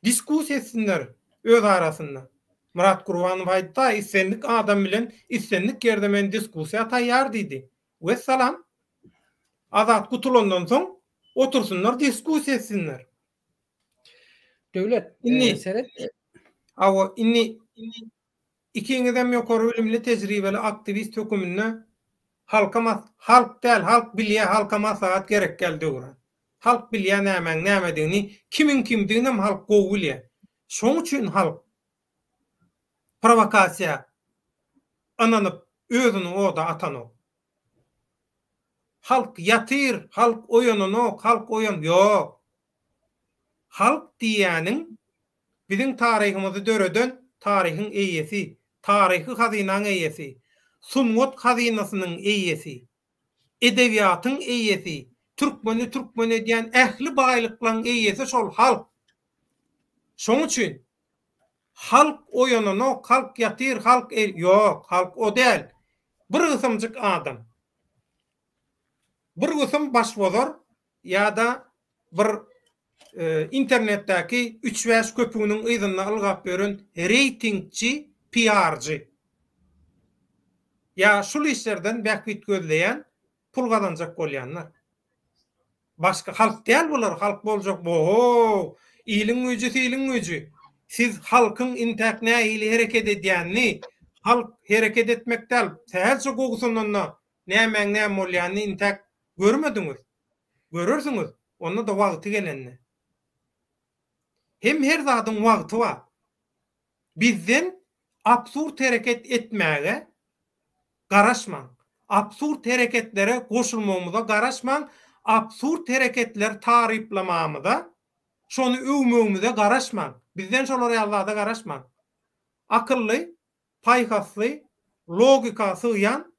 Diskussiýa etsinler öz arasynda. Myrat Gurbanow aýtda islendik adam bilen islendik ýerde men diskussiýa taýýar diýdi. Wessalam. Azat gutulandan soň otursynlar diskussiýa etsinler. Döwlet, Indi seret. Hawa, indi ikiňizem ýokary bilimli tejribeli aktiwist höküminde halka mas halk däl halk bilýä halka maslahat gerek däl Döwran. Halk bilýär nämäň nämedigini, kimiň kimdiginem halk gowy bilýär. Şoň üçin halk prowokasiýa ynanyp özüni oda atanok. Halk ýatyr, halk oýananok, halk oýan, ýok. Halk diýýäniň biziň taryhymyzy döreden taryhyň eýesi, taryhy hazynaň eýesi, sungat hazynasynyň eýesi, edebiýatyň eýesi, türkmeni türkmen edýän ähli baýlyklaň eýesi şol halk. Şoň üçin halk oýananok, halk ýatyr, halk el, ýok, halk o däl. Bir gysymjyk adam. Bir gysym başbozar ýa-da bir internetdäki üç-bäş köpüginiň yzynda ylgap ýören reýtingçi, piarjy. Ýa şul işlerden bähbit gözleýän, pul gazanjak bolýanlar. Başga halk däl bular, halk boljak bo-ho! Iliň güýji siliň güýji. Siz halkyň intäk nähili hereket edýänini, halk hereket etmek däl, sähelçe gowusunanda nämäň näme bolýanyny intäk görmediňiz. Görersiňiz, onda-da wagty gelende. Hem her zadyň wagty bar. Bizden absurd hereket etmäge garaşmaň. Absurd hereketlere goşulmagymyza garaşmaň, absurd hereketleri taryplamamyza, şony öwmegimize garaşmaň. Bizden şolar ýaly zada garaşmaň. Akylly, paýhasly, logika sygýan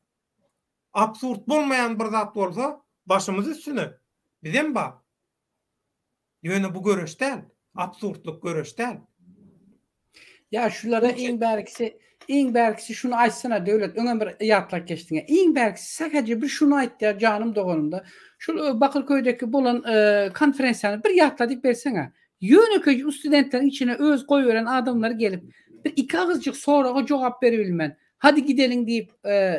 Absurd bolmaýan bir zat bolsa başymyz üstüne. Bizem bar. Ýöne bu göreş däl. Absurdlyk göreş däl. Ýa şulara iň bärkisi, iň bärkisi şuny aýtsana Döwlet, öňem bir ýatlap geçdiňä. Iň bärkisi sähelje bir şuny aýtýa janym doganymda. Şul Bakyrköýdeki bolan konferensiýany bir ýatladyp berseňä. Ýönekeý studentleriň içine öz goýberen adamlary gelip bir iki agyzjyk soraga jogap beribilmän Hadi gideliň diýip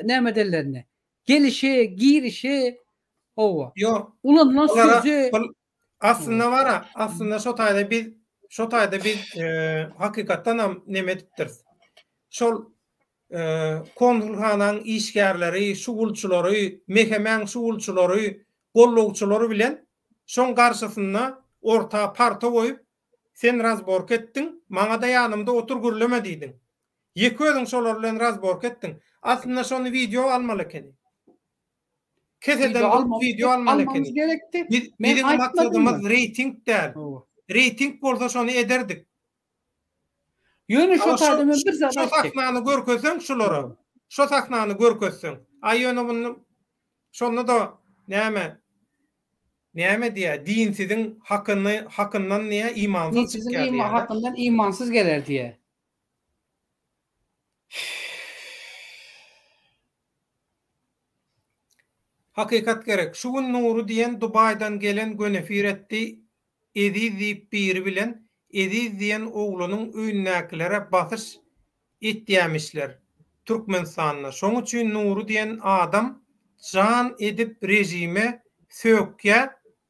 näme edenlerini. Gelişi, girişi, hawa. Ýok. Ulanylan sözi. Aslynda bar-a, aslynda şo taýda biz, şo taýda biz hakykatdanam neme edipdiris. Şol konsulhanaň işgärleri, şugulçylary, MHM-iň şugulçylary, gollagçylary bilen şoň garşysynda orta parta goýup, sen razborka etdiň, maňa-da ýanymda otur gürleme diýdiň. Ýeke özüň şolar bilen razborka etdiň. Aslynda şony wideo almaly ekeni. Keseden durup wideo almaly ekeni. Gerekdi. Biz, biziň maksadymyz reýting däl. Reýting bolsa şony ederdik. Ýöne şo taýda men bir zat Şo sahnany görkezseň şulara. Şo sahnany görkezseň. Aý ýöne muny şonda-da näme näme diýýär? Dinsiziň hakyny hakyndan diýýär, imansyz çykýar diýýär. Hakyndan imansyz geler diýýär. Hakykat gerek. Şu gün Nury diýen Dubaýdan gelen gönefir etdi Eziz diýip biri bilen Eziz diýen oglanyň öýündäkilere basyş etýämişler Türkmenistanda şoň üçin Nury diýen adam jan edip režime sökýä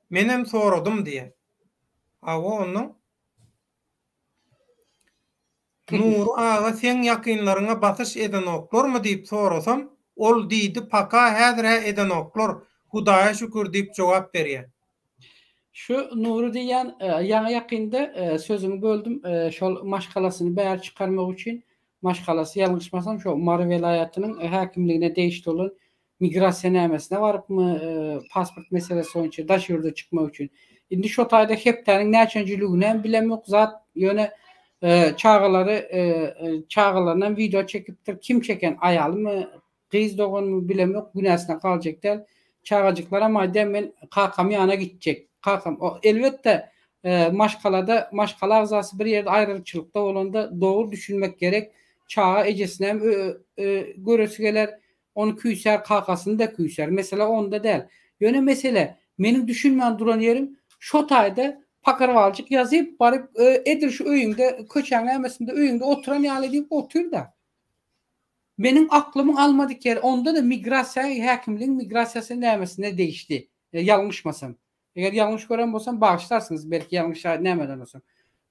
menem soradym diýen. Hawa onnoň Nury aga seň ýakynlaryňa basyş edenoklarmy diýip sorasam, ol diýdi paka häzir-hä edenoklar, Hudaýa şükür diýip jogap berýär. Şu Nury diýýän ýaňy ýakynda sözüňi böldüm şol maşgalasyny bäri çykarmak üçin maşgalasy ýalňyşmasam şo Mary welaýatynyň häkimligine degişli bolan migrasiýa nämesine barypmy, pasport meselesi boýunça daş ýurda çykmak üçin. Indi şo taýda hepdäniň näçenjiliginem bilemok zat, ýöne çagalary çagalarynam wideo çekipdir. Kim çeken, aýalymy, gyz doganymy bilemok, günäsine galjak däl. Çagajyklaram aýdýar, men kakam ýana gitjek. Kakam, elbetde, maşgalada maşgala agzasy bir ýerde aýrylçylykda bolanda dogry düşünmek gerek. Çaga ejesinem göresi geler, Ony küýsär, kakasyny-da küýsär. Mesele onda däl. Ýöne mesele, meniň düşünmän duran ýerim, şo taýda pakyrwaljyk ýazyp, baryp, edil şu öýüňde, köçäň nämesinde öýüňde oturan ýaly edip otur-da. Meniň aklymyň almadyk ýeri, onda-da migrasiýa, häkimligiň migrasiýasy nämesine degişli, ýalňyşmasam. Eger ýalňyş gören bolsam bagyşlarsyňyz belki ýalňyş nämeden bolsam.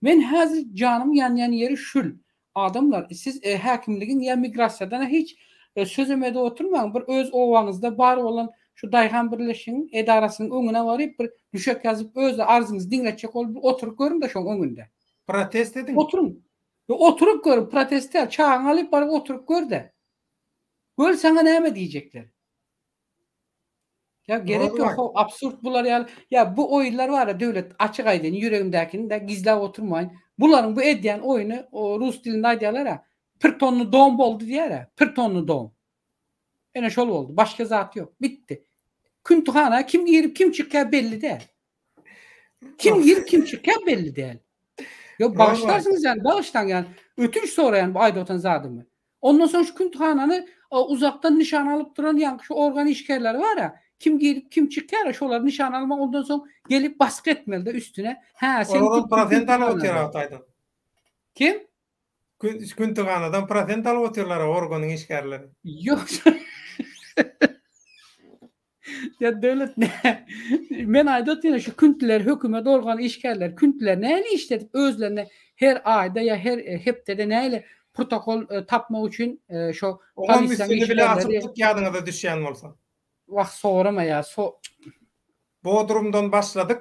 Men häzir janym ýanýan ýeri şul. Adamlar siz häkimligiň ýa migrasiýadana hiç sözem edip oturmaň bir öz obaňyzda bar bolan şu daýhan birleşigiň edarasynyň öňüne baryp bir düşek ýazyp öz arzyňyzy diňletjek bolup bir oturyp görüňde şoň öňünde. Protest ediň. Oturyň. Oturyp görüň protest däl çagaňy alyp baryp oturyp görde. Gör saňa näme diýjekler. Ýa gerek ýok how absurd bular ýaly ýa bu oýunlar bara döwlet açyk aýdaýyn ýüregimdäkini de gizläp oturmaýyn. Bularyň bu edýän oýny rus dilinde aýdýarlar-a pirtonny dom boldy diýýär-ä pirtonny dom. Ene şol boldy başga zat ýok bitdi. Küntühana kim girip kim çykýar belli däl. Kim girip kim çykýar belli däl. Ýok bagyşlarsyňyz ýani bagyşlaň ýani ötünç soraýan bu aýdyp otan zadymy. Ondan soň şu küntühanany uzakdan nyşan alyp duran ýaňky şu organ işgärleri bar-a, kim girip, kim çykýar-a, şolary nyşan almak, ondan soň gelip basgy etmeli-de üstüne. Hä, sen Olardan prosent alyp otyr Agtaýdan. Kim? Küntühanadan prosent alyp otyrlar-a organyň işgärleri. Ýok. Ýa döwlet ne? Men aýdyp otyryn şu küntüler hökümet organ işgärleri küntüler näli işledip özlerine her aýda ýa her e, hepdede näli protokol e, tapmak üçin e, şo polisiýanyň işgärleri bile açypdyk ýadyňyza düşýän bolsa. Wah sorama ýa so Bodrumdan başladyk.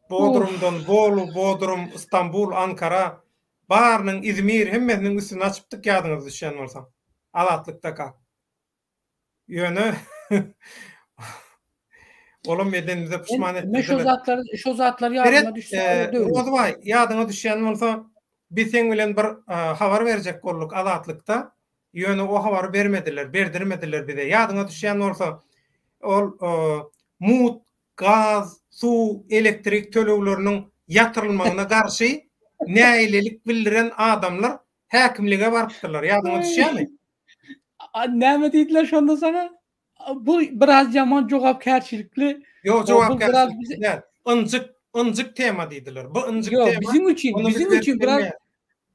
Bodrumdan Bolu, Bodrum, Istanbul, Ankara, barynyň Izmir hemmesiniň üstüni açypdyk ýadyňyza düşýän bolsa. Azatlykdaka. Ýöne olam edenimize puşman etdirdiler. Men şo zatlary, şo zatlar ýadyma düşse, e, Rozybaý, ýadyňa düşýän bolsa, biz seň bilen bir e, habar berjek bolduk Azatlykda. Ýöne o habary bermediler, berdirmediler bize. Ýadyňa düşýän bolsa, ol e, mut, gaz, suw, elektrik tölegleriniň ýatyrylmagyna garşy nägilelik bildiren adamlar häkimlige barypdyrlar. Ýadyňa düşýärmi? Näme diýdiler şonda sana? Bu biraz ýaman jogapkärçilikli. Ýok, jogapkärçilikli däl. Ynjyk, ynjyk tema diýdiler. Bu ynjyk tema. Ýok, biziň üçin, biziň üçin biraz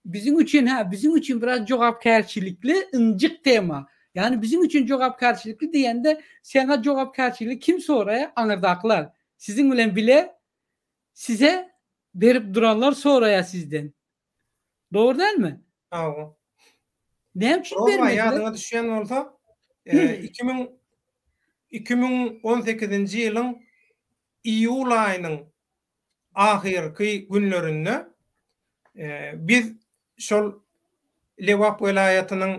biziň üçin hä, biziň üçin biraz jogapkärçilikli ynjyk tema. Ýagny biziň üçin jogapkärçilikli diýende, seňe jogapkärçiligi kim soraýar? Aňyrdakylar. Siziň bilen bile size berip duranlar soraýar sizden. Dogry dälmi? Hawa. Näme üçin bermediler? Ýadyňa düşýän bolsa, 2000 2018-nji ýylyň iýul aýynyň ahyrky günlerinde biz şol Lebap welaýatynyň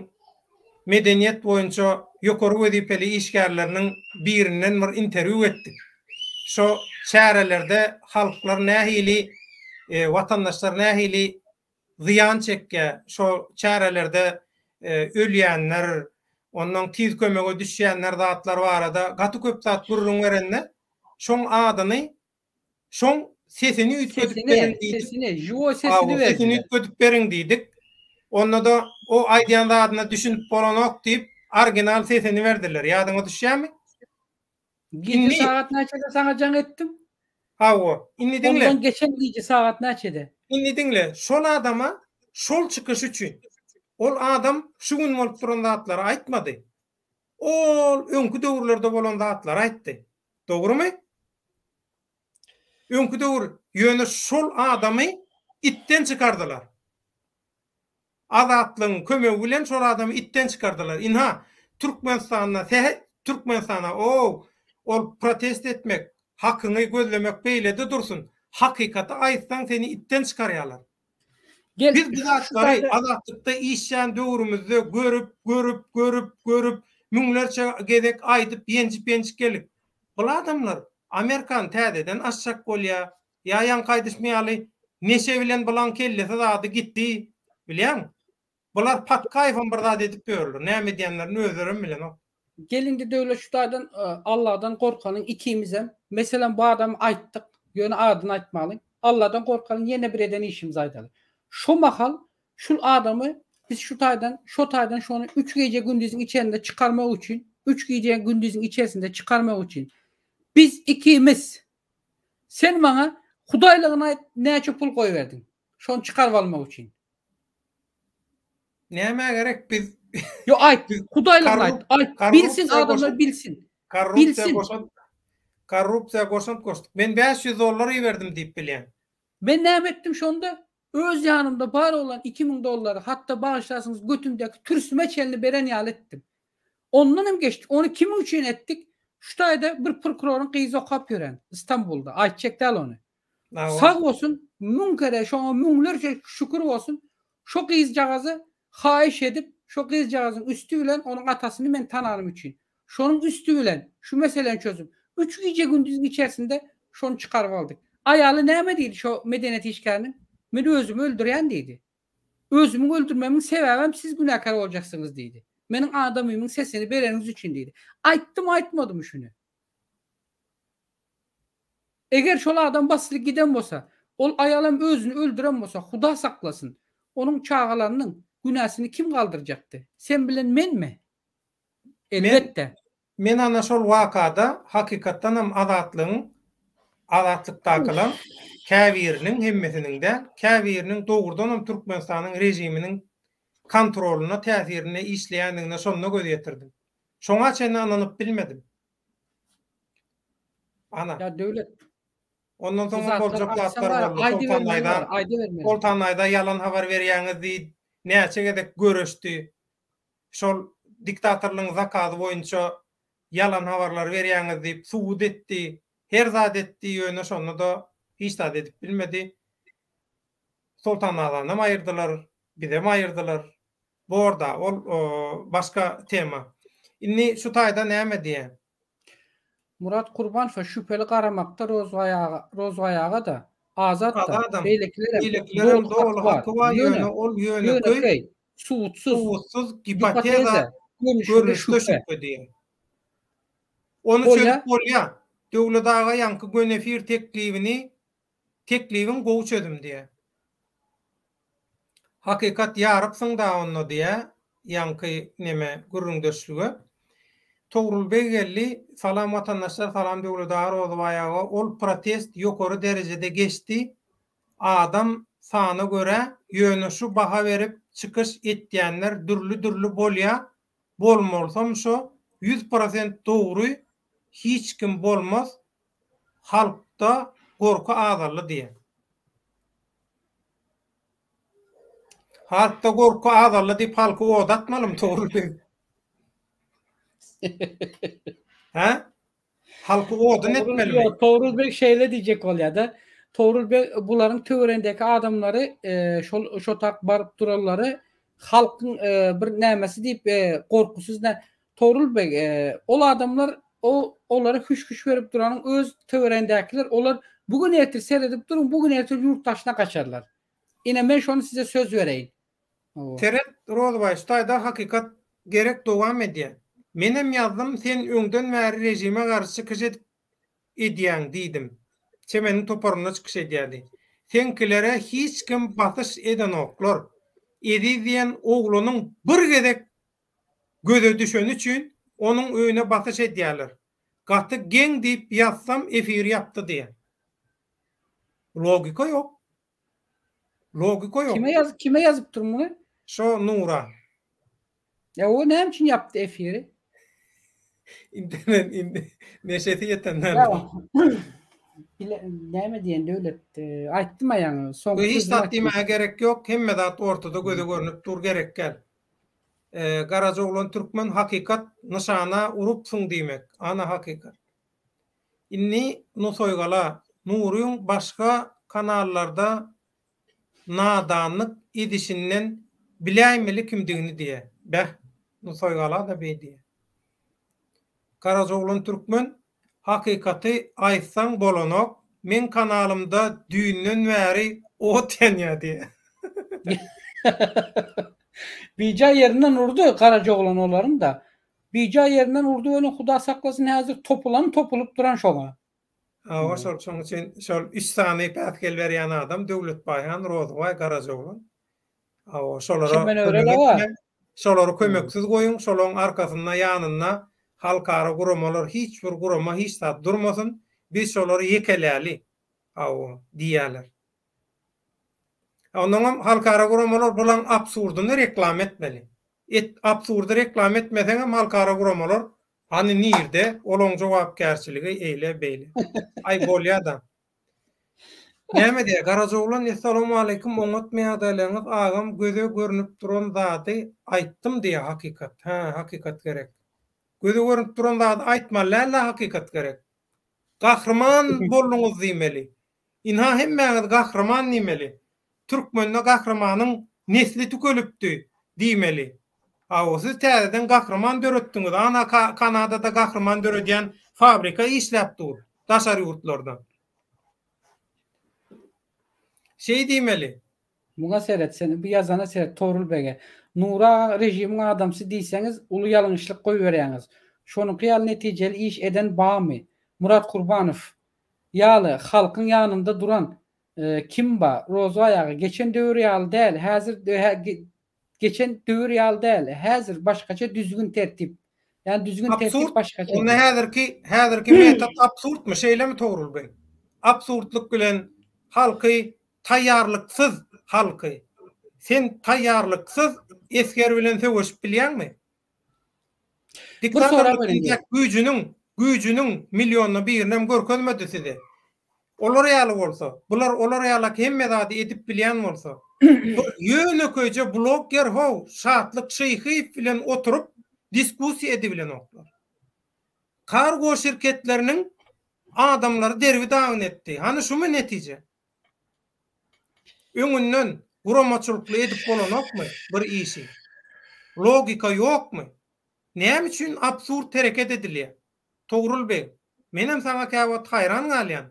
medeniýet boýunça ýokary wezipeli işgärleriniň birinden bir interwýu etdik. Şo çärelerde halklar nähili, watandaşlar nähili zyýan çekýär, şo çärelerde ölýänler, ondan tiz kömege düşýänler zatlar barada gaty köp zat gürrüň berende, şoň adyny Şoň sesini üýtgedip beriň diýdik. Sesini, žiwoý sesini berdiler. Sesini üýtgedip beriň diýdik. Onda-da o aýdýan zadyna düşünip bolanok diýip, original sesini berdiler. Ýadyňa düşýärmi? Gije sagat näçede saňa jaň etdim? Hawa. Indi diňle. Ondan geçen gije sagat näçede? Indi diňle. Şol adama şol çykyş üçin ol adam şu gün bolup duran zatlary aýtmady. Ol öňki döwürlerde bolan zatlary aýtdy. Dogrumy? Öňki döwür, ýöne şol adamy itden çykardylar. Azatlygyň kömegi bilen şol adamy itden çykardylar. Ynha, Türkmenistanda sähel Türkmenistana ow, ol protest etmek, hakyňy gözlemek beýlede dursun, hakykaty aýtsaň seni itden çykarýarlar. Gel, Biz bu zatlary Azatlykda işlän döwrümizde görüp, görüp, görüp, görüp, müňlerçe gezek aýdyp, ýenjip-ýenjip geldik. Bul adamlar Amerikany täzeden açjak bolýa, ýa ýaňky aýdyşym ýaly neşe bilen bulaň kellesi zady gitdi, bilýäňmi? Bular Patkaýewem bir zat edip ýörler, näme edýänlerini özlerem bilenok. Gel indi Döwlet şu taýdan Allahdan gorkalyň ikimizem. Meselem bu adamy aýtdyk, ýöne adyny aýtmalyň. Allahdan gorkalyň ýene bir eden işimizi aýdaly. Şo mahal şul adamy biz şu taýdan şo taýdan şony üç gije gündiziň içerisinde çykarmak üçin üç gije gündiziň içerisinde çykarmak üçin biz ikimiz sen maňa hudaýlygyny aýt näçe pul goýberdiň şony çykaryp almak üçin. Nämä gerek biz Yo aýt, hudaýlygyny aýt. Aýt, bilsin adamlar bilsin. Korrupsiýa goşant Korrupsiýa goşant goşduk. Men 500 dollar iberdim diýip bilýän. Men näme etdim şonda? Öz ýanymda bar bolan 2000 dollary hatda bagyşlarsyňyz götümdäki türsüme çenli beren ýaly etdim. Ondan hem geçdik. Ony kimiň üçin etdik? Şu taýda bir prokuroryň gyzy okap ýören Istanbulda. Aýtjak däl ony. Sag bolsun, müň kere şoňa müňlerçe şükür bolsun, şo gyzjagazy haýyş edip, şo gyzjagazyň üsti bilen onuň atasyny men tananym üçin, şonuň üsti bilen şu meseläni çözüp, Üç gije-gündiziň içerisinde şony çykaryp aldyk. Aýaly näme diýdi şo medeniýet işgäriniň? Men özümi öldürýän diýdi. Özümiň öldürmemiň sebäbem siz günäkär boljaksyňyz diýdi. Meniň adamymyň sesini bereniňiz üçin diýdi. Aýtdymy aýtmadymy şuny? Eger şol adam basylyp giden bolsa, ol aýalam özüni öldüren bolsa, Huda saklasyn, onuň çagalarynyň günäsini kim galdyrjakdy? Sen bilen menmi? Elbetde. Men ana şol wakada hakykatdanam Azatlygyň, Azatlykdakylaň käbiriniň, hemmesiniň däl, käbiriniň dogrudanam Türkmenistanyň režiminiň kontrolynda, täsirinde işleýändigine şonda göz ýetirdim. Şoňa çenli ynanyp bilmedim. Ana. Ýa döwlet. Ondan soňam boljak zatlar boldy. Soltan Naýza, Soltan Naýza ýalan habar berýäňiz diýip näçe gezek göreşdi. Şol diktatorlygyň zakazy boýunça ýalan habarlar berýäňiz diýip subut etdi. Her zat etdi, ýöne şonda-da hiç zat edip bilmedi. Soltan Nazanam aýyrdylar, bizem aýyrdylar. Borda, ol başga tema. Indi şu taýda näme diýýän? Murat Kurbanowa şübheli garamakda Rozbaý aga-da, Azat-da, beýlekilerem doly haky bar, ýöne ol ýönekeý, subutsyz, subutsyz gipoteza görnüşinde şübhe diýýär. Ony çözüp bolýar. Döwlet aga ýaňky göni efir teklibini Teklibiň gowy çözüm diýä. Hakykat ýarypsyň da onda diýä ýaňky neme gürrüňdeşlige. Togrul beg geldi, Salam watandaşlar salam Döwlet aga Rozybaý aga ol protest ýokary derejede geçdi adam sana görä ýöne şu baha berip çykyş etýänler dürli dürli bolýa bolmalsam şo 100% dogry hiç kim bolmaz Halkda gorky azaldy diýýär. Halkda gorky azaldy diýip halky oda atmalymy Togrul beg? Hä? Halky odun etmelimi? Ýok, Togrul beg şeýle diýjek bolýar-da. Togrul beg bularyň töweregindäki adamlary şol şo tak baryp duranlary halkyň bir nämesi diýip gorkusyz Togrul beg, ol adamlar o olara hüş-hüş berip duranyň öz töweregindäkiler, olar bu gün ertir seredip duruň, bu gün ertir ýurt daşyna gaçarlar. Ine men şony size söz bereýin. Hawa. Seret Rozybaý şu taýda hakykat gerek dowam edýä. Menem ýazdym sen öňden bäri režime garşy çykyş edip edýäň diýdim. Çemeniň toparynda çykyş edýärdi. Seňkilere hiç kim basyş edenoklar. Eziz diýen oglanyň bir gezek Göze düşeni üçin onuň öýüne basyş edýärler. Gaty geň diýip ýazsam efiri ýapdy diýýär. Logika ýok. Logika ýok. Kime ýaz kime ýazypdyr muny? Şo Nura. Ýa o näme üçin ýapdy efiri? Internet indi neşesi ýetenden. Bile näme diýen döwlet aýtdym a ýaňy soňky Hiç zat diýmäge gerek ýok hemme zat ortada göze görnüp dur gerek däl. Garajaoglan Türkmen hakykat nyşana urupsyň diýmek. Ana hakykat. Indi Nusaýgala, Nuryň başga kanallarda nadanlyk edişinden biläýmeli kimdigini diýä. Bäh, Nusaýgala-da beý diýä. Garajaoglan Türkmen Hakykaty aýtsaň bolanok, meň kanalymda düýnden bäri ot ýanýa diýä. Bijaý ýerinden urdy Garajaoglan olaryň-da. Bijaý ýerinden urdy welin Huda saklasyn häzir topulany topulyp duran şoňa. Hawa şol şoň üçin şol üç sany päsgel berýän adam Döwletbaýhan, Rozybaý, Garajaoglan. Hawa, şolara kömek etmäň. Şolary kömeksiz goýuň, şolaryň arkasynda, ýanynda halkara guramalar, hiç bir gurama, hiç zat durmasyn. Biz şolary ýekeläli. Hawa, diýýärler. Onnoňam halkara guramalar bulaň absurdyny reklama etmeli. Et, absurdy reklama etmeseňem halkara guramalar hany nirde, olaň jogapkärçiligi eýle, beýle. Aý, bolýa-da. Näme diýýär Garajaoglan Essalawmaleýkum oňatmy ýagdaýlaryňyz agam göze görnüp duran zady aýtdym diýýär hakykat hä hakykat gerek göze görnüp duran zady aýtmaly dälde hakykat gerek gahryman bolduňyz diýmeli ynha hemmäňiz gahryman diýmeli türkmende gahrymanyň nesli tükelipdi diýmeli. Hawa, siz täzeden gahryman döretdiňiz. Ana Kanadada gahryman döredýän fabrika işläp dur, daşary ýurtlarda. Şeý diýmeli. Muňa seret sen, bu ýazana seret Togrul bege. Nury aga režimiň adamsy diýseňiz uly ýalňyşlyk goýberýäňiz. Şonuňky ýaly netijeli iş eden bamy? Murat Kurbanow ýaly halkyň ýanynda duran kim ba? Rozbaý aga geçen döwür ýaly däl häzir Geçen döwür ýaly däl. Häzir başgaça düzgün tertip. Ýani düzgün tertip Absurd. başgaça. Onda häzirki häzirki metod absurdmy? Şeýlemi Togrul beg? Absurdlyk bilen halky taýýarlyksyz halky. Sen taýýarlyksyz esger bilen söweşip bilýäňmi? Bir sorag Diktatorlyk bereyim. entek güýjüniň, güýjüniň millionda birinem görkezmedi size. Olar ýaly bolsa, bular olar ýalak hemme zady edip bilýän bolsa, bir ýönekeýje blogger how Şatlyk Şyhyýew bilen oturyp diskussiýa edibilenoklar. Kargo şirketleriniň adamlary derbi-dagyn etdi. Hany şumy netije? Öňünden guramaçylykly edip bolanokmy bir işi? Logika ýokmy? Näme üçin absurd hereket edilýär? Togrul beg, menem saňa käwagt haýran galýan.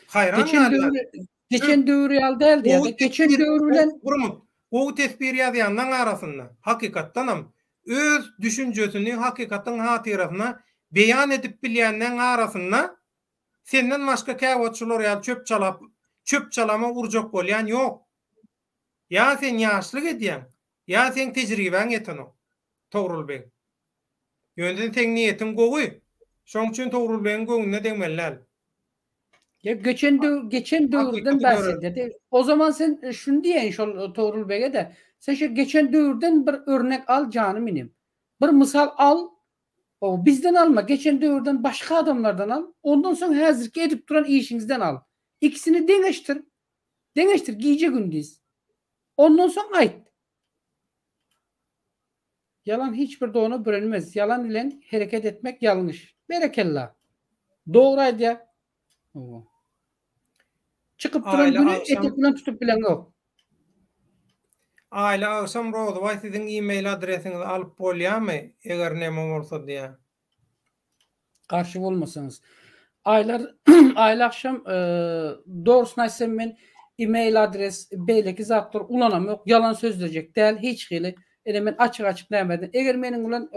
Haýran Geçen galýan. döwür geçen döwür ýaly däldi ýa-da geçen döwür bilen Bir gowy tesbir ýazýanlaň arasynda hakykatdanam öz düşünjesini hakykatyň hatyrasyna beýan edip bilýänleň arasynda Senden başga käwagt şular ýaly çöp çalap, çöp çalama urjak bolýan ýok. Ýa sen ýaşlyk edýäň, ýa seň tejribäň ýetenok, Togrul beg. Ýöne seň niýetiň gowy. Şoň üçin Togrul begiň göwnüne degmeli däl. Ýa geçen döw geçen döwürden Hakykaty bäs görer. edýär. O zaman sen e, şuny diýeýin şol e, Togrul bege-de. Sen şu geçen döwürden bir örnek al janym inim. Bir mysal al, Hawa, bizden alma, geçen döwürden başga adamlardan al, ondan soň häzirki edip duran işiňizden al. Ikisini deňeşdir. Deňeşdir gije-gündiz. Ondan soň aýt. Ýalan hiç bir dona bürenmez. Ýalan bilen hereket etmek ýalňyş. Berekella. Dogry aýdýar. Hawa. Çykyp duran Aýly güni agşam etek bilen tutup bileňok. Aýly agşam Rozybaý siziň email adresiňizi alyp bolýamy eger neme bolsa diýä. Garşy bolmasaňyz. Aýlar aýly agşam dogrusyny aýtsam men email adres beýleki zatlar ulanamok ýalan sözlejek däl hiç hili ine men açyk açyk näme eger meniň bilen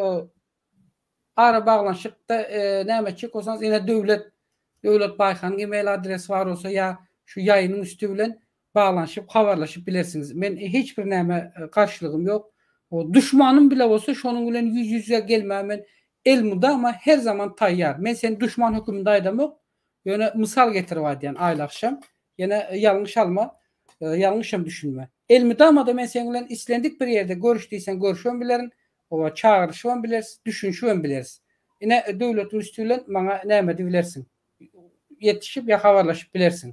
Ara baglanyşykda näme etjek bolsaňyz ine Döwlet Döwlet Baýhanyň email adresi bar bolsa ýa şu ýaýynyň üsti bilen baglanyşyp habarlaşyp bilersiňiz. Men hiç bir näme garşylygym ýok. O duşmanym bile bolsa şonuň bilen ýüz ýüzge gelmäge men elmydama her zaman taýýar. Men seni duşman höküminde aýdamok. Ýöne mysal getirip aýdýan aýly agşam. Ýene ýalňyş alma, ýalňyşam düşünme. Elmydama-da men seň bilen islendik bir ýerde görüş diýseň görüşibem bilerin, Oba çagyryşybam bileris, düşünişibem bileris. Ine, döwletiň üsti bilen maňa näme edibilersiň? Ýetişip ýa habarlaşyp bilersiň.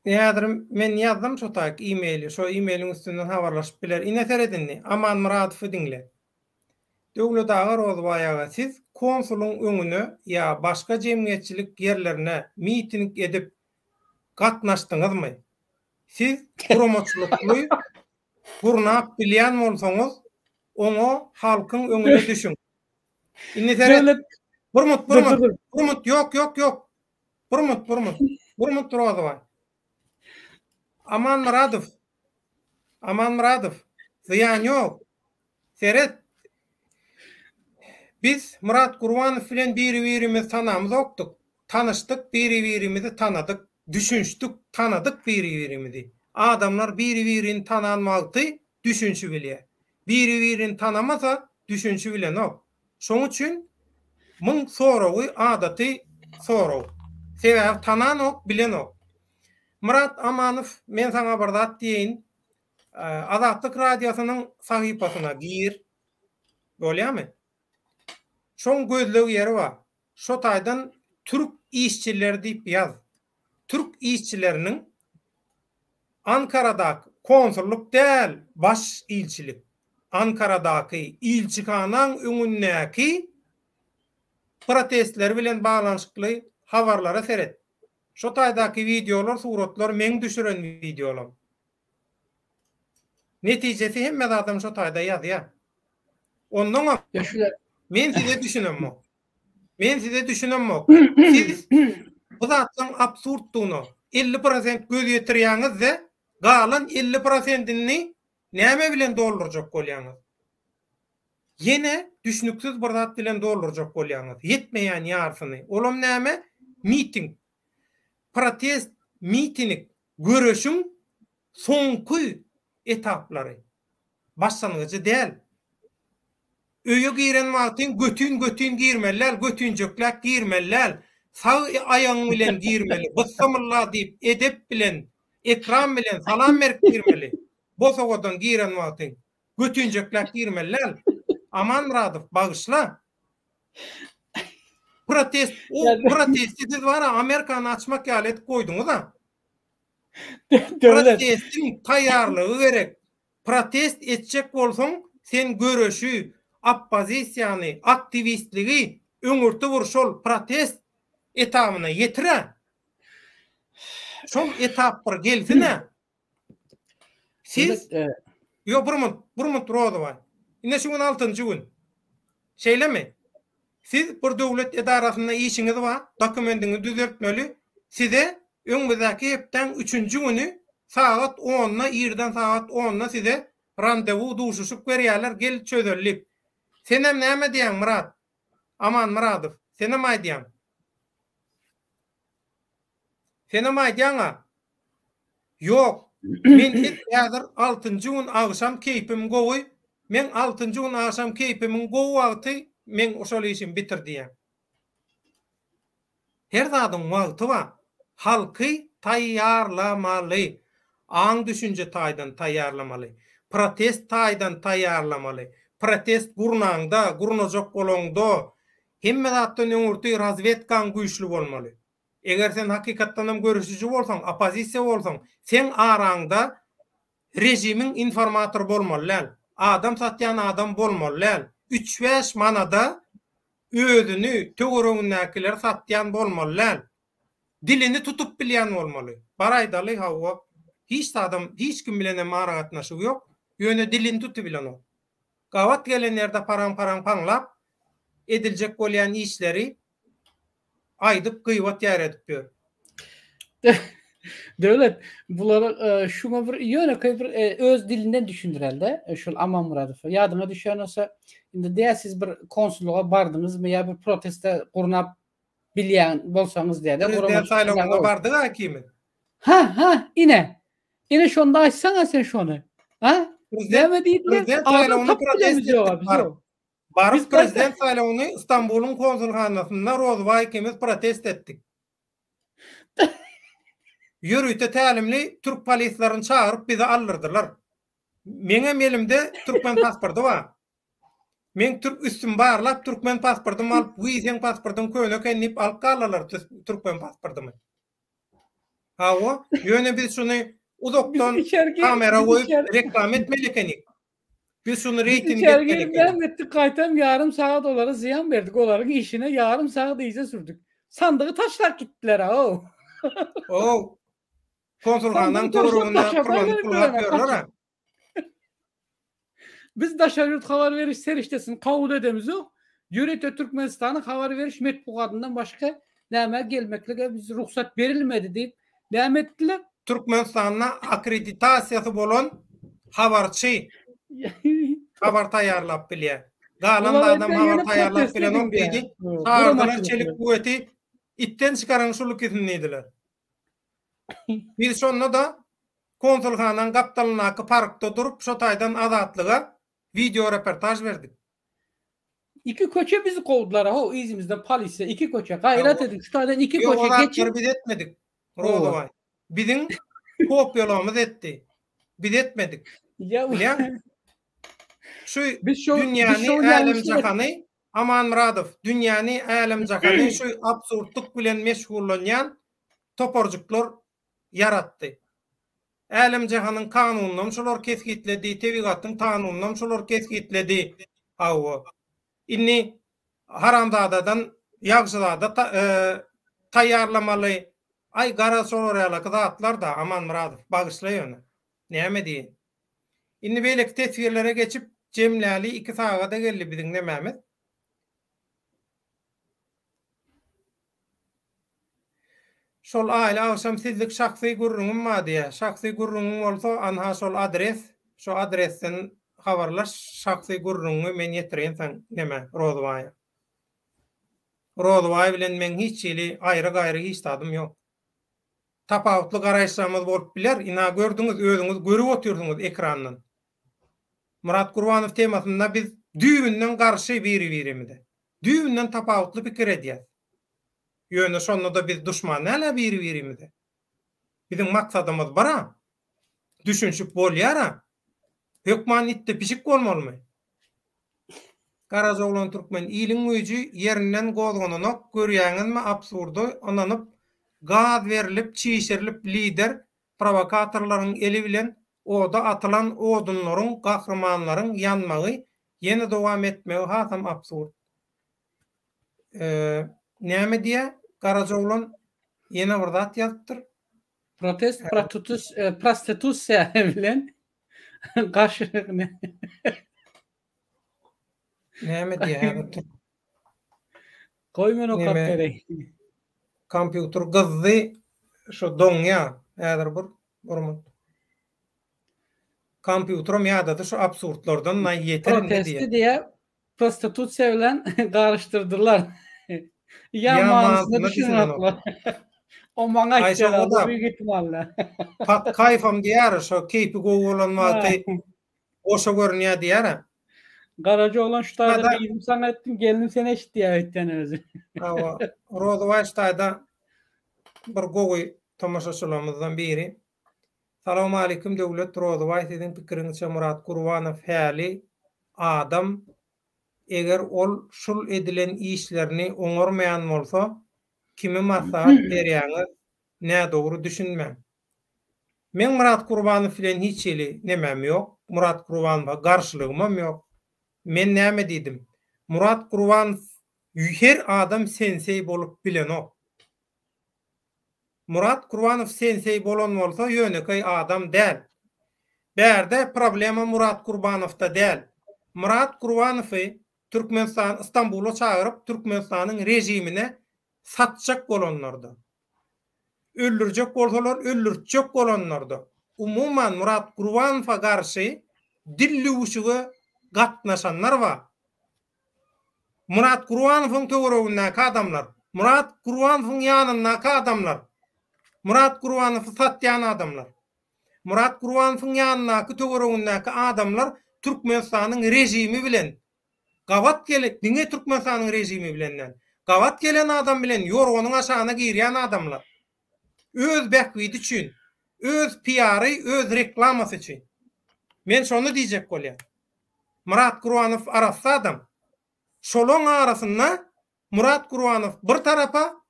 Häzir men ýazdym şo taýyk e-maili, şo e-mailiň üstünden habarlaşyp biler. Ine seret indi, Aman Myradowy diňle. Döwlet aga Rozybaý aga siz konsulyň öňüne ýa başga jemgyýetçilik ýerlerine miting edip gatnaşdyňyzmy? Siz guramaçylykly Gurnap bilýän bolsaňyz, oňa halkyň öňüne düşüň. Indi seret. Döwlet Bir mut, bir Dur, mut. dur, dur. Bir mut, ýok, ýok, ýok. Bir mut, bir mut. Bir mut Rozybaý. Aman Myradow. Aman Myradow. Zyýan ýok. Seret. Biz Myrat Gurbanow bilen biri-birimizi tanamyzokdyk. Tanyşdyk, biri-birimizi tanadyk, düşünişdik, tanadyk biri-birimizi. Adamlar biri-birini tanan wagty düşünşibilýär. Biri-birini tanamasa düşünşibilenok. Şoň üçin muň soragy adaty sorag. Sebäbi tananok, bilenok. Myrat Amanow men saňa bir zat diýeýin. Azatlyk Radiosynyň sahypasyna gir. Bolýamy? Şoň gözleg ýeri bar. Şo taýdan türk işçileri diýip ýaz. Türk işçileriniň Ankaradaky, konsullyk däl, baş ilçilik, Ankaradaky ilçihanaň öňündäki protestleri bilen baglanyşykly habarlara seret. Şo taýdaky wideolar, suratlar meň düşüren wideolam. Netijesi hemme zadam şo taýda ýazýar. Onnoňam men size düşünemok. Men size düşünemok. Siz bu zatlaryň absurddygyna 50 prosent göz ýetirýäňiz-de, galan 50 prosentini näme bilen doldurjak bolýaňyz? Ýene düşnüksiz bir zat bilen doldurjak bolýaňyz. Ýetmeýän ýarsyny. Olam näme? Miting. Protest, miting, göreşiň soňky etaplary. Başlangyjy däl. Öýe giren wagtyň götin-götin girmeli däl, götinjekläp girmeli däl. Sag aýagyň bilen girmeli. Byssymylla diýip, edep bilen, ekram bilen salam berip girmeli. Bosagadan giren wagtyň. Götinjekläp girmeli däl. Amanmyradow, bagyşla. Protest, o protesti siz bar-a Amerikany açmak ýaly edip goýduňyz-a. Protestiň taýýarlygy gerek. Protest etjek bolsaň, sen göreşi, oppozisiýany, aktiwistligi öňürti bir şol protest etabyna ýetir-ä. Şol etap bir gelsin-ä. Siz Ýok, bir munt, bir munt Rozybaý. Ine şu gün altynjy gün. Şeýlemi? Siz bir döwlet edarasynda işiňiz bar, dokumendiňizi düzeltmeli. Size öňümizdäki hepdäň üçünji güni sagat onda, irden sagat onda size randewu, duşuşyk berýärler, gel çözeli diýip. Senem näme diýýäň, Myrat? Aman Myradow, senem aýdýaň. Senem aýdýaň-a. Ýok. Men edil häzir altynjy gün agşam keýpim gowy. Meň altynjy gün agşam keýpimiň gowy wagty meň şol işimi bitir diýýän. Her zadyň wagty bar. Halky taýýarlamaly. Aň-düşünje taýdan taýýarlamaly. Protest taýdan taýýarlamaly. Protest gurnaňda, gurnajak bolaňda, hemme zatdan öňürti razwedkaň güýçli bolmaly. Eger sen hakykatdanam göreşiji bolsaň, oppozisiýa bolsaň, seň araňda režimiň informatory bolmaly däl. Adam satýan adam bolmaly däl. Üç-bäş manada özüni, töweregindäkileri satýan bolmaly däl. Dilini tutup bilýän bolmaly. Bar aýdaly, hawa, hiç zadam, hiç kim bilenem aragatnaşygy ýok, ýöne dilini tutubilenok. Gabat gelen ýerde paraň-paraň paňlap, ediljek bolýan işleri aýdyp gybat ýaýradyp ýör. Döwlet, bulary şuňa bir ýönekeý bir öz dilinden düşündirelde, şol Amanmyradowa. Ýadyňa düşýän bolsa, indi diýä siz bir konsullyga bardyňyzmy ýa bir proteste gurnap bilýän bolsaňyz diýä-de. Prezident saýlawynda bardyk-a ikimiz. Ha, ha, ine. Ine şonda aýtsaňa sen şony. Ha? Näme diýdiler? Prezident saýlawynda protest etdik baryp. Baryp prezident saýlawyny Stambulyň konsulhanasynda Rozbaý ikimiz protest etdik. Ýörite tälimli türk polislerini çagyryp bizi aldyrdylar. Meňem elimde türkmen pasporty bar. Meň türk üstüm barlap türkmen pasportymy alyp, wiý seň pasportyň köne eken diýip alyp galdylar türkmen pasportymy. Hawa, ýöne biz şuny uzakdan kamera goýup reklama etmeli ekenik. Biz şuny reýting etmeli ekenik. Näme etdik gaýtam ýarym sagat olara zyýan berdik. Olaryň işine ýarym sagat yza sürdük. Sandygy taşlap gitdiler-ow. Ow. Konsulhanaň töwereginde pyrlanyp pyrlap ýörler-ä. Biz daşary ýurt habar beriş serişdesini kabul edemizok. Ýörite Türkmenistanyň habar beriş metbugatyndan başga nämä gelmeklige biz rugsat berilmedi diýip näme etdiler? Türkmenistanda akkreditasiýasy bolan habarçy habar taýýarlap bilýär. Galan adam habar taýýarlap bilenok diýdi. Çagyrdylar çelik kuwweti itden çykaryň şul ikisini diýdiler. Biz şonda-da konsulhanaň gapdalyndaky parkda durup şo taýdan Azatlyga wideo reportaž berdik. Iki köçe bizi kowdular ho yzymyzdan polisiýa iki köçe gaýrat ediň şu taýdan iki köçe geçiň. Ýok o zatlary biz etmedik Rozybaý. Biziň kopýalamyz etdi. Biz etmedik. Bilýäňmi? Şu dünýäni älem-jahany Amanmyradow dünýäni älem-jahany şu absurdlyk bilen meşgullanýan toparjyklar ýaratdy. Älem-jahanyň kanunynam şolar kesgitledi, tebigatyň kanunynam şolar kesgitledi. Hawa. Indi haramzadadan ýagşyzada taýýarlamaly. Aý, garaz şolar ýalaky zatlar-da, Amanmyradow, bagyşla ýöne. Näme diýeýin. Indi beýleki teswirlere geçip jemläli iki sagada geldi biziň nemämiz. Şol aýly agşam sizlik şahsy gürrüňim bar diýýär. Şahsy gürrüňiň bolsa anha şol adres, şo adresden habarlaş şahsy gürrüňiňi men ýetireýin saň neme Rozybaýa. Rozybaý bilen meň hiç hili aýry-gaýry hiç zadym ýok. Tapawutly garaýyşlarymyz bolup biler, ynha gördüňiz özüňiz görüp otyrsyňyz ekrandan. Myrat Gurbanow temasynda biz düýbünden garşy biri-birimize. Düýbünden tapawutly pikir edýäs. Ýöne şonda-da biz duşman däl-ä biri-birimize. Biziň maksadymyz bir-a. Düşünişip bolýar-a. Hökman itde pişik bolmalymy? Garajaoglan Türkmen iliň güýji ýerinden gozgananok görýäňizmi absurdy ynanyp gaz berlip çişirilip lider prowokatorlaryň eli bilen oda atylan odunlaryň gahrymanlaryň ýanmagy ýene dowam etmegi hasam absurd. Näme diýýä Garajaoglan ýene bir zat ýazypdyr. Protest prostitusiýa bilen Garşy Näme diýýär häzir türk? Goý men okap bereýin. Kompýuter gyzdy, şo doňýar häzir bir bir minut. Kompýuterim ýadady şu absurdlardan naý ýeter indi diýýär. Protesti diýýär, Prostitusiýa bilen garyşdyrdylar. Ýa manysyna düşünenoklar. O maňa aýtýar, büyük ihtimalle. Pat kaýfam diýýär, şo keýpi gowy bolan wagty goşa görünýär diýýär. Garaja oglan şu taýda gyzym saňa aýtdym, gelnim sen eşit diýýär öýtýän özi. Hawa, Rozybaý şu taýda bir gowy tomaşaçylarymyzdan biri. Salowmalikim Döwlet Rozybaý siziň pikiriňizçe Myrat Gurbanow häli adam eger ol şul edilen işlerini oňarmaýan bolsa kimi maslahat berýäňiz nädogry düşünmäň. Meň Myrat Gurbanow bilen hiç hili nemäm ýok Myrat Gurbanowa garşylygymam ýok men näme diýdim Murat Gurbanow her adam senseý bolup bilenok. Murat Kurbanow senseý bolan bolsa ýönekeý adam däl. Bärde problema Murat Kurbanowda däl. Murat Kurbanowy Türkmenistan Istanbula çagyryp Türkmenistanyň režimine satjak bolanlarda. Öldürjek bolsalar öldürtjek bolanlarda. Umuman Murat Kurbanowa garşy dil lüwüşige gatnaşanlar bar. Murat Gurbanowyň töweregindäki adamlar, Murat Gurbanowyň ýanyndaky adamlar, Murat Gurbanowy satýan adamlar. Murat Gurbanowyň ýanyndaky töweregindäki adamlar Türkmenistanyň režimi bilen gabat gelip, diňe Türkmenistanyň režimi bilen däl, gabat gelen adam bilen ýorganyň aşagyna girýän adamlar. Öz bähbidi üçin, öz piary, öz reklamasy üçin. Men şony diýjek bolýan. Myrat Gurbanow arassa adam. Şolaň arasynda Murat Gurbanow bir tarapa,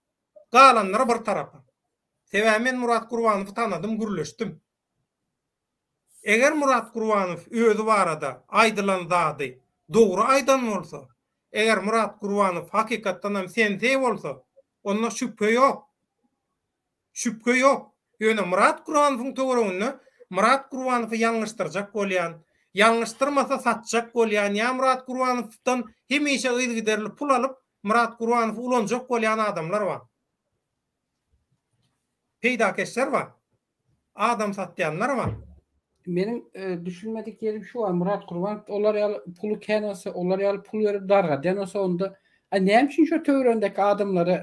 galanlary bir tarapa. Sebäbi men Murat Gurbanowy tanadym, gürleşdim. Eger Murat Gurbanow özi barada aýdylan zady dogry aýdan bolsa, eger Murat Gurbanow hakykatdanam senseý bolsa, onda şübhe ýok. Şübhe ýok. Ýöne Myrat Gurbanowyň töwereginde Myrat Gurbanowy ýalňyşdyrjak bolýan, ýalňyşdyrmasa satjak bolýan ýa Myrat Gurbanowdan hemişe yzygiderli pul alyp Myrat Gurbanowy ulanjak bolýan adamlar bar. Peýdakeşler bar. Adam satýanlar bar. Meniň düşünmedik ýerim şu bar, Myrat Gurbanow olar ýaly puly kän bolsa, olar ýaly pul berip dargadýan bolsa onda a näme üçin şo töweregindäki adamlara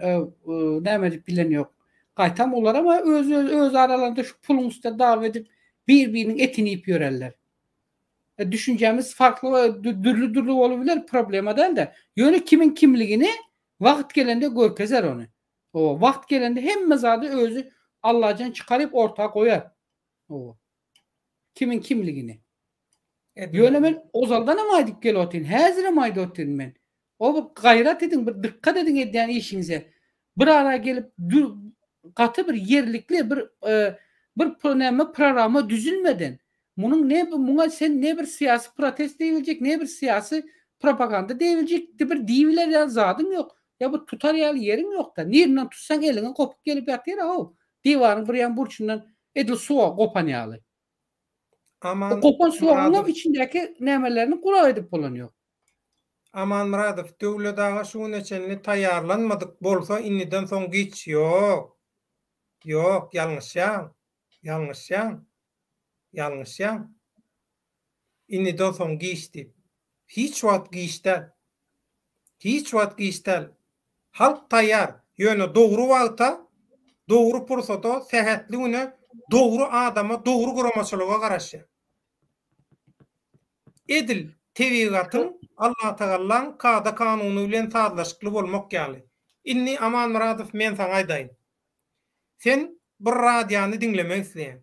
näme edip bilen ýok. Gaýtam olaram öz öz aralarynda şu puluň üstünde dawa edip bir biriniň etini iýip ýörerler. Düşünjämiz farkly we dürli dürli bolup biler problema dälde. Ýöne kimiň kimligini wagt gelende görkezer ony. Owa, wagt gelende hemme zady özi Allajan çykaryp orta goýar. Owa. Kimiň kimligini. Ýöne men ozaldanam aýdyp gelip otyryn, häzirem aýdyp otyryn men. O bir gaýrat ediň, bir dykgat ediň edýän işiňize. Bir ara gelip gaty bir ýerlikli bir bir näme programa düzülmeden Munuň ne muňa sen ne bir syýasy protest diýibiljek, ne bir syýasy propaganda diýibiljek bir diýibiler ýaly zadyň ýok. Ýa bu tutar ýaly ýeriň ýok-da. Nirinden tutsaň eliňe gopup gelip ýatyr-a how. Diwaryň bir ýan burçundan edil suwa gopan ýaly. Aman Gopan soganyň içindäki nämelerini gurak edip bolan ýok. Aman Myradow, Döwlet aga şu güne çenli taýýarlanmadyk bolsa indiden soň giç ýok. Ýok, ýalňyşýaň. Ýalňyşýaň. Ýalňyşýaň. Indiden soň giç diýip. Hiç wagt giç däl. Hiç wagt giç däl. Halk taýýar. Ýöne dogry wagta, dogry pursata, sähetli güne, dogry adama, dogry guramaçylyga garaşýar. Edil tebigatyň, Allatagallaň kada-kanuny bilen sazlaşykly bolmak ýaly. Indi Aman Myradow men saňa aýdaýyn. Sen bir radiony diňlemek isleýäň.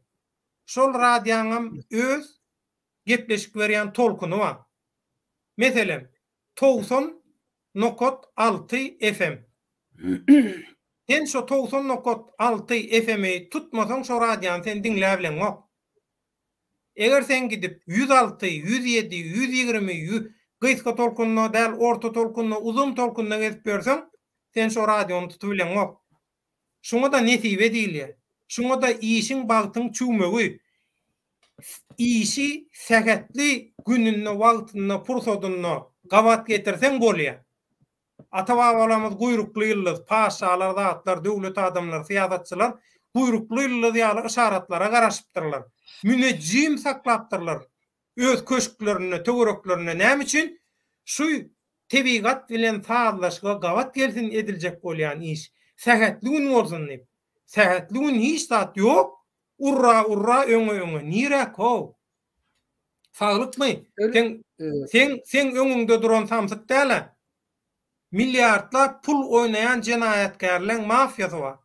Şol radiaňam öz gepleşik berýän tolkuny bar. Meselem, 90 nokat 6 FM. Sen şo 90 nokat 6 FM-i tutmasaň şo radiony sen diňläbileňok. Eger sen gidip 106, 107, 120, gysga tolkunda däl, orta tolkunda, uzyn tolkunda gezip ýörseň, sen şo radiony tutubileňok. Şuňa-da nesibe diýilýär. Şuňa-da işiň bagtyň çüwmegi, işi sähetli gününde, wagtynda, pursadynda gabat getirseň bolýar. Ata-babalarymyz guýrukly ýyldyz, patyşalar, zatlar, döwlet adamlary, syýasatçylar guýrukly ýyldyz ýaly yşaratlara garaşypdyrlar. Münejjim saklapdyrlar öz köşklerinde, töwereklerinde. Näme üçin? Şu tebigat bilen sazlaşyga gabat gelsin ediljek bolýan iş. Sähetli gün bolsun diýip. Sähetli gün hiç zat ýok. Urra urra öňe öňe. Niräk how? Saglykmy? Seň seň seň öňüňde duran samsyk däl-ä. Milliardlap pul oýnaýan jenaýatkärleň mafiýasy bar.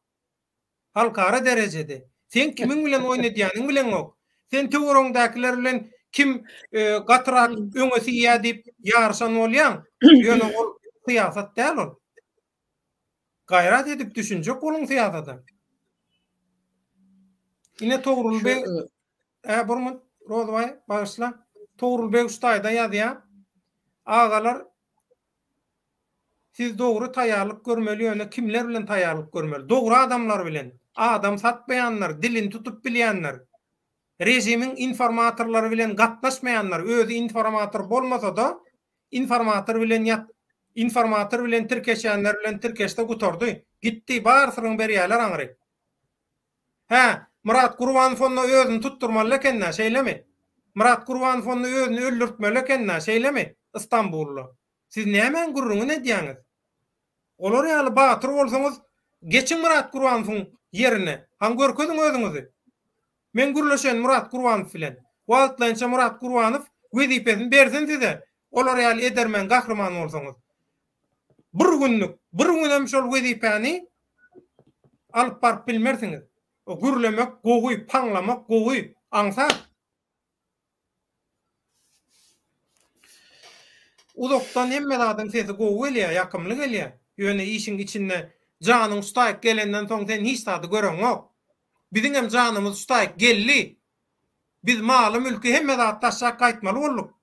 Halkara derejede. Sen kimiň bilen oýun edýäniňi bileňok. Sen töweregiňdäkiler bilen kim gatyrak öňe siýýä diýip ýaryşan bolýaň. Ýöne ol syýasat däl ol. Gaýrat edip düşünjek boluň syýasata. Ine Togrul beg Ä bir minut Rozbaý bagyşla. Togrul beg şu taýda ýazýar. Agalar Siz dogry taýarlyk görmeli ýöne kimler bilen taýarlyk görmeli? Dogry adamlar bilen. Adam satmaýanlar, dilini tutup bilýänler. Režimiň informatorlary bilen gatnaşmaýanlar, özi informator bolmasada informator bilen ýat informator bilen tirkeşýänler bilen tirkeşse gutardy. Gitdi, bar syryňy berýäler aňry. Hä, Myrat Gurbanow onda özüni tutdurmaly eken-dä, şeýlemi? Myrat Gurbanow onda özüni öldürtmeli eken-dä, şeýlemi? Istanbulda. Siz nämäň gürrüňini edýäňiz? Olar ýaly batyr bolsaňyz, geçiň Myrat Gurbanowyň ýerine, han görkeziň özüňizi. Men gürleşeýin Myrat Gurbanow bilen. Wagtlaýynça Myrat Gurbanow wezipesini bersin size, olar ýaly edermen gahryman bolsaňyz. Bir günlük, bir günem şol wezipäni alyp baryp bilmersiňiz. Gürlemek gowy, paňlamak gowy, aňsat. Uzakdan hemme zadyň sesi gowy gelýär, ýakymly gelýär. Ýöne işiň içinde janyň ştaýk gelenden soň sen hiç zady göreňok. Biziňem janymyz ştaýk geldi. Biz maly-mülki hemme zady taşlap gaýtmaly bolduk.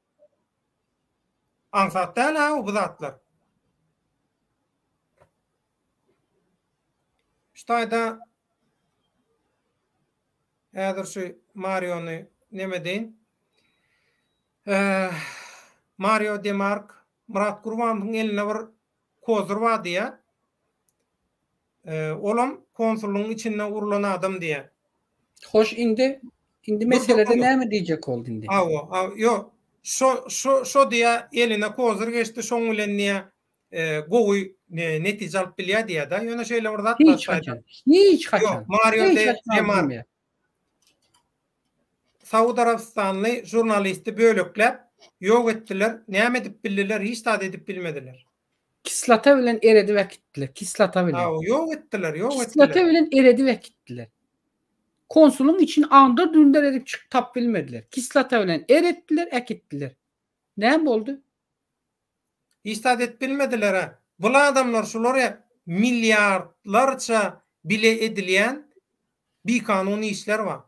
Aňsat däl-ä bu zatlar. Şu taýda Häzir şu Mariony neme deýin. Mario Demark Myrat Gurbanowyň elinde bir kozyr bar diýýär. Olam konsullygyň içinde urlan adam diýýär. Hoş indi indi meselede näme diýjek boldy indi? Hawa, ýok. Şo şo şo diýýär, eline kozyr geçdi, şoň bilen diýýär, gowy netije alyp bilýär diýýär-de. Ýöne şeýle bir zat bar. Hiç haçan. Hiç haçan. Ýok, Mario de Demar. Saud Arabystanly žurnalisti bölekläp, ýok etdiler. Näme edip bildiler? Hiç zat edip bilmediler. Kislota bilen eredip äkitdiler. Kislota bilen. Hawa, ýok etdiler, ýok etdiler. Kislota bilen eredip äkitdiler. Konsulyň içini aňdyr-düňder edip çykyp tapyp bilmediler. Kislota bilen eretdiler, äkitdiler. Näme boldy? Hiç zat edip bilmediler-ä. Bul adamlar şular milliardlarça bile edilýän bikanun işler bar.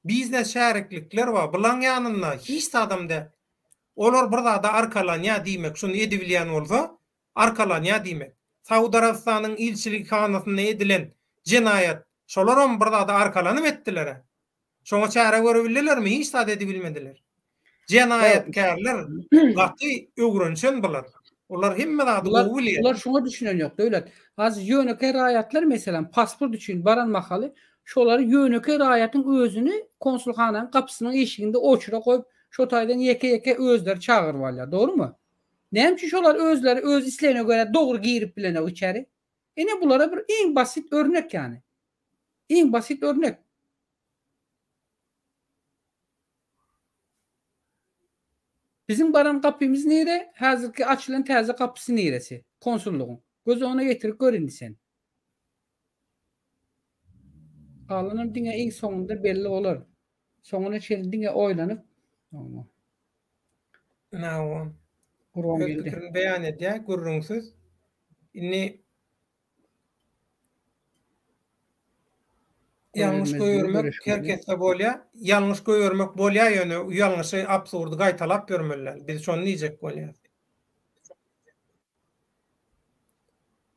Biznes şäriklikler bar. Bulaň ýanynda hiç zadam däl. Olar bir zada arkalanýar diýmek, şuny edibilýän bolsa, arkalanýar diýmek. Saud Arabystanyň ilçilikhanasynda edilen jenaýat, şolaram bir zada arkalanyp etdiler-ä. Şoňa çäre görebildilermi? Hiç zat edibilmediler. Jenaýatkärler gaty öwrenişen bular. Olar hemme zady gowy bilýär. Bular şoňa düşünen ýok, Döwlet. Hazir ýönekeý raýatlar meselem pasport üçin baran mahaly şolary ýönekeý raýatyň özüni konsulhananyň gapysynyň eşiginde oçura goýup şo taýdan ýeke-ýeke özleri çagyryp alýar. Dogrymy? Näme üçin şolar özleri öz islegine görä dogry girip bilenok içeri? Ine bulara bir iň basit örnek ýany. Iň basit örnek. Biziň baran gapymyz nire, häzirki açylan täze gapysy niresi? Konsullygyň. Göz öňüne getirip gör indi sen. Galanam diňe iň soňunda belli bolar. Soňuna çenli diňe oýlanyp. Hawa. Öz pikirini beýan edýär, gürrüňsiz. Indi Ýalňyş goýbermek her kesde bolýar. Ýalňyş goýbermek bolýar ýöne ýalňyşy absurdy gaýtalap ýörmeli däl. Biz şony diýjek bolýas.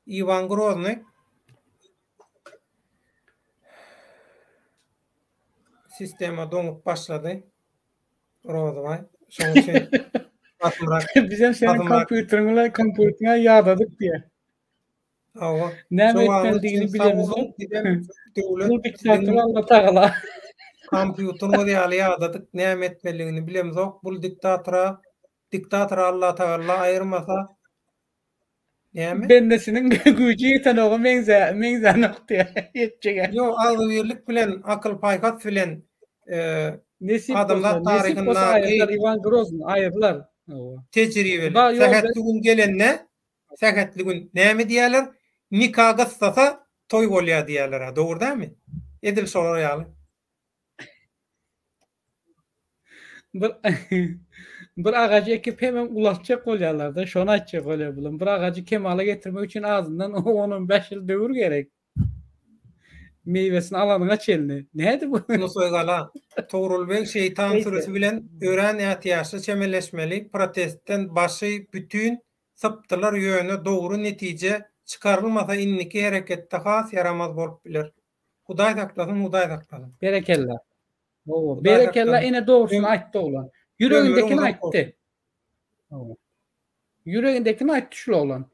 Iwan Grozny Sistema doňup başlady. Rozybaý. Şonuň üçin basymrak. Bizem seniň kompýuteriň bilen kompýuteriňe ýadadyk diýe. Hawa. Näme etmelidigini bilemizok. Döwlet Bu diktator Alla tagala. Kompýuteriňiz ýaly ýadadyk. Näme etmelidigini bilemizok. Bul diktatora diktatora Alla tagala aýyrmasa Näme? Bendesiniň güýji ýetenoga meňzä meňzänok diýä ýetjege. Ýok, agzybirlik bilen, akyl-paýhas bilen Nesip bolsa, adamzat nesip bolsa taryhyndaky aýyrlar Iwan Grozny aýyrlar. Hawa. tejribeli. Hudaý ýol Sähetli gün gelende, sähetli gün näme diýýärler? Nika gyssasa toý bolýar diýýärler-ä, dogry dälmi? Edil şolar ýaly. Bir bir agajy ekip hemem ulaltjak bolýarlarda, şony aýtjak bolýar bulam. Bir agajy kemala getirmek üçin azyndan on-on bäş ýyl döwür gerek. Miwesini alanyňa çenli. Nädi bu? Nusaýgala, Togrul beg şeýtan sürüsi bilen örän ätiýaçly çemeleşmeli, protestden başy bütin sypdylar ýöne dogry netije çykarylmasa indiki hereketde has ýaramaz bolup biler. Hudaý saklasyn Hudaý saklasyn. Berekella. Hawa, berekella ene dogrusyny aýtdy oglan. Ýüregindekini aýtdy. Hawa. Ýüregindekini aýtdy şul oglan.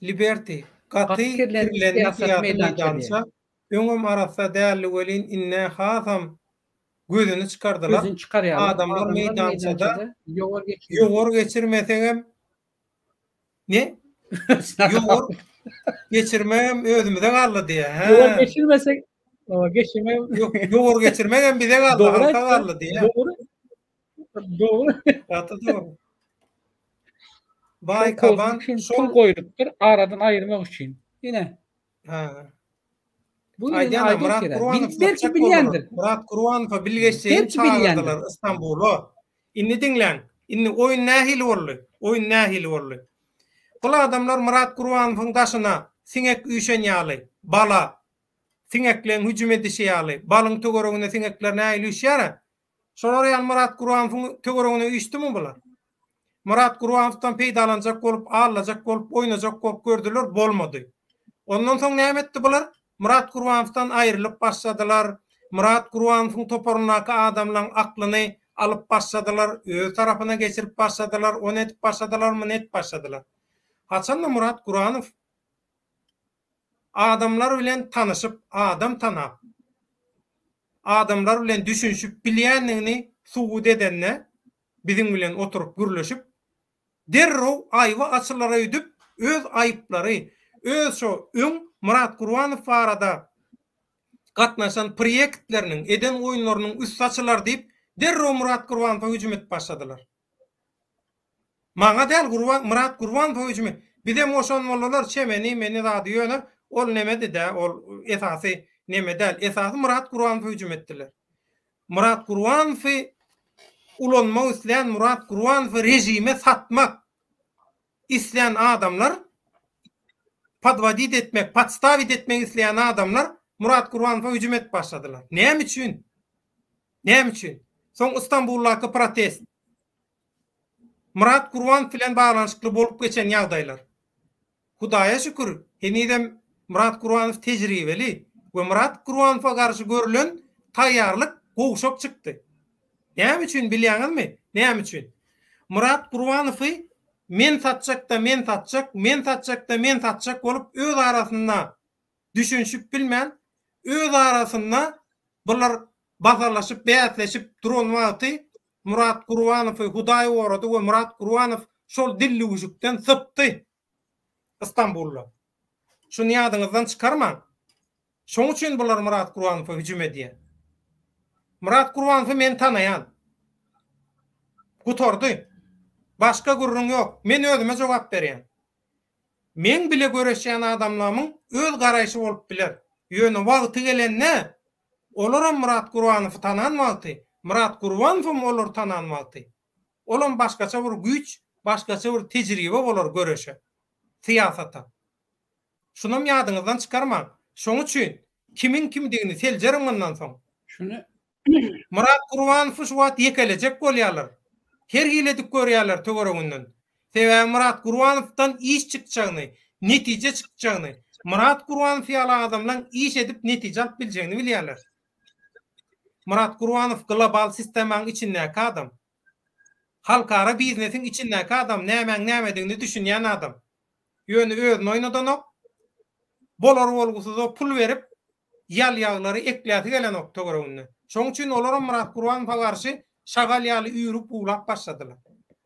Liberty, gaty kirlendi syýasy meýdança, öňem arassa däldi welin indä hasam gözüni çykardylar, adamlar meýdançada ýowar geçirmesegem Ne? Ýowar geçirmegem özümize galdy diýýär. Hä. Ýowar geçirmesek, geçirmek Ýok, ýowar geçirmegem bize galdy, halka galdy diýýär. Dogry. Dogry. Gaty dogry. Baý Kaban şol pul goýlupdyr aradan aýyrmak üçin. Ine. Ha. Bu Aýdýan Murat Gurbanow belki bilýändir. Murat Gurbanowa bilgeşleýin çagyrdylar Istanbula. Indi diňläň. Indi oýun nähili boldy? Oýun nähili boldy? Bul adamlar Myrat Gurbanowyň daşyna siňek üýşen ýaly, bala siňekleň hüjüm edişi ýaly, balyň töweregine siňekler nähili üýşýär-ä? Şolar ýaly Myrat Gurbanowyň töweregine üýşdümi bular? Myrat Gurbanowdan peýdalanjak bolup, aldajak bolup, oýnajak bolup gördüler, bolmady. Ondan soň näme etdi bular? Myrat Gurbanowdan aýrylyp başladylar. Myrat Gurbanowyň toparyndaky adamlaň aklyny alyp başladylar, öz tarapyna geçirip başladylar, ony edip başladylar, muny edip başladylar. Haçanda Myrat Guranow adamlar bilen tanyşyp, adam tanap, adamlar bilen düşünişip bilýändigini subut edende, biziň bilen oturyp gürleşip, derrew aýby açylar öýdüp, öz aýyplary, öz şo öň Myrat Gurbanow barada gatnaşan proýektleriniň, eden oýunlarynyň üsti açylar diýip, derrew Myrat Gurbanowa hüjüm edip başladylar. Maňa däl, Gurban, Myrat Gurbanowa hüjüm et. Bizem goşan boldular, çemeni, meni zady ýöne ol nemedi-dä, ol esasy neme däl. Esasy Myrat Gurbanowa hüjüm etdiler. Myrat Gurbanowy ulanmak islän Myrat Gurbanowy režime satmak islän adamlar podwodit etmek, podstawit etmek isleýän adamlar Myrat Gurbanowa hüjüm edip başladylar. Näme üçin? Näme üçin? Soň Istanbuldaky protest. Myrat Gurbanow bilen baglanyşykly bolup geçen ýagdaýlar. Hudaýa şükür, henizem Myrat Gurbanow tejribeli. We Myrat Gurbanowa garşy görlen taýýarlyk gowşak çykdy. Näme üçin bilýäňizmi? Näme üçin? Myrat Gurbanowy men satjak-da men satjak, men satjak-da men satjak bolup öz arasynda düşünişip bilmän, öz arasynda bular bazarlaşyp, bäsleşip duran wagty Myrat Gurbanowy Hudaý gorady we Myrat Gurbanow şol dillüwüşikden sypdy Istanbulda. Şuny ýadyňyzdan çykarmaň. Şoň üçin bular Myrat Gurbanowa hüjüm edýär. Myrat Gurbanowy men tanaýan. Gutardy. Başga gürrüň ýok. Men özüme jogap berýän. Meň bile göreşýän adamlamyň öz garaýşy bolup biler. Ýöne wagty gelende olaram Myrat Gurbanowy tanan wagty, Myrat Gurbanowam olary tanan wagty, olam başgaça bir güýç, başgaça bir tejribe bolar göreşe, syýasata. Şunam ýadyňyzdan çykarmaň. Şoň üçin kimiň kimdigini seljeriň mundan soň. Şuny Myrat Gurbanowy şu wagt ýekelejek bolýarlar. Her hili edip görýärler töwereginden. Sebäbi Myrat Gurbanowdan iş çykjagyny, netije çykjagyny, Myrat Gurbanow ýaly adamlaň iş edip netije alyp biljegini bilýärler. Myrat Gurbanow global sistemaň içindäki adam. Halkara biznesiň içindäki adam, nämäň nämedigini düşünýän adam. Ýöne özüni oýnadanok. Bolar-bolgusyza pul berip, ýal-ýaglary ekläsi gelenok töwereginde. Şoň üçin olaram Myrat Gurbanowa garşy şagal ýaly üýrüp-uwlap başladylar.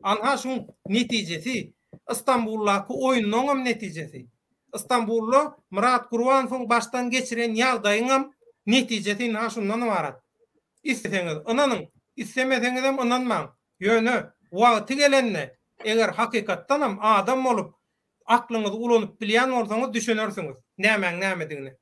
Anha şuň netijesi, Istanbuldaky oýunlaňam netijesi. Istanbulda Myrat Gurbanowyň başdan geçiren ýagdaýyňam netijesi ynha şundan ybarat. Isleseňiz ynanyň, islemeseňizem ynanmaň. Ýöne wagty gelende, eger hakykatdanam adam bolup, aklyňyzy ulanyp bilýän bolsaňyz düşünersiňiz nämäň nämedigine.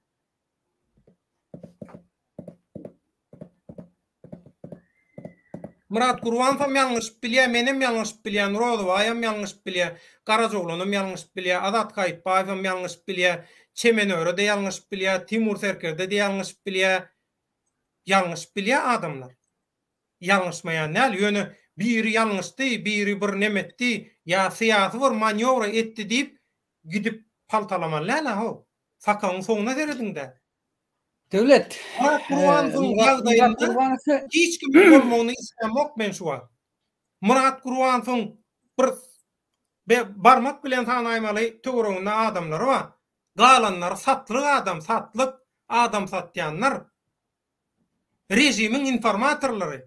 Myrat Gurbanowam ýalňyşyp bilýär, menem ýalňyşyp bilýän, Rozybaýam ýalňyşyp bilýär, Garajaoglanam ýalňyşyp bilýär, Azat Gaýypbaýewem ýalňyşyp bilýär, Çemen Öre-de ýalňyşyp bilýär, Timur Serkerde-de ýalňyşyp bilýär. Ýalňyşyp bilýär adamlar. Ýalňyşmaýan däl, ýöne biri ýalňyşdy, biri bir neme etdi, ýa syýasy bir manýowra etdi diýip, gidip paltalamaly däl-a-how. Sakawyň soňuna serediň-dä. Döwlet. Myrat Gurbanowyň ýagdaýynda hiç kimiň bolmagyny islämok men şu wagt. Myrat Gurbanowyň bir barmak bilen sanaýmaly töwereginde adamlary bar. Galanlary satlyk adam, satlyk, adam satýanlar. Režimiň informatorlary.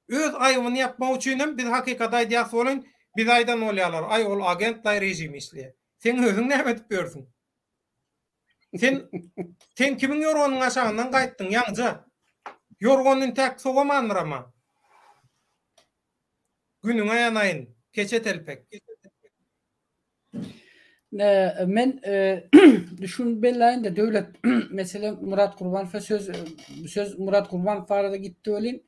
Öz aýybyny ýapmak üçinem biz hakykaty aýdýas welin, bize aýdan bolýarlar, aý ol agentlaý režime işleýär. Seň özüň näme edip ýörsüň? Sen sen kimiň ýorganynyň aşagyndan gaýtdyň ýaňja? Ýorgany intäk sowamandyr-ama. Günüňe ýanaýyn, keçe telpek. Men şuny belläýin-de, Döwlet, meselem, Myrat Gurbanowa söz, söz Myrat Gurbanow barada gitdi welin,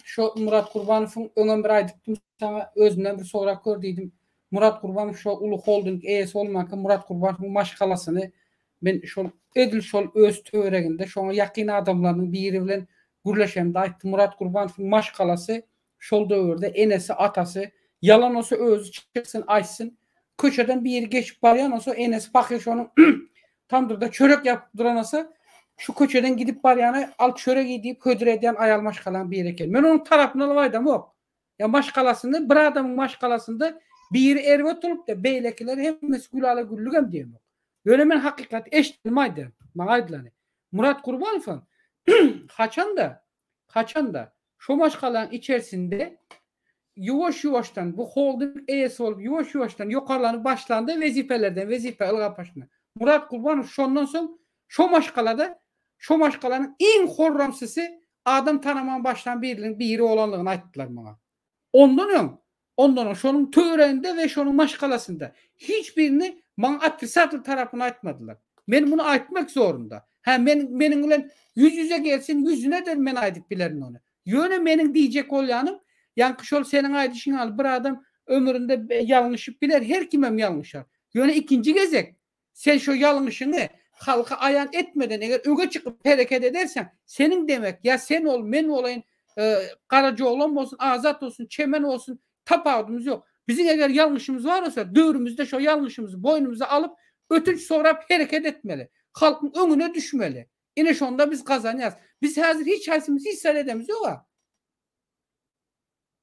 şo Myrat Gurbanowyň öňem bir aýdypdym saňa, özünden bir sorap gör diýdim. Myrat Gurbanow şo uly holding eýesi bolmanka Myrat Gurbanowyň maşgalasyny men şol edil şol öz töwereginde şoňa ýakyn adamlarynyň biri bilen gürleşemde aýtdy. Myrat Gurbanowyň maşgalasy Şol döwürde enesi, atasy, ýalan bolsa özi çyksyn, aýtsyn. Köçeden biri geçip barýan bolsa, enesi pahyr şonuň tamdyrda çörek ýapyp duran bolsa, şu köçeden gidip barýana al çörek iý diýip hödür edýän aýal maşgalaň biri eken. Men onuň tarapyny alyp aýdamok. Ýa maşgalasynda bir adamyň maşgalasynda biri erbet bolupdyr, beýlekileri hemmesi gülala-güllügem diýemok. Ýöne men hakykaty eşitdim aýdýan, maňa aýdylany. Murat Gurbanowam haçanda Haçanda, şo maşgalaň içersinde ýuwaş-ýuwaşdan bu holding eýesi bolup ýuwaş-ýuwaşdan ýokarlanyp başlanda wezipelerden wezipä ylgap başlanda. Murat Gurbanow şondan soň şo maşgalada şo maşgalanyň iň horramsysy adam tanaman başlan biriniň biri bolanlygyny aýtdylar maňa. Ondan öň Ondan şonuň töwereginde we şonuň maşgalasynda hiç birini maňa otrisatel tarapyny aýtmadylar. Men muny aýtmak zorunda. Hä men meniň bilen ýüz-ýüze gelsin, ýüzüne-de men aýdyp bilerin ony. Ýöne meniň diýjek bolýanym, ýaňky şol seniň aýdyşyň ýaly bir adam ömründe ýalňyşyp biler, her kimem ýalňyşar. Ýöne ikinji gezek Sen şo ýalňyşyňy halka aýan etmeden eger öňe çykyp hereket ederseň, seniň demek ýa sen bol, men bolaýyn, Garajaoglan bolsun, Azat bolsun, Çemen bolsun, tapawudymyz ýok. Biziň eger ýalňyşymyz bar bolsa, döwrümizde şo ýalňyşymyzy boýnumyza alyp, ötünç sorap hereket etmeli. Halkyň öňüne düşmeli. Ine şonda biz gazanýarys. Biz häzir hiç haýsymyz hiç zat edemiz ýog-a.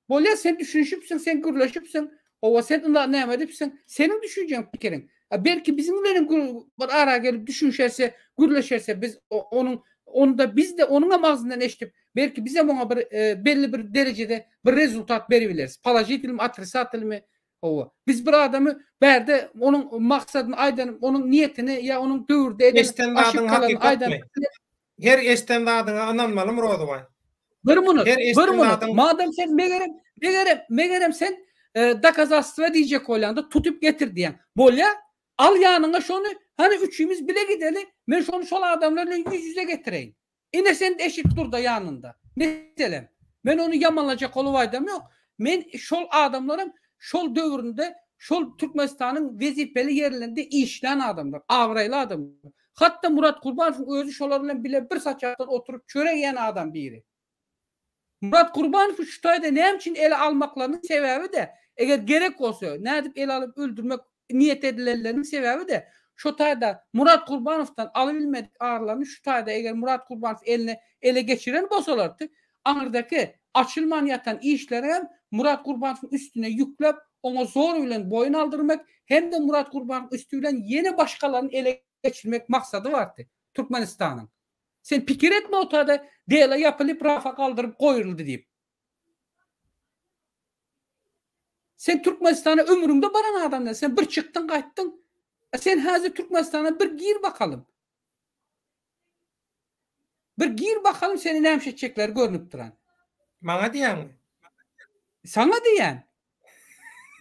Bolýar sen düşünişipsiň, sen gürleşipsiň, hawa sen ynha näme edipsiň, seniň düşünjeň pikiriň. A belki biziň bilenem bir ara gelip düşünişerse, gürleşerse biz onuň onda biz-de onuňam agzyndan eşidip, belki bizem oňa bir belli bir derejede bir rezultat beribileris. Položitilmi, otrisatelmi, hawa. Biz bir adamy bärde onuň maksadyny aýdan, onuň niýetini ýa onuň döwürde eden Eşden zadyň aşykkalaryny aýdan. hakykatmy? Her eşden zadyňa ynanmalymy Rozybaý? Bir minut, Her bir eşden minut. zadyň Madem sen megerem, megerem, megerem sen e, dokazalstwa diýjek bolýaňda tutup getir diýýäň. Bolýa, al ýanyňa şony, hany üçimiz bile gideli, men şony şol adamlar bilen ýüz-ýüze getireýin. Ine sen eşit dur-da ýanynda. Meselem, men ony ýamanlajak bolup aýdam ýok. Men şol adamlaram şol döwründe şol Türkmenistanyň wezipeli ýerlerinde işlän adamlar, abraýly adamlar. Hatda Murat Gurbanowyň özi şolar bilen bile bir saçakdan oturyp çörek iýen adam biri. Murat Gurbanowy şu taýda näme üçin ele almaklarynyň sebäbi-de, eger gerek bolsa, nädip ele alyp öldürmek niýet edilenleriniň sebäbi-de, şo taýda Murat Gurbanowdan alybilmedik arlaryny şu taýda eger Murat Gurbanow eline ele geçiren bolsalardy, aňyrdaky açylman ýatan işleri hem Murat Gurbanowyň üstüne ýükläp, oňa zor bilen boýun aldyrmak hem-de Murat Gurbanowyň üsti bilen ýene başgalaryny ele geçirmek maksady bardy Türkmenistanyň. Sen pikir etme o taýda dela ýapylyp rafa galdyryp goýuldy diýip. Sen Türkmenistana ömrüňde baran adam däl. Sen bir çykdyň gaýtdyň. A sen häzir Türkmenistana bir gir bakalym. Bir gir bakalym seni näme etjekleri görnüp duran. Maňa diýýäňmi? Saňa diýýän.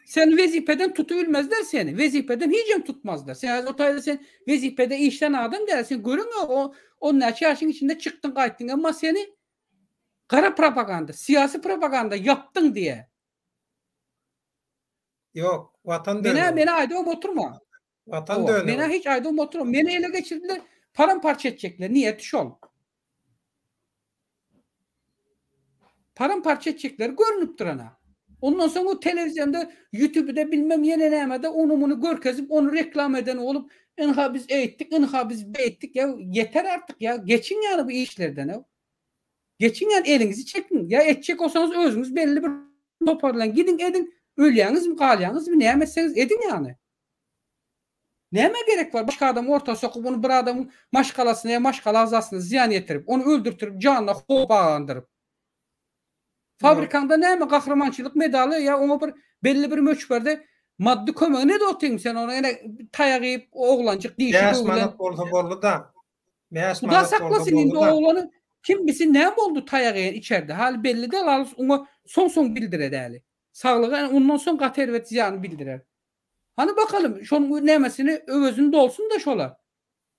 Sen wezipeden tutup bilmezler seni. Wezipeden hiç hem tutmazlar. Sen häzir o taýda sen wezipede işlän adam däl. Sen görüň o on näçe ýaşyň içinde çykdyň gaýtdyň. Emma seni gara propaganda, syýasy propaganda ýapdyň diýe. Ýok, watan Menä dönügi. meni aýdybam oturma. Watan Hawa, dönügi. menä hiç aýdybam oturma. Meni ele geçirdiler, paramparça etjekler. Niýeti şol. Paramparça etjekleri görnüp durana. Ondan soň o telewizionda, ýutubda bilmem ýene nämede ony muny görkezip, ony reklama eden bolup, ynha biz eýtdik, ynha biz beýtdik. Ýa ýeter artyk ýa geçiň ýaly bu işlerden. Ýa. Geçiň ýaly eliňizi çekiň. Ýa etjek bolsaňyz özüňiz belli bir topar bilen gidiň ediň. Ölýäňizmi, galýaňyzmy, näme etseňiz ediň ýaly. Nämä gerek bar başga adamy orta sokup ony bir adamyň maşgalasyna ýa maşgala agzasyna zyýan ýetirip, ony öldürtirip, janyna howp abandyryp. Fabrikaňda näme gahrymançylyk medaly ýa oňa bir belli bir möçberde maddy kömegini edip otyrmy sen ony ene taýak iýip oglanjyk dişi Bäş döwülen. manat bolsa boldy-da. Bäş Huda manat bolsa saklasyn indi boldy-da. oglany kim bilsin näme boldy taýak iýen içerde haly belli däl halys oňa soň soň bildirer häli. Saglyga ondan soň gaty erbet zyýany bildirer. Hany bakalym, şonuň nämesini, öwezini dolsun-da şolar.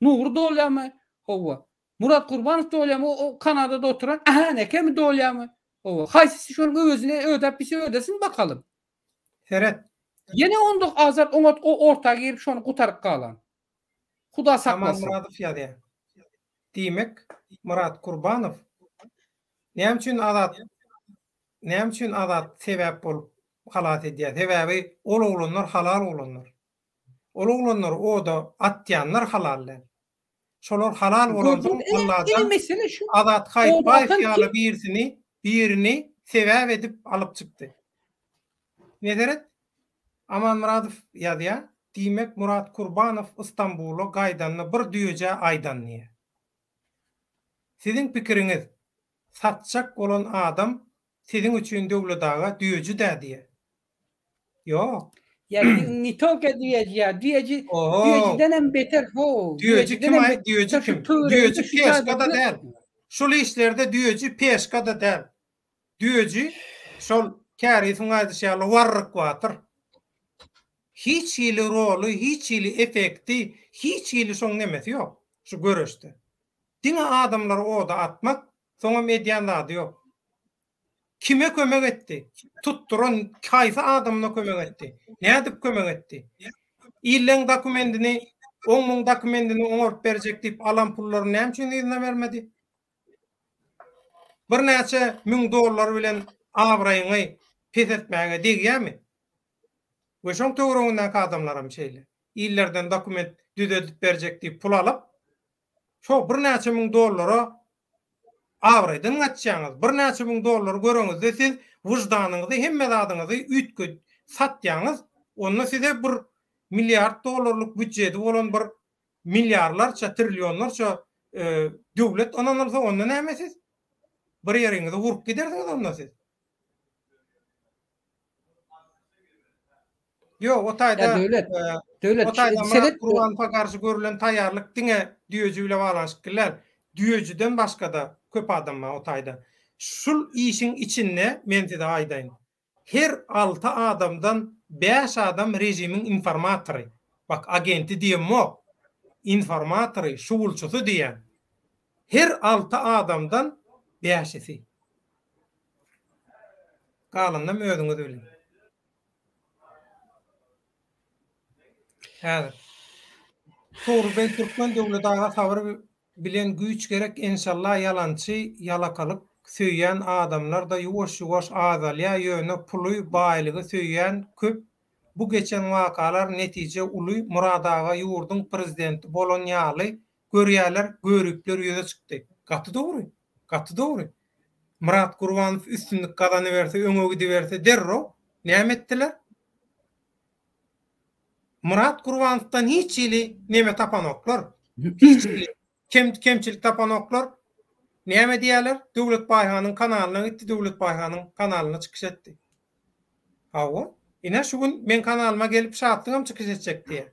Nury dolýarmy? Hawa. Murat Gurbanow dolýarmy? O Kanadada oturan Ähä nekemi dolýarmy? Hawa. Haýsysy şonuň öwezini ödäp bilse ödesin bakalym. Seret. Ýene onda Azat oňat o orta girip şony gutaryp galan. Huda Aman saklasyn. Myradow ýazýar. Diýmek, Myrat Kurbanow näme üçin Azat Näme üçin Azat sebäp bolup halas edýär? Sebäbi ol oglanlar halal oglanlar. Ol oglanlary oda atýanlar halal däl. Şolar halal bolansoň Allajan Azat Haýytbaýew ýaly birisini birini sebäp edip alyp çykdy. Ine seret, Amanmyradow ýazýar, diýmek Murat Kurbanow Ystambula gaýdanda bir düýejä aýdan diýýär. Siziň pikiriňiz, satjak bolan adam siziň üçin Döwlet aga düýeji-dä diýýä. Ýok. Ýa ne tolko düýeji ýa düýeji düýejidenem beter ho. Düýeji kim aý düýeji kim? Düýeji peşka-da däl. Şul işlerde düýeji peşka-da däl. Düýeji şol Kärifiň aýdyşy ýaly warryk batyr. Hiç hili roly, hiç hili efekti, hiç hili şoň nemesi ýok şu göreşde. Diňe adamlary oda atmak, soňam edýän zady ýok. Kime kömek etdi? Tutduran haýsy adamyna kömek etdi? Nädip kömek etdi? Illeň dokumendini, oň-muň dokumendini oňaryp berjek diýip alan pullaryny näme üçin yzyna bermedi? Birnäçe müň dollar bilen abraýyňy peseltmäge degýärmi? We şoň töweregindäki adamlaram şeýle. Illerden dokument düzeldip berjek diýip pul alyp, Şo birnäçe müň dollara abraýdan gaçýaňyz. Birnäçe müň dollary göreňizde siz wyždanyňyzy, hemme zadyňyzy üýtgedip satýaňyz. Onda size bir milliard dollarlyk býudjeti bolan bir milliarlarça, trillionlarça döwlet ynanylsa onda näme siz? Bir ýeriňizi urup gidersiňiz onda siz. Ýok, o taýda döwlet, döwlet, o taýda Myrat Gurbanowa garşy görülen taýýarlyk diňe düýeji bile baglanyşykly däl. Düýejiden başga-da köp adam bar o taýda. Şul işiň içinde men size aýdaýyn. Her alty adamdan bäş adam režimiň informatory. Bak, agenti diýemok. Informatory, şugulçysy diýýän. Her alty adamdan bäşisi. Galanynam özüňiz biliň. Häzir. Togrul beg Türkmen Döwlet aga sabyr bilen güýç gerek enşalla ýalançy ýalakalyk söýýän adamlarda ýuwaş ýuwaş azalýa ýöne puly baýlygy söýýän köp bu geçen wakalar netije uly Myrat aga ýurduň prezidenti bolan ýaly görýäler göripler ýüze çykdy gaty dogry gaty dogry Myrat Gurbanow üstünlik gazanyberse öňe gidiberse derrew näme etdiler Myrat Gurbanowdan hiç hili neme tapanoklar. Hiç hili kem kemçilik tapanoklar. Näme diýýärler? Döwlet Baýhanyň kanalyna gitdi, Döwlet Baýhanyň kanalynda çykyş etdi. Hawa. Ine şu gün meň kanalyma gelip Şatlygam çykyş etjek diýýär.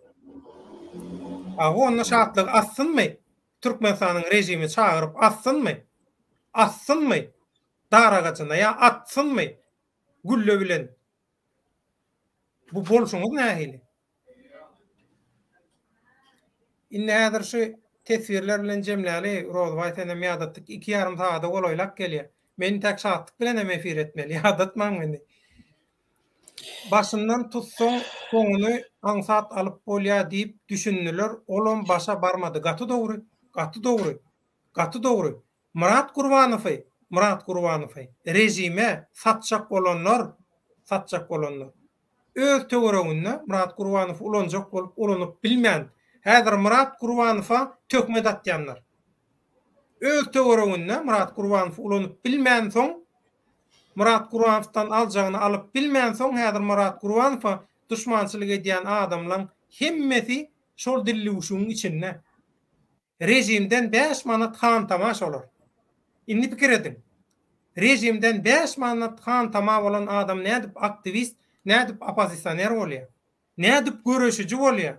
Hawa, onda Şatlygy assynmy? Türkmenistanyň režimi çagyryp assynmy? Assynmy? Dar agajyna ýa atsynmy? Gülle bilen Bu bolşuňyz nähili? Indi häzir şu teswirler bilen jemläli, Rozbaý senem ýadatdyk, iki ýarym sagada golaýlap gelýär. Men intäk şatlyk bilen hem efir etmeli, ýadatmaň meni. Başyndan tutsaň soňuny aňsat alyp bolýar diýip düşündiler, olam başa barmady. Gaty dogry, gaty dogry, gaty dogry. Myrat Gurbanowy, Myrat Gurbanowy režime satjak bolanlar, satjak bolanlar. Öz töwereginde Myrat Gurbanowy ulanjak bolup ulanyp bilmän, häzir Myrat Gurbanowa töhmet atýanlar. Öz töwereginde Myrat Gurbanowy ulanyp bilmänsoň, Myrat Gurbanowdan aljagyny alyp bilmänsoň häzir Myrat Gurbanowa duşmançylyk edýän adamlaň hemmesi şol dillüwşügiň içinde. Režimden bäş manat hantama şolar. Indi pikir ediň. Režimden bäş manat hantama bolan adam nädip aktiwist, nädip oppozisioner bolýar? Nädip göreşiji bolýar?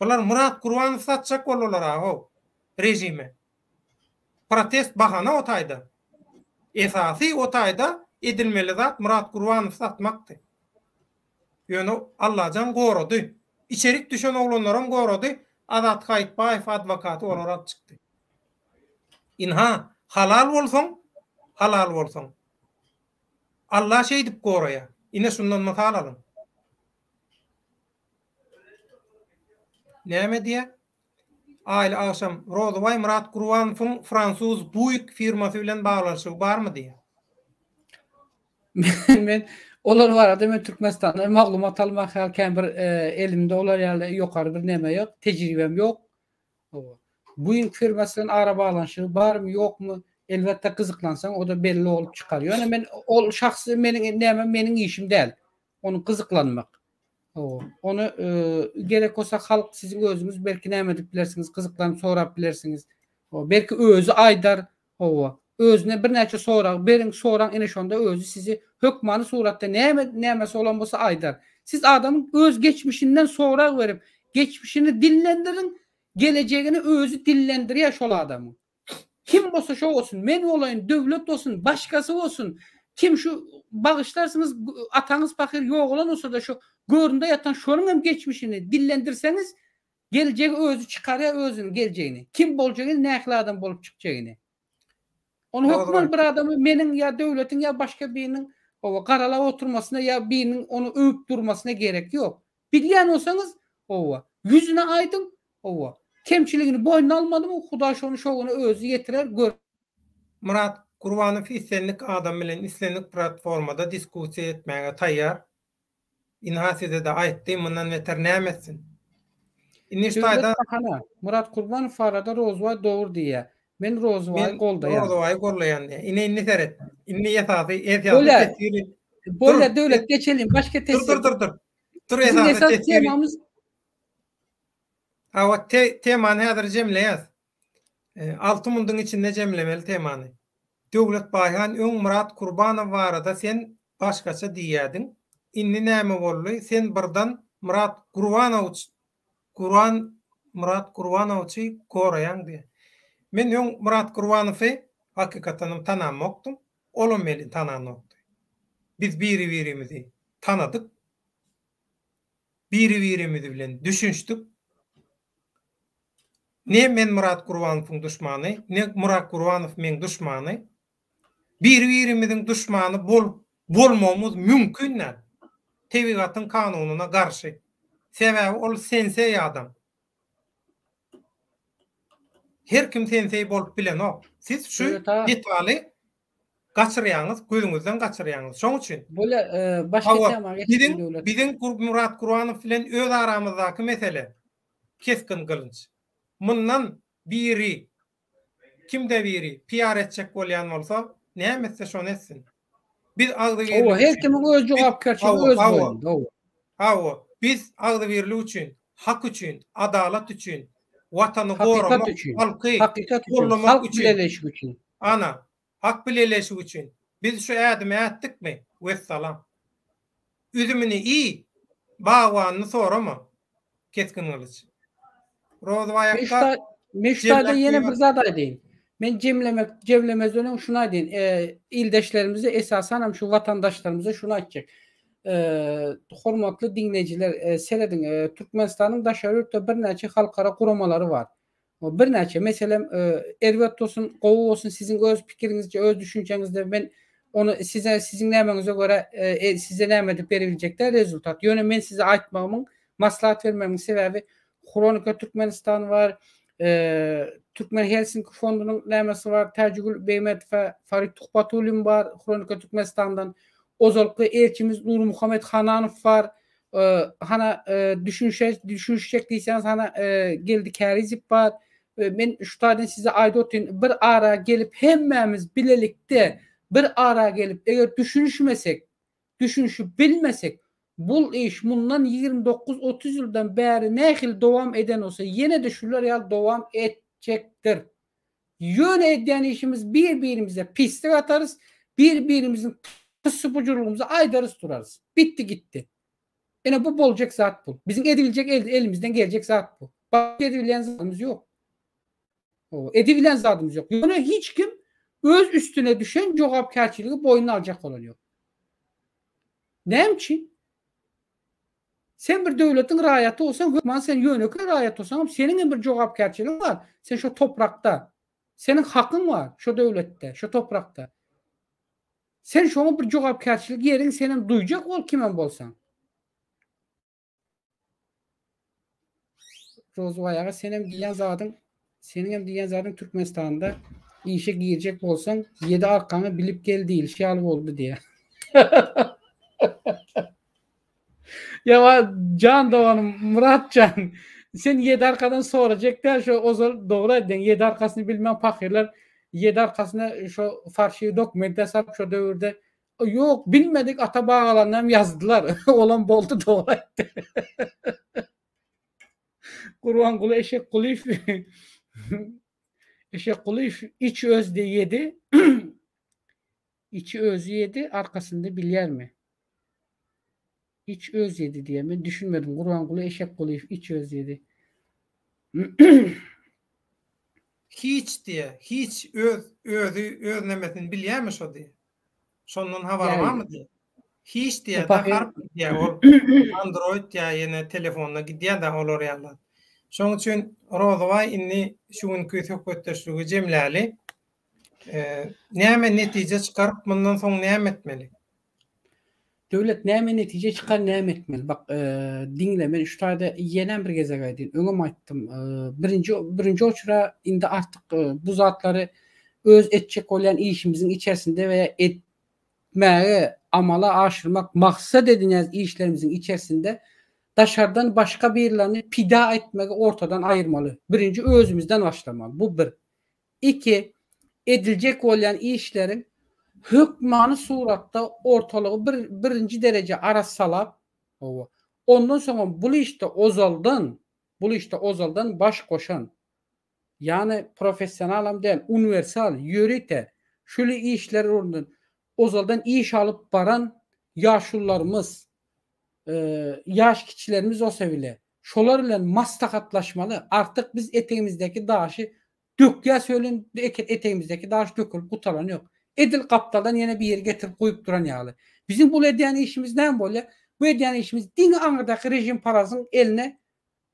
Bular Myrat Gurbanow satjak boldular ahow. Režime. Protest bahana o taýda. Esasy o taýda edilmeli zat Myrat Gurbanow satmakdy. Ýöne Allajan gorady. Içerik düşen oglanlaram gorady, Azat Haýytbaýew adwokaty olary alyp çykdy. Ynha, halal bolsaň, halal bolsaň. Alla şeýdip goraýar. Ine şundan mysal alyň. Näme diýýär? Aýly agşam Rozybaý Myrat Gurbanowyň fransuz Buick firmasy bilen baglanyşygy barmy diýýär. Men olar barada men Türkmenistanda maglumat almak ýaly kän bir e, elimde olar ýaly ýokary bir neme ýok, tejribem ýok. Buick firmasy bilen ara baglanyşygy barmy, ýokmy? Elbetde gyzyklansaň, o da belli bolup çykar. Ýöne men ol şahsy meniň näme meniň işim däl. Ony gyzyklanmak. Ony gerek bolsa halk siziň özüňiz belki näme edip bilersiňiz, gyzyklanyp sorap bilersiňiz. Belki özi aýdar, hawa. Özüne birnäçe sorag beriň, soraň ine şonda özi sizi hökmany suratda näme nämesi bolan bolsa aýdar. Siz adamyň öz geçmişinden sorag berip, geçmişini dillendiriň, gelejegini özi dillendirýär şol adamyň. Kim bolsa şo bolsun, men bolaýyn, döwlet bolsun, başgasy bolsun, kim şu bagyşlarsyňyz ataňyz pahyr ýogalan bolsada şu göründe ýatan şonuň hem geçmişini dillendirseňiz geljegi özi çykarýar özüniň geljegini. Kim boljagyny nähili adam bolup çykjagyny. Ony hökman bir adamy meniň ýa döwletiň ýa başga biriniň hawa garalap oturmasyna ýa biriniň ony öwüp durmasyna gerek ýok. Bilýän bolsaňyz hawa ýüzüne aýdyň Hawa. Kemçiligini boýnuna almadymy, Hudaý şony şo güne özi ýetirer, gör. Myrat Gurbanow islendik adam bilen islendik platformada diskussiýa etmäge taýýar. Ynha size-de aýtdy, mundan beter näme etsin? Indi şu Döwlet taýda Bahana, Murat Kurbanow barada Rozybaý dogry diýýär. Men Rozybaýy Men goldaýan. Rozybaýy gollaýan diýýär. Ine indi seret. Indi esasy esasy Bolýar. teswiri Dur. Bolýar Döwlet geçeliň başga Dur teswir. dur dur dur. Dur Biziň esasy esasy teswiri. temamyz Hawa te temany häzir jemleýäs. 6 munduň içinde jemlemeli temany. Döwlet Baýhan öň Myrat Kurbanow barada sen başgaça diýýädiň. Indi näme boldy? Sen birdan Myrat Gurbanowiç Guran Myrat Gurbanowiçi goraýaň diýýär. Men öň Myrat Gurbanowy hakykatdanam tanamokdym. Olam meni tananokdy. Biz biri-birimizi tanadyk. Biri-birimiz bilen düşünişdik. Ne men Myrat Gurbanowyň duşmany, ne Myrat Gurbanow meň duşmany. Biri-birimiziň duşmany bolup bolmagymyz mümkin däl. Tebigatyň kanunyna garşy. Sebäbi ol senseý adam. Her kim senseý bolup bilenok. Siz şu detaly gaçyrýaňyz, gözüňizden gaçyrýaňyz. Şoň üçin. Bolýar, başga tema geçelim Döwlet. Biziň Murat Gurbanow bilen öz aramyzdaky mesele kesgin gylynç. Mundan biri kimde biri PR etjek bolýan bolsa, näme etse şony etsin. Biz agzybirlik Hawa, her kimiň öz jogapkärçiligi öz boýnunda. Hawa. Hawa, biz agzybirlik üçin, hak üçin, adalat üçin, Watany goramak, halky gollamak halk üçin, bileleşigi üçin. Ana, hak bileleşigi üçin biz şu ädimi ätdikmi? Wessalam. Üzümini iý, bagbanyny sorama. Kesgin gylyç. Rozbaý akga. Men şu taýda ýene bir zat aýdaýyn. Men jemlemek, jemlemezden öň şuny aýdaýyn. Ildeşlerimize, esasanam şu watandaşlarymyza şuny aýtjak. Hormatly diňleýjiler, serediň, Türkmenistanyň daşary ýurtda birnäçe halkara guramalary bar. Birnäçe, meselem, erbet bolsun, gowy bolsun, siziň öz pikiriňizçe, öz düşünjeňizde men ony size, siziň nämeňize görä, size näme edip berebiljek däl rezultat. Ýöne men size aýtmagymyň, maslahat bermegimiň sebäbi Hronika Türkmenistan bar, Türkmen Helsinki fondunyň nämesi bar, Täjigül Begmedowa, Farid Tuhbatullin bar Hronika Türkmenistandan, ozalky elçimiz Nurmuhammet Hananow bar, hana düşünşe düşünişjek diýseňiz hana Geldi Kärizow bar. Men şu taýdan size aýdyp otyryn, bir ara gelip hemmämiz bilelikde bir ara gelip eger düşünişmesek, düşünişip bilmesek, bul iş mundan 29-30 ýyldan bäri nähili dowam eden bolsa ýene-de şular ýaly dowam etjekdir. Ýöne edýän işimiz bir-birimize pislik atarys, bir-birimiziň pyssy-pujurlygymyzy aýdarys durarys. Bitdi gitdi. Ine bu boljak zat bu. Biziň edibiljek elimizden geljek zat bu. Başga edibilýän zadymyz ýok. Edibilen zadymyz ýok. Ýöne hiç kim öz üstüne düşen jogapkärçiligi boýnuna aljak bolan ýok. Näme üçin? Sen bir döwletiň raýaty bolsaň, hökman sen ýönekeý raýat bolsaň hem seniň hem bir jogapkärçiligiň bar. Sen şo toprakda, seniň hakyň bar şo döwletde, şo toprakda. Sen şoňa bir jogapkärçilik ýeriň senem duýjak bol kimem bolsaň. Rozbaý aga senem diýýän zadyň seniňem diýýän zadyň Türkmenistanda işe girjek bolsaň ýedi arkaňy bilip gel diýilişi ýaly boldy diýýär. Ýa jan doganym Myrat jan sen ýedi arkadan sorajak däl şo ozal dogry aýtdyň ýedi arkasyny bilmän pahyrlar ýedi arkasyna şo farşiwi dokument ýasap şo döwürde Ýok, bilmedik ata bagalarynam hem ýazdylar. Olam boldy dogry aýtdy. Gurbanguly Eşekgulyýew Eşekgulyýew iç özde ýedi. Içi özi ýedi, arkasynda bilýärmi? Iç öz ýedi diýýär. Men düşünmedim. Gurbanguly Eşekgulyýew iç öz ýedi. Hiç diýýär. Hiç öz özi öz nemesini bilýärmi şo diýýär. Şondan habary barmy diýýär. Hiç diýýär-de harp diýýär. Ol Android ýa ýene telefonda gidýär-de olar ýaly. Şonuň üçin Rozybaý indi şu günki söhbetdeşligi jemläli. Näme netije çykaryp mundan soň näme etmeli? Döwlet näme netije çykar näme etmeli? Bak diňle men şu taýda ýenem bir gezek aýdyn. Öňem aýtdym. Birinji birinji oçura indi artyk bu zatlary öz etjek bolýan işimiziň içerisinde we etmäge amala aşyrmak maksat edinýän işlerimiziň içerisinde. Daşardan başga birlerini pida etmegi ortadan aýyrmaly. Birinji özümizden başlamaly. Bu bir. Iki, ediljek bolýan işleriň hökmany suratda ortalygy bir birinji dereje arassalap, hawa, ondan soňam bul işde ozaldan, bul işde ozaldan baş goşan, ýagny professionalam däl, uniwersal, ýörite şuly işler ugrundan ozaldan iş alyp baran ýaşulularymyz, ýaş kiçilerimiz bolsa bile, şolar bilen maslahatlaşmaly. Artyk biz etegimizdäki daşy dökýäs welin, etegimizdäki daş dökülip gutaran ýok. Edil gapdaldan ýene biri getirip guýup duran ýaly. Biziň bul edýän işimiz näme bolýar? Bu edýän işimiz diňe aňyrdaky režimparazyň eline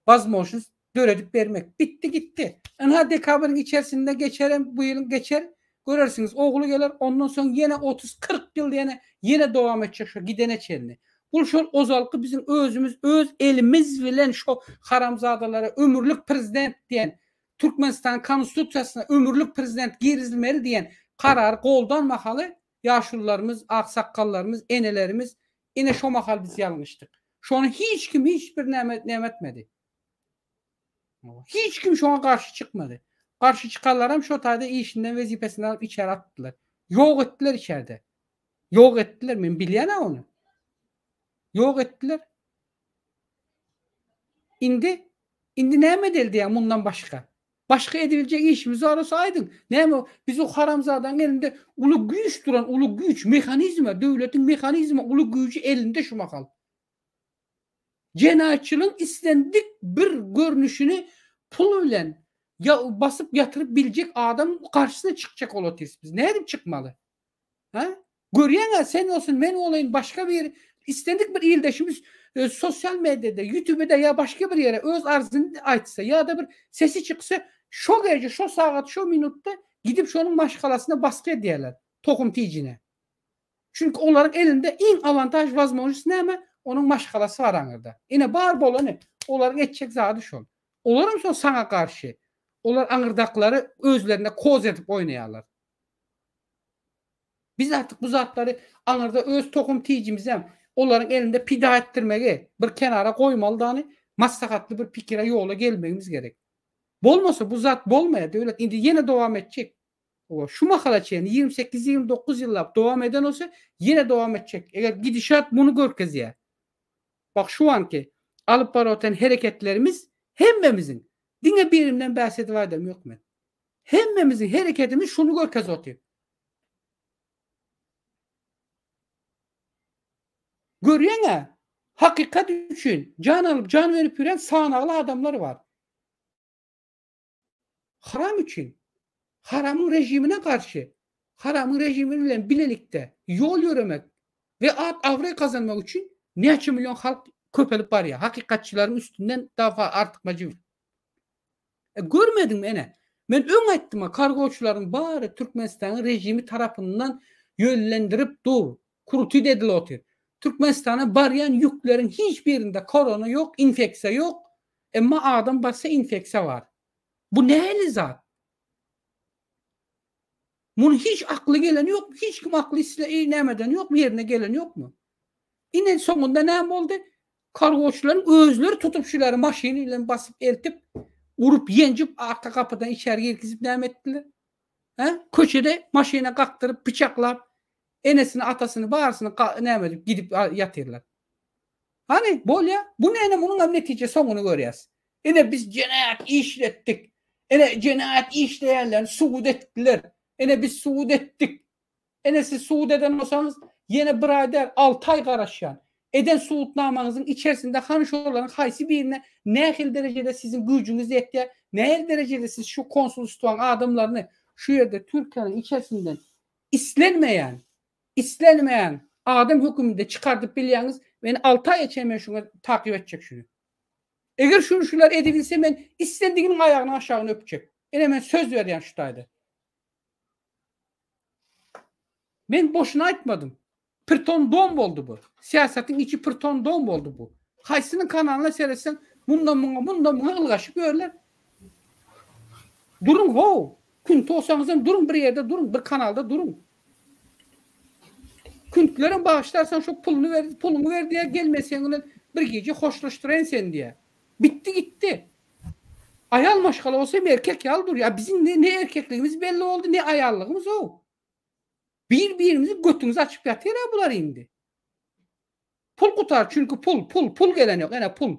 wazmožnost döredip bermek. Bitdi gitdi. Ynha dekabryň içerisinde geçerem bu ýylyň geçer. Görersiňiz ogly geler ondan soň ýene 30 40 ýyl ýene ýene dowam etjek şo gidene çenli. Bul şol ozalky biziň özümiz öz elimiz bilen şo haramzadalara ömürlik prezident diýen Türkmenistanyň konstitusiýasyna ömürlik prezident girizilmeli diýen karary goldan mahaly ýaşulularymyz, aksakgallarymyz, enelerimiz ine şo mahal biz ýalňyşdyk. Şony hiç kim hiç bir näme näme etmedi. Hiç kim şoňa garşy çykmady. Garşy çykanlaram şo taýda işinden wezipesinden alyp içeri atdylar. Ýok etdiler içerde. Ýok etdiler men bilýän-ä ony. Ýok etdiler. Indi indi näme edeli diýýän mundan başga. Başga edibiljek işimiz bar bolsa aýdyň. Näme biz o haramzadaň elinde uly güýç duran uly güýç mehanizma döwletiň mehanizma uly güýji elinde şu mahal. Jenaýatçylygyň islendik bir görnüşini pul bilen ýa basyp ýatyryp biljek adam garşysyna çykjak bolup otyrys biz. Nädip çykmaly? Hä? Görýäň-ä, sen bolsun, men bolaýyn, başga bir islendik bir ildeşimiz e, sosial mediada, YouTube'da ýa başga bir ýere öz arzyny aýtsa ýa-da bir sesi çyksa, şo gije, şo sagat, şo minutda gidip şonuň maşgalasyna basgy edýärler, tohum tijine. Çünki olaryň elinde iň awantaž wazmožnost näme? Onuň maşgalasy bar aňyrda. Ine bar bolany, olaryň etjek zady şol. Olaram soň saňa garşy. Olar aňyrdakylary özlerine koz edip oýnaýarlar. Biz artyk bu zatlary aňyrda öz tohum tijimizem olaryň elinde pida etdirmegi bir kenara goýmaly dany maslahatly bir pikire ýola gelmegimiz gerek. Bolmasa bu zat bolmaýar döwlet indi ýene dowam etjek. Owa şu mahala çenli 28 29 ýyllap dowam eden bolsa ýene dowam etjek. Eger gidişat muny görkezýär. Bak şu anki alyp baryp hereketlerimiz hemmemiziň diňe birimden bäs edip aýdam ýok men. Hemmemiziň hereketimiz şuny görkezip otyr. Görýäň-ä, hakykat üçin jan alyp, jan berip ýören sanagly adamlar bar. Haram üçin, haramyň režimine garşy, haramyň režimi bilen bilelikde ýol ýöremek we at-abraý gazanmak üçin näçe million halk köpelip barýar. Hakykatçylaryň üstünden daha artykmajy. E, görmediňmi ene? Men öň aýtdym-a, kargoçylaryň bary Türkmenistanyň režimi tarapyndan ýönlendirip dur, krutit edilip otyr. Türkmenistana barýan ýükleriň hiç birinde korona ýok, infeksiýa ýok, emma adam barsa infeksiýa bar. Bu nähili zat? Muny hiç akly gelen ýokmy? Hiç kim akly isle nämeden ýokmy, ýerine gelen ýokmy? Ine soňunda näme boldy? Kargoçylaryň özleri tutup şulary maşyny bilen basyp eltip, urup ýenjip arka gapydan içeri girgizip näme etdiler? Hä? Köçede maşyna kakdyryp, pyçaklap, enesini, atasyny, barysyny näme edip gidip ýatyrlar. Hany, bolýa. Bu näme munuň hem netije soňuny görýäs. Ine biz jenaýat işletdik. Ine jenaýat işleýänlerini sud etdiler. Ine biz sud etdik. Ine siz sud eden bolsaňyz, ýene bir aý däl, alty aý garaşýan. Eden sudnamaňyzyň içerisinde hany şolaryň haýsy birine nähili derejede siziň güýjüňiz ýetýär, nähili derejede siz şu konsulstwaň adamlaryny şu ýerde Türkiýäniň içerisinden islenmeýän, islenmeýän adam höküminde çykardyp bilýäňiz, men alty aýa çenli men şuňa takyp etjek şuny. Eger şuny şular edibilse men islendiginiň aýagynyň aşagyny öpjek. Ine men söz berýän şu taýda. Men boşuna aýtmadym. Pirton dom boldy bu. Syýasatyň içi pirton dom boldy bu. Haýsynyň kanalyna seretseň, mundan muňa, mundan muňa ylgaşyp ýörler. Duruň how. Künti bolsaňyzam duruň bir ýerde duruň, bir kanalda duruň. Küntlerem bagyşlarsaň şo puluny ber, puluňy ber diýer, gelmeseň bilen. Bir gije hoşlaşdyraýyn seni diýýär. Bitdi gitdi. Aýal maşgala bolsa hem erkek ýaly durýar. Biziň ne, ne erkekligimiz belli boldy, ne aýallygymyz-ow. Bir-birimizi götümizi açyp ýatyr-a bular indi. Pul gutar, çünki pul, pul, pul gelen ýok, ene pul.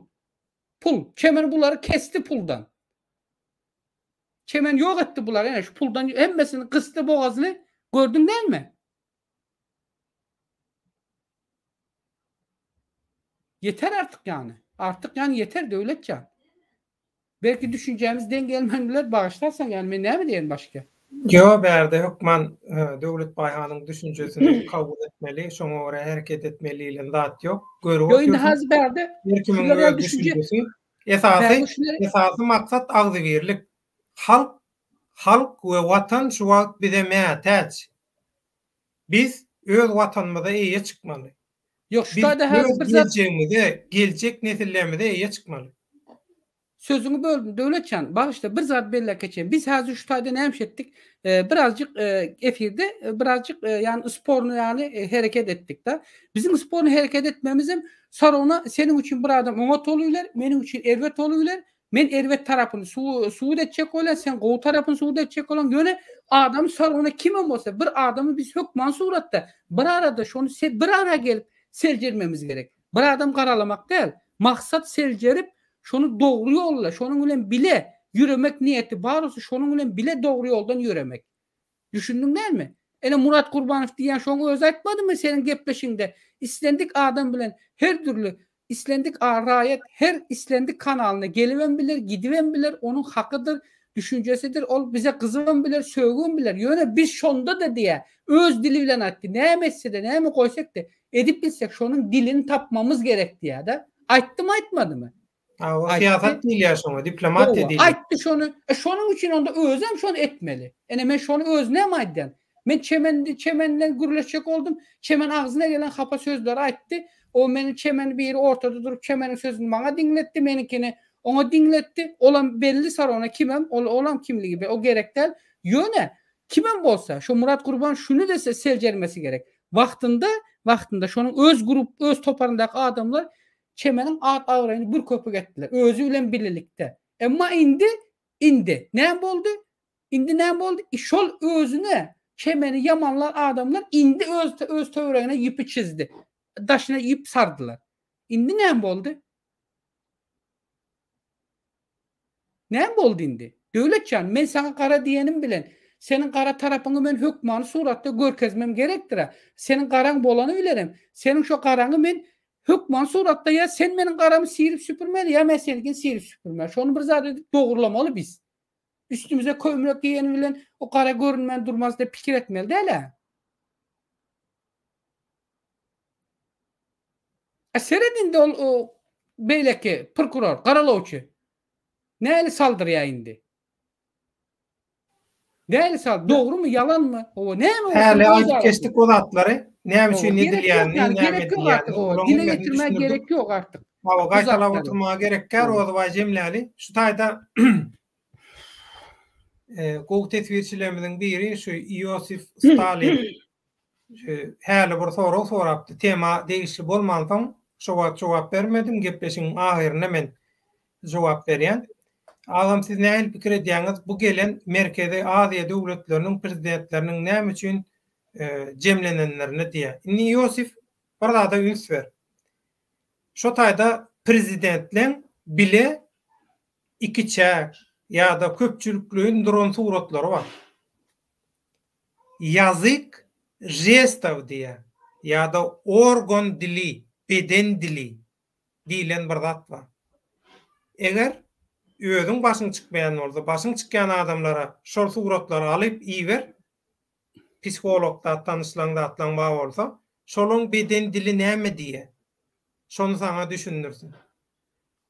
Pul. Çemen bulary kesdi puldan. Çemen ýok etdi bulary, ene şu puldan hemmesini gysdy bogazyny, gördüň dälmi? Ýeter artyk ýany. Artyk ýany ýeter Döwletjan. Belki düşünjämiz deň gelmän biler, bagyşlarsaň ýany men näme diýerin başga. Ýo bärde hökman Döwlet Baýhanyň düşünjesini kabul etmeli, şoňa görä hereket etmeli diýlen zat ýok. Görüp Ýo indi hazy bärde her kimiň öz düşünjesi. Esasy esasy maksat agzybirlik. Halk halk we watan şu wagt bize mätäç. Biz öz watanymyza eýe çykmaly. Ýok şu taýda häzir bir zat geljegimize, geljek nesillerimize eýe çykmaly. Sözüňi böldüm Döwletjan, bagyşla bir zat belläp geçeýin. Biz häzir şu taýda näme iş etdik? Birazjyk efirde birazjyk ýagny sporny ýaly hereket etdik-de. Biziň sporny hereket etmemizem Sarona seniň üçin bir adam oňat bolubiler, meniň üçin erbet bolubiler. Men erbet tarapyny subut etjek bolýan, sen gowy tarapyny subut etjek bolýaň. Ýöne adam Sarona kimem bolsa bir adamy biz hökman suratda bir arada şony bir ara gelip seljermemiz gerek. Bir adam garalamak däl. Maksat seljerip Şony dogry ýolda, şonuň bilen bile ýöremek niýeti bar bolsa, şonuň bilen bile dogry ýoldan ýöremek. Düşündiň dälmi? Ene Murat Gurbanow diýýän şoň özi aýtmadymy seniň gepleşiňde islendik adam bilen her dürli islendik raýat her islendik kanalyna gelibem biler, gidibem biler, onuň hakydyr, düşünjesidir, ol bize gyzybam biler, sögübem biler. Ýöne biz şonda-da diýýä, öz dili bilen aýtdy, näme etse-de, näme goýsak-da, Edip bilsek şonuň dilini tapmamyz gerek diýýär-de. Aýtdymy aýtmadymy? Hawa, syýasat diýilýär şoňa, diplomatiýa diýilýär. Aýtdy şony. E şonuň üçin onda özem şony etmeli. Ene men şony özüne hem aýdýan. Men Çemen Çemen bilen gürleşjek boldum. Çemen agzyna gelen hapa sözleri aýtdy. O meni Çemen biri ortada durup Çemeniň sözüni maňa diňletdi, meniňkini oňa diňletdi. Olam belli Sarona kimem, ol olam kimligi o gerek däl. Ýöne Kimem bolsa, şo Murat Gurban şuny-da seljermesi gerek. Wagtynda, wagtynda şonuň öz grup, öz toparyndaky adamlar Çemeniň at-abraýyny bir köpük etdiler. Özi bilen birlikde. Emma indi, indi näme boldy? Indi näme boldy? Şol özüne Çemeni ýamanlan adamlar indi öz öz töweregine ýüpi çizdi. Daşyna ýüp sardylar. Indi näme boldy? Näme boldy indi? Döwletjan, men saňa gara diýenim bilen, seniň gara tarapyňy men hökmany suratda görkezmem gerekdir-ä. Seniň garaň bolany bilenem, seniň şo garaňy men hökmany suratda ýa sen meniň garamy sirip süpürmeli, ýa men seniňkini sirip süpürmeli. Şony bir zat edip dogrulamaly biz. Üstümize köýmek geýeni bilen o gara görünmän durmaz diýip pikir etmeli däl-ä. A seret indi ol beýleki prokuror, garalawçy. Näli saldyrýar indi? Näli sal, dogrumy, ýalanmy? Owa, näme bolsa. Häli aýdyp geçdik o zatlary. Näme üçin edilýänini, näme edilýänini. Dile getirmäge gerek ýok artyk. Hawa, gaýtalap oturmaga gerek däl, Rozybaý jemläli. Şu taýda gowy teswirçilerimiziň biri şu Iosif Stalin Häli bir sorag sorapdy. Tema degişli bolmansoň, şo wagt jogap bermedim. Gepleşigiň ahyrynda men jogap berýän. Agam siz nähili pikir edýäňiz, bu gelen Merkezi Aziýa döwletleriniň prezidentleriniň näme üçin jemlenenlerine diýýär. Indi Iosif bir zada üns ber. Şo taýda prezidentleň bile ikiçäk ýa-da köpçülikleýin duran suratlary bar. Ýazyk žestow diýýär ýa-da organ dili, beden dili diýlen bir zat bar. Eger özüň başyň çykmaýan bolsa, başyň çykýan adamlara şol suratlary alyp iber, psiholog zat tanyşlaň zatlaň bar bolsa, şolaň beden dili näme diýýär, şony saňa düşündirsin.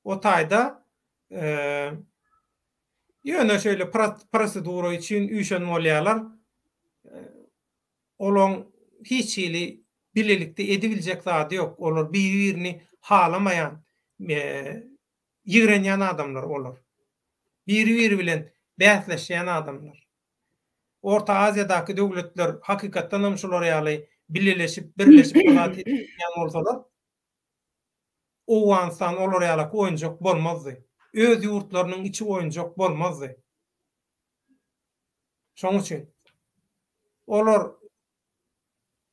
O taýda Ýöne şeýle prosedura üçin üýşen bolýarlar. Olaň hiç hili bilelikde edibiljek zady ýok. Olar biri-birini halamaýan, ýigrenýän adamlar olar. Biri-biri bilen bäsleşýän adamlar. Orta Aziýadaky döwletler hakykatdan hem şular ýaly bileleşip, birleşip bir zat edip bilýän bolsalar. Owganystan olar ýalaky oýunjak bolmazdy. Öz ýurtlarynyň içi oýunjak bolmazdy. Şoň üçin olar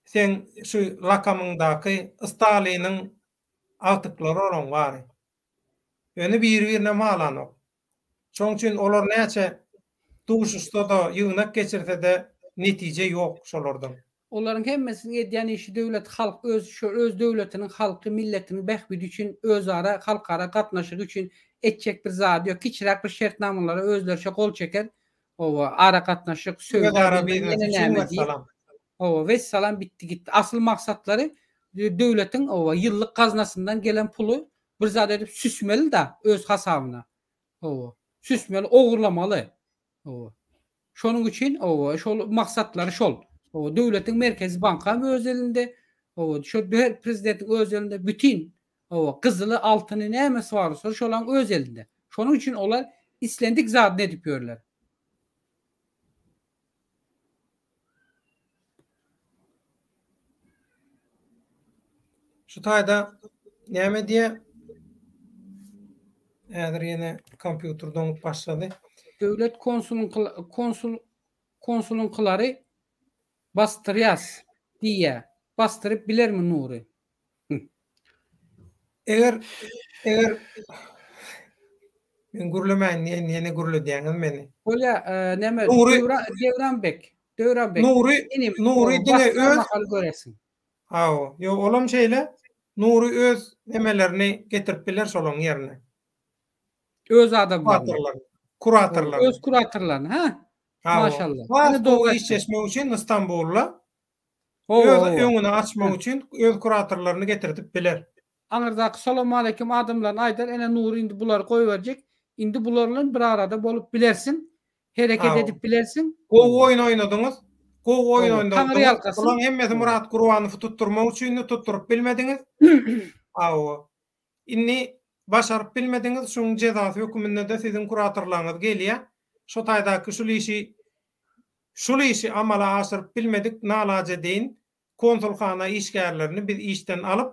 seň şu lakamyňdaky Staliniň agtyklary olaň bary. Ýöne biri-birinem halanok. Şoň üçin olar näçe duşuşsa-da, ýygnak geçirse-de netije ýok şolardan. Olaryň hemmesiniň edýän işi döwlet halk öz şo öz döwletiniň halky milletiniň bähbidi üçin özara halkara gatnaşygy üçin etjek bir zady ýok kiçiräk bir şertnamalara özleriçe gol çeker oba ara gatnaşyk söwda Özara bilmem biznes ýene üçin näme diýip wessalam. oba wessalam bitdi gitdi asyl maksatlary döwletiň oba ýyllyk gaznasyndan gelen puly bir zat edip süsmeli da öz hasabyna oba süsmeli ogurlamaly Hawa. Şonuň üçin, hawa, şol maksatlary şol. Hawa, döwletiň merkezi banky hem öz elinde. Hawa, şo her prezidentiň öz elinde bütin, hawa, gyzyly, altyny nämesi bar bolsa şolaň öz elinde. Şonuň üçin olar islendik zadyny edip ýörler. Şu taýda näme diýýär? Häzir ýene kompýuter doňup başlady. Döwlet konsulyňky konsul konsulyňkylary basdyrýas diýýä. Basdyryp bilermi Nury? Eger eger men gürlemäýin diýen ýene gürledýäňiz meni. Bolýa, näme Nury Döwran bek. Döwran bek. Nury Nury diňe öz mahaly görersiň. Hawa, ýok olam şeýle. Nury öz nemelerini getirip biler şolaň ýerine. Öz adamlaryny. Kuratorlaryny. Öz kuratorlaryny, ha? Maşallah. Has gowy işleşmek üçin Istanbulda Öz öňüni açmak üçin öz kuratorlaryny getirdip biler. Aňyrdaky salamaleýkim adamlaryna aýdar, ene Nury indi bulary goýberjek, indi bular bilen bir arada bolup bilersiň, hereket edip bilersiň. Gowy oýun oýnadyňyz. Gowy oýun oýnadyňyz. Bulaň hemmesi Myrat Gurbanowy tutdurmak üçindi, tutduryp bilmediňiz. Hawa. Indi başaryp bilmediňiz, şuň jezasy höküminde-de siziň kuratorlaryňyz gelýär. Şo taýdaky şul işi Şul işi amala aşyryp bilmedik nalajedeýin konsulhana işgärlerini biz işden alyp,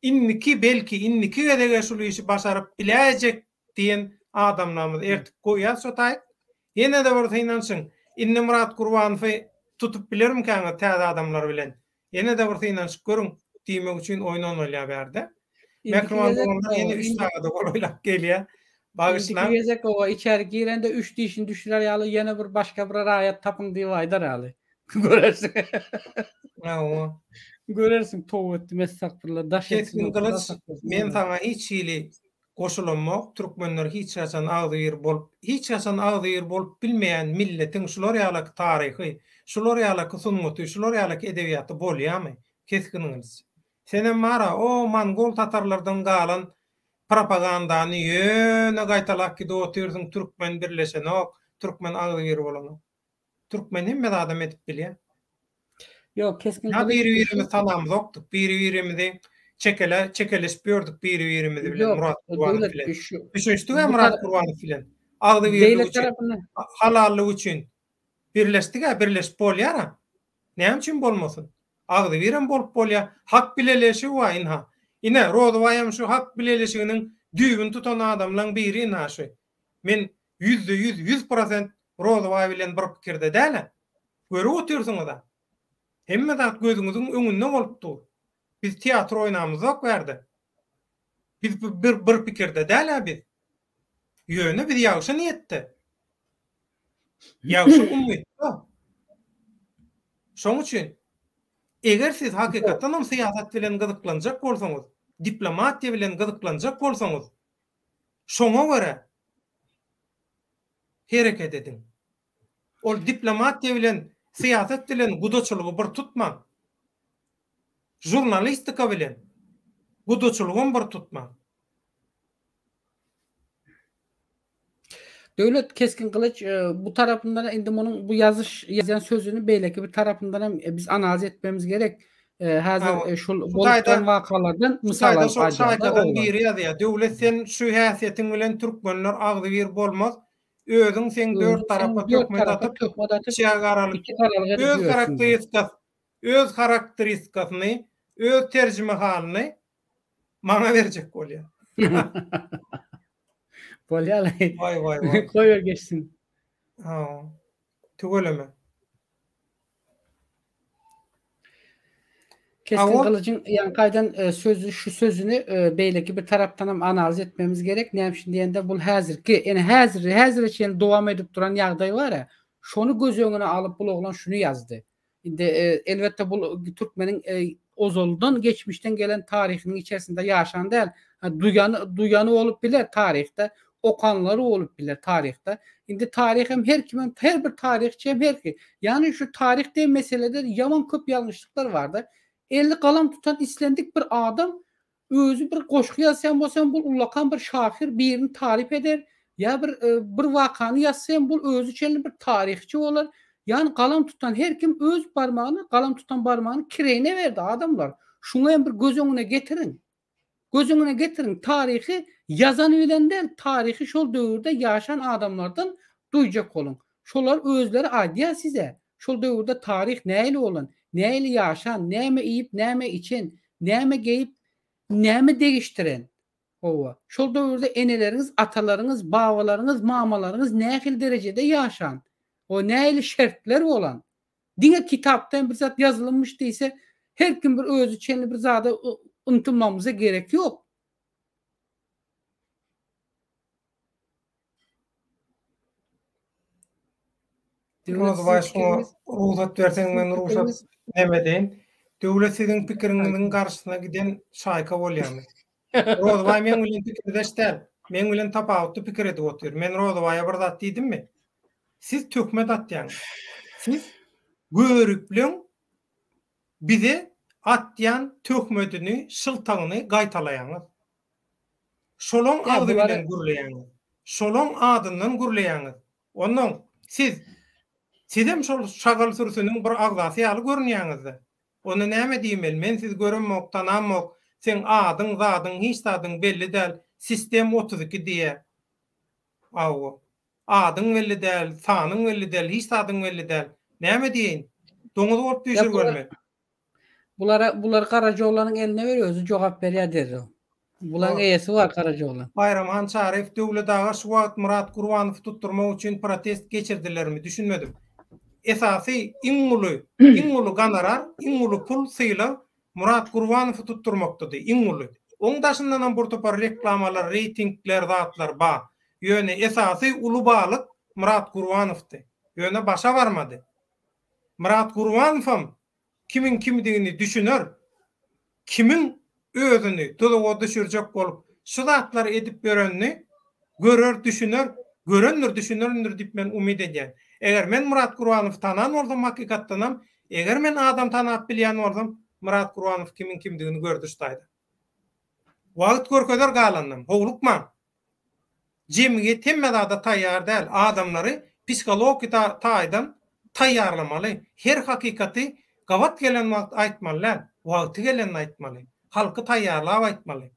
indiki, belki, indiki gezege şul işi başaryp biläýjek diýen adamlarymyzy ertip goýýas şo taýyk. Ýene-de bir synanyşyň, indi Myrat Gurbanowy tutup bilermikäňiz täze adamlar bilen? Ýene-de bir synanyşyp görüň diýmek üçin oýun oýnalýar bärde. Mähriban doganlar ýene üç sagada golaýlap gelýär. Bagyşlaň. Indiki gezek oba içeri girende üç dişini düşürer ýaly ýene bir başga bir raýat tapyň diýip aýdar ýaly. Görersiň. Hawa. Görersiň toba etdim estagfurullah daş etsin. Kesgin gylyç men saňa hiç hili Goşulamok, türkmenler hiç haçan agzybir bolup, hiç haçan agzybir bolup bilmeýän milletiň şular ýalaky taryhy, şular ýalaky sungaty, şular ýalaky edebiýaty bolýamy? Kesgin gylyç. Senem bara o mongol tatarlardan galan propagandany ýöne gaýtalap gidip otyrsyň türkmen birleşenok, türkmen agzybir bolanok. Türkmen hemme zadam edip bilýär. Ýok, kesgin Ýa biri-birimizi tanamzokdyk, biri-birimizi çekele, çekeleşip ýördük biri-birimizi bilen Myrat Gurbanow bilen. Düşünişdik-ä Myrat Gurbanow bilen. Agzybirlik üçin, halallyk üçin birleşdik-ä, birleşip bolýar-a. Näme üçin bolmasyn? Agzybirem bolup bolýar. Hak bileleşigi bar ynha. Ine, Rozybaýam şu hak bileleşiginiň düýbüni tutan adamlaň biri ynha şu. Men ýüzde-ýüz, 100% Rozybaý bilen bir pikirde däl-ä. Görüp otyrsyňyz-a. Hemme zat gözüňiziň öňünde bolup dur. Biz teatr oýnamyzok bärde. Biz bir bir pikirde däl-ä biz. Ýöne biz ýagşy niýetde. Ýagşy umytda. Şoň üçin eger siz hakykatdanam syýasat bilen gyzyklanjak bolsaňyz, diplomatiýa bilen gyzyklanjak bolsaňyz, şoňa görä hereket ediň. Ol diplomatiýa bilen, syýasat bilen gudaçylygy bir tutmaň. Žurnalistika bilen gudaçylygam bir tutmaň. Döwlet Kesgingylyç bu tarapyndan indi munuň bu ýazyş ýazýan sözüni beýleki bir tarapyndan hem biz analiz etmemiz gerek. Häzir şul bolup duran wakalardan mysal alyp aýdýar. Şaýkadan biri ýazýar. Döwlet sen şu häsiýetiň bilen türkmenler agzybir bolmaz. Özüň seň dört tarapa töhmet atyp, içe garalyp, öz harakteristikasy, öz harakteristikasyny, öz terjimehalyny. Maňa berjek bolýar. Bolýar. Waý waý waý. Goýber geçsin. Ha. Tüweleme. Keskin Gylyjyň ýaňky aýdan e, sözi şu sözüni e, beýleki bir tarapdan hem analiz etmemiz gerek. Näme üçin diýende bu häzirki, ýani häzir häzire çenli dowam edip duran ýagdaý bar ya. Şony göz öňüne alyp bul oglan şuny ýazdy. Indi e, elbetde bu türkmeniň e, ozaldan geçmişden gelen taryhynyň içerisinde ýaşan däl. Ha, duýany duýany bolup biler taryhda, okanlary bolup biler taryhda. Indi taryh hem her kimem her bir taryhçy hem her ki. Ýani şu taryh diýen meselede ýaman köp ýalňyşlyklar barda. Eli galam tutan islendik bir adam Özi bir goşgy ýazýan bolsa hem bul ullakan bir şahyr birini taryp eder, ýa bir bir wakany ýazsa hem bul özi çenli bir taryhçy bolar. Ýagny galam tutan her kim öz barmagyny galam tutan barmagyny kireýine berdi adamlar. Şuňa hem bir göz öňüne getiriň. Göz öňüne getiriň taryhy ýazany bilen däl taryhy şol döwürde ýaşan adamlardan duýjak boluň. Şolar özleri aýdýar size Şol döwürde taryh nähili bolan, nähili ýaşan, näme iýip, näme içen, näme geýip, näme degişdiren? Hawa, şol döwürde eneleriňiz, atalaryňyz, babalaryňyz, mamalaryňyz nähili derejede ýaşan? Hawa, nähili şertler bolan? Diňe kitapda bir zat ýazylynmyş diýse, her kim bir özi çenli bir zada ymtylmamyza gerek ýok. Rozbaý şuňa rugsat berseň men rugsat neme deýin. Döwlet siziň pikiriňiziň garşysyna giden şaýka bolýamy? Rozbaý meň bilen pikirdeş däl. Meň bilen tapawutly pikir edip otyr. Men Rozbaýa bir zat diýdimmi? Siz töhmet atýaňyz. Siz göripleň bize atýan töhmetini, şyltagyny gaýtalaýaňyz. Şolaň agzy bilen gürleýäňiz. Şolaň adyndan gürleýäňiz. Onnoň siz, sizem şol şagal sürüsiniň bir agzasy ýaly görünýäňiz-dä. Onda näme diýmeli, men sizi göremok, tanamok, seň adyň, zadyň, hiç zadyň belli däl, sistem 32 diýýä. Hawa. Adyň belli däl, sanyň belli däl, hiç zadyň belli däl. Näme diýeýin? Doňuz bolup düýşür görme. Bulara bular Garajaoglanyň eline ber özi jogap berýär derrew. Bulaň eýesi bar Garajaoglan. Baýramhan Çaryýew Döwlet aga şu wagt Myrat Gurbanowy tutdurmak üçin protest geçirdilermi düşünmedim. Esasy iň uly iň uly gonorar iň uly pul sylag Myrat Gurbanowy tutdurmakdady iň uly. Oň daşyndanam bir topar reklamalar reýtingler zatlar ba. Ýöne esasy uly balyk Myrat Gurbanowdy. Ýöne başa barmady. Myrat Gurbanowam kimiň kimdigini düşüner, kimiň özüni duzaga düşürjek bolup şu zatlary edip ýörenini görer, düşüner, görendir, düşünerndir diýip men umyt edýän. Eger men Myrat Gurbanowy tanan bolsam hakykatdanam, eger men adam tanap bilýän bolsam, Myrat Gurbanow kimiň kimdigini gördi şu taýda. Wagt görkezer galanynam, howlukmaň. Jemgyýet hemme zada taýýar däl. Adamlary psihologiki taýdan taýýarlamaly. Her hakykaty gabat gelen wagt aýtmaly däl, wagty gelende aýtmaly. Halky taýýarlap aýtmaly.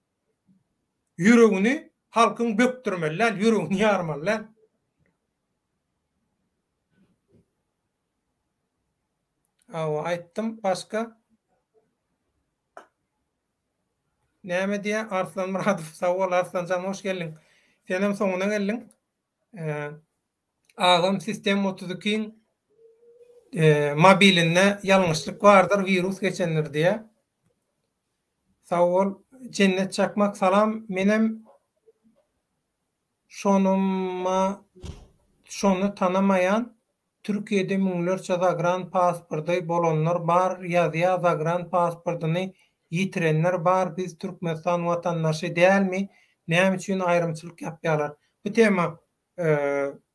Ýüregini halkyň bökdürmeli däl, ýüregini ýarmaly däl. Hawa, aýtdym. Başga? Näme diýýär Arslan Myradow sag bol Arslanjan hoş geldiň. Senem soňuna geldiň. Agam sistem 32-iň mobilinde ýalňyşlyk bardyr wirus geçendir diýýär. Sag bol Jennet Çakmak salam menem şonuma şony tanamaýan Türkiýede müňlerçe zagran paspordy bolanlar bar ýazýa zagran paspordyny ýitirenler bar biz Türkmenistan watandaşy dälmi näme üçin aýrymçylyk ýapýalar bu tema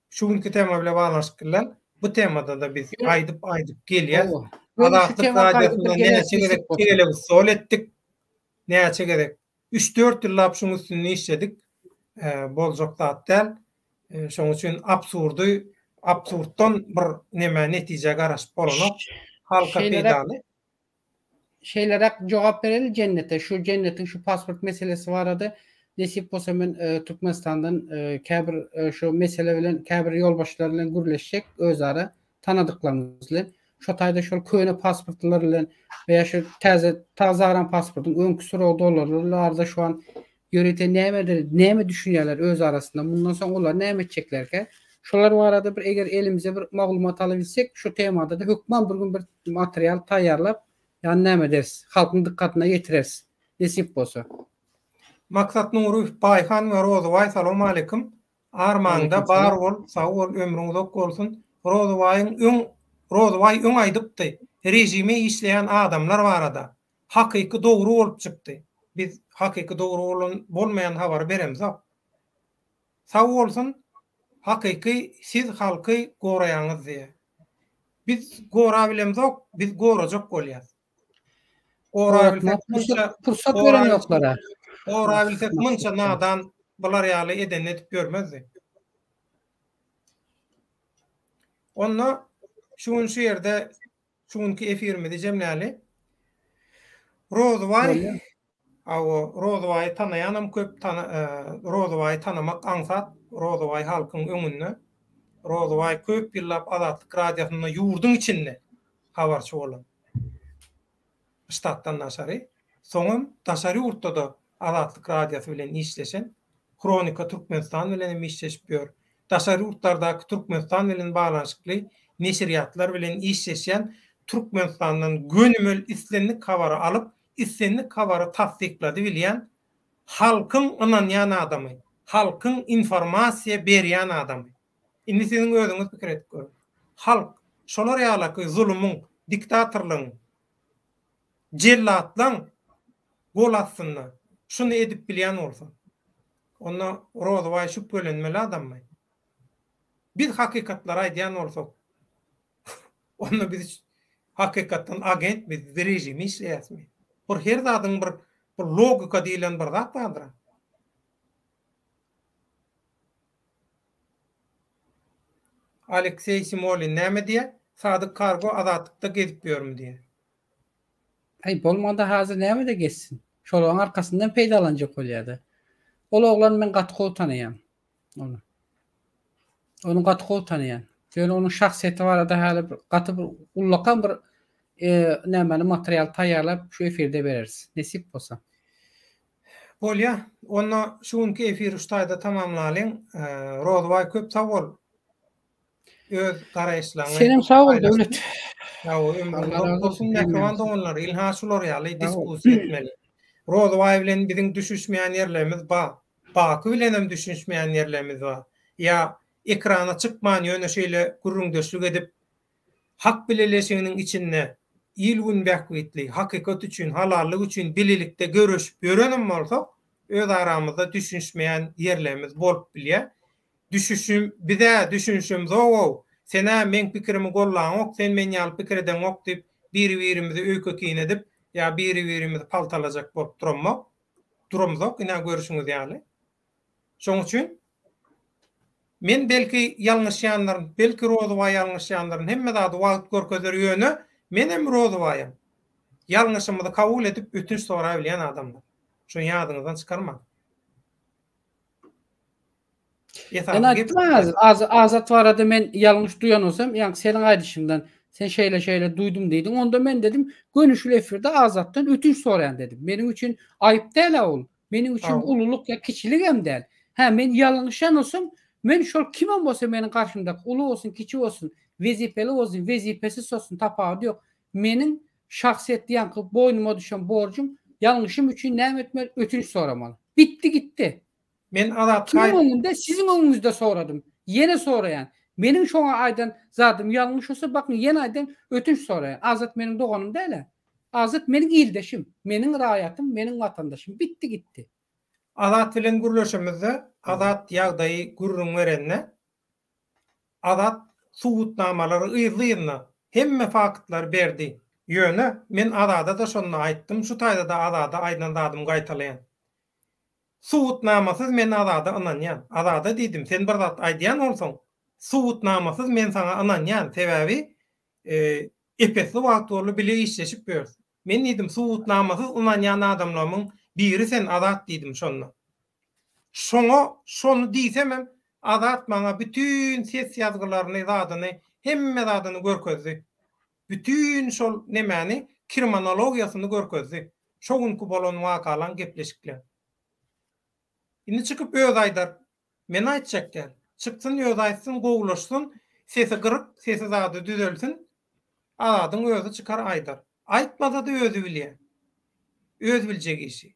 şu günki tema bile baglanyşykly däl bu temadada biz aýdyp aýdyp gelýäs Azatlyk radiosynda näçe gezek tegelek stol etdik näçe gezek üç dört ýyllap şuň üstünde işledik boljak zat däl Şonuň üçin absurdy, absurddan bir nämä netijä garaşyp bolanok. Halka peýdaly. Şeýleräk jogap bereli Jennete. Şu Jennetiň şu pasport meselesi barada nesip bolsa men Türkmenistandan käbir şu mesele bilen käbir ýolbaşçylar bilen gürleşjek özara tanadyklarymyz bilen. Şo taýda şol köne pasportlylar bilen we ýa şu täze zaran pasportyň öňki srogy dolanlar arada şu an ýörite nämedir, näme düşünýärler öz arasynda, mundan soň olar näme etjeklerkä? Şolar barada bir eger elimize bir maglumat alabilsek, şu temada-da hökman bir gün bir material taýýarlap, ýagny näme ederis, halkyň dykgatyna ýetireris, nesip bolsa. Maksat Nuryýew Baýhan we Rozybaý salowmaleýkim Armaňda bar bol sag bol ömrüň uzak bolsun Rozybaýyň öň Rozybaý öň aýdypdy režime işleýän adamlar barada hakyky dogry bolup çykdy biz hakyky dogry bolan bolmaýan habary beremzok sag bolsun hakyky siz halky goraýaňyz diýe biz gorabilemzok biz gorajak bolýas. Gorabilsek munça pursat beren ýoklara. Gorabilsek munça nadan bular ýaly edenini edip ýörmezdi. Onda şu gün şu ýerde şu günki efirimizi jemläli. Rozybaý Hawa, Rozybaýy tanaýanam köp, Rozybaýy tanamak aňsat, Rozybaý halkyň öňünde. Rozybaý köp ýyllap Azatlyk Radiosynda ýurduň içinde habarçy bolan. Ştatdan daşary. Soňam daşary ýurtda-da Azatlyk Radiosy bilen işleşen. Hronika Türkmenistan bilen hem işleşip ýör. Daşary ýurtlardaky Türkmenistan bilen baglanyşykly neşirýatlar bilen işleşýän Türkmenistandan gönümel islendik habary alyp, islendik habary tassyklady bilýän halkyň ynanýan adamy, halkyň informasiýa berýän adamy. Indi siziň özüňiz pikir edip görüň. Halk şolar ýalaky zulumyň, diktatorlygyň, jellatlaň gol astynda şuny edip bilýän bolsa, onda Rozybaý şübhelenmeli adammy? Biz hakykatlary aýdýan bolsak, onda biz hakykatdan agentmi, biz režime işleýäsmi? Bir her zadyň bir bir logika diýlen bir zat bardyr. Alekseý Simolin näme diýýär? Sadyk Kargo Azatlykda gezip ýörmi diýýär. Aý bolmanda hazir nämede gezsin. Şolaryň arkasyndan peýdalanjak bolýada. Ol oglany men gaty gowy tanaýan. Ony. Ony gaty gowy tanaýan. Ýöne onuň şahsyýeti barada häli bir gaty bir ullakan bir e, nämäni material taýýarlap şu efirde bereris. Nesip bolsa. Bolýa. Onda şu günki efiri şu taýda tamamlalyň. Rozybaý köp sag bol. Öz garaýyşlaryňy Senem sag bol Döwlet. Sag bol, ömrüň uzak bolsun mähriban doganlar. Ynha şular ýaly diskussiýa etmeli. Rozybaý bilen biziň düşüşmeýän ýerlerimiz bar. Baky bilenem düşünişmeýän ýerlerimiz bar. Ýa ekrana çykman ýöne şeýle gürrüňdeşlik edip Hak bileleşiginiň içinde il-gün bähbitli, hakykat üçin, halallyk üçin bilelikde göreşip ýörenem bolsak, öz aramyzda düşünişmeýän ýerlerimiz bolup bilýär. Düşüşim, biz-ä düşünişemzog-ow, sen-ä meň pikirimi gollaňok, sen men ýaly pikir edeňok diýip, biri-birimizi öýke-kine edip ýa biri-birimizi paltalajak bolup duramok, duramzok, ine görşüňiz ýaly. Şoň üçin men belki ýalňyşýandyryn, belki Rozybaý ýalňyşýandyryn, hemme zady wagt görkezer, ýöne menem Rozybaýam ýalňyşymyzy kabul edip ötünç sorabilýän adamlar. Şuny ýadyňyzdan çykarmaň. Men aýtdym az Azat barada men ýalňyş duýan bolsam, ýaňky seniň aýdyşyňdan sen şeýle şeýle duýdum diýdiň. Onda men dedim, göni şul efirde Azatdan ötünç soraýan dedim. Meniň üçin aýyp däl-ä ol. Meniň üçin ululyk ýa kiçiligem däl. Hä, men ýalňyşan bolsam, men şol kimem bolsa meniň garşymdaky uly bolsun, kiçi bolsun, wezipeli bolsun, wezipesiz bolsun tapawudy ýok. Meniň şahsyýetli ýaňky boýnuma düşen borjum ýalňyşym üçin näme etmeli? Ötünç soramaly. Bitdi gitdi. Men Azat Kimiň öňünde? Siziň öňüňizde soradym. Ýene soraýan. Meniň şoňa aýdan zadym ýalňyş bolsa bakyň ýene aýdan ötünç soraýan. Azat meniň doganym däl-ä. Azat meniň ildeşim, meniň raýatym, meniň watandaşym. Bitdi gitdi. Azat bilen gürleşemizde Azat ýagdaýy gürrüň berende Azat subutnamalary yzly-yzyna hemme faktlary berdi. Ýöne men Azada-da şonda aýtdym, şu taýda-da Azada aýdan zadymy gaýtalaýan. Subutnamasyz men Azada ynanýan. Azada diýdim, sen bir zat aýdýan bolsaň, subutnamasyz men saňa ynanýan, sebäbi epesli wagt boldy bile işleşip ýörüs. Men diýdim, subutnamasyz ynanýan adamlarymyň biri sen Azat diýdim şonda. Şoňa şony diýsemem Azat maňa bütin ses ýazgylaryny zadyny hemme zadyny görkezdi. Bütin şol nemäni kirmonologiýasyny görkezdi. Şo günki bolan wakalaň gepleşikleň. Indi çykyp özi aýdar. Men aýtjak däl. Çyksyn özi aýtsyn gowulaşsyn, sesi gyryk, sesi zady düzelsin. Azadyň özi çykar aýdar. Aýtmasa-da özi bilýär. Öz biljek işi.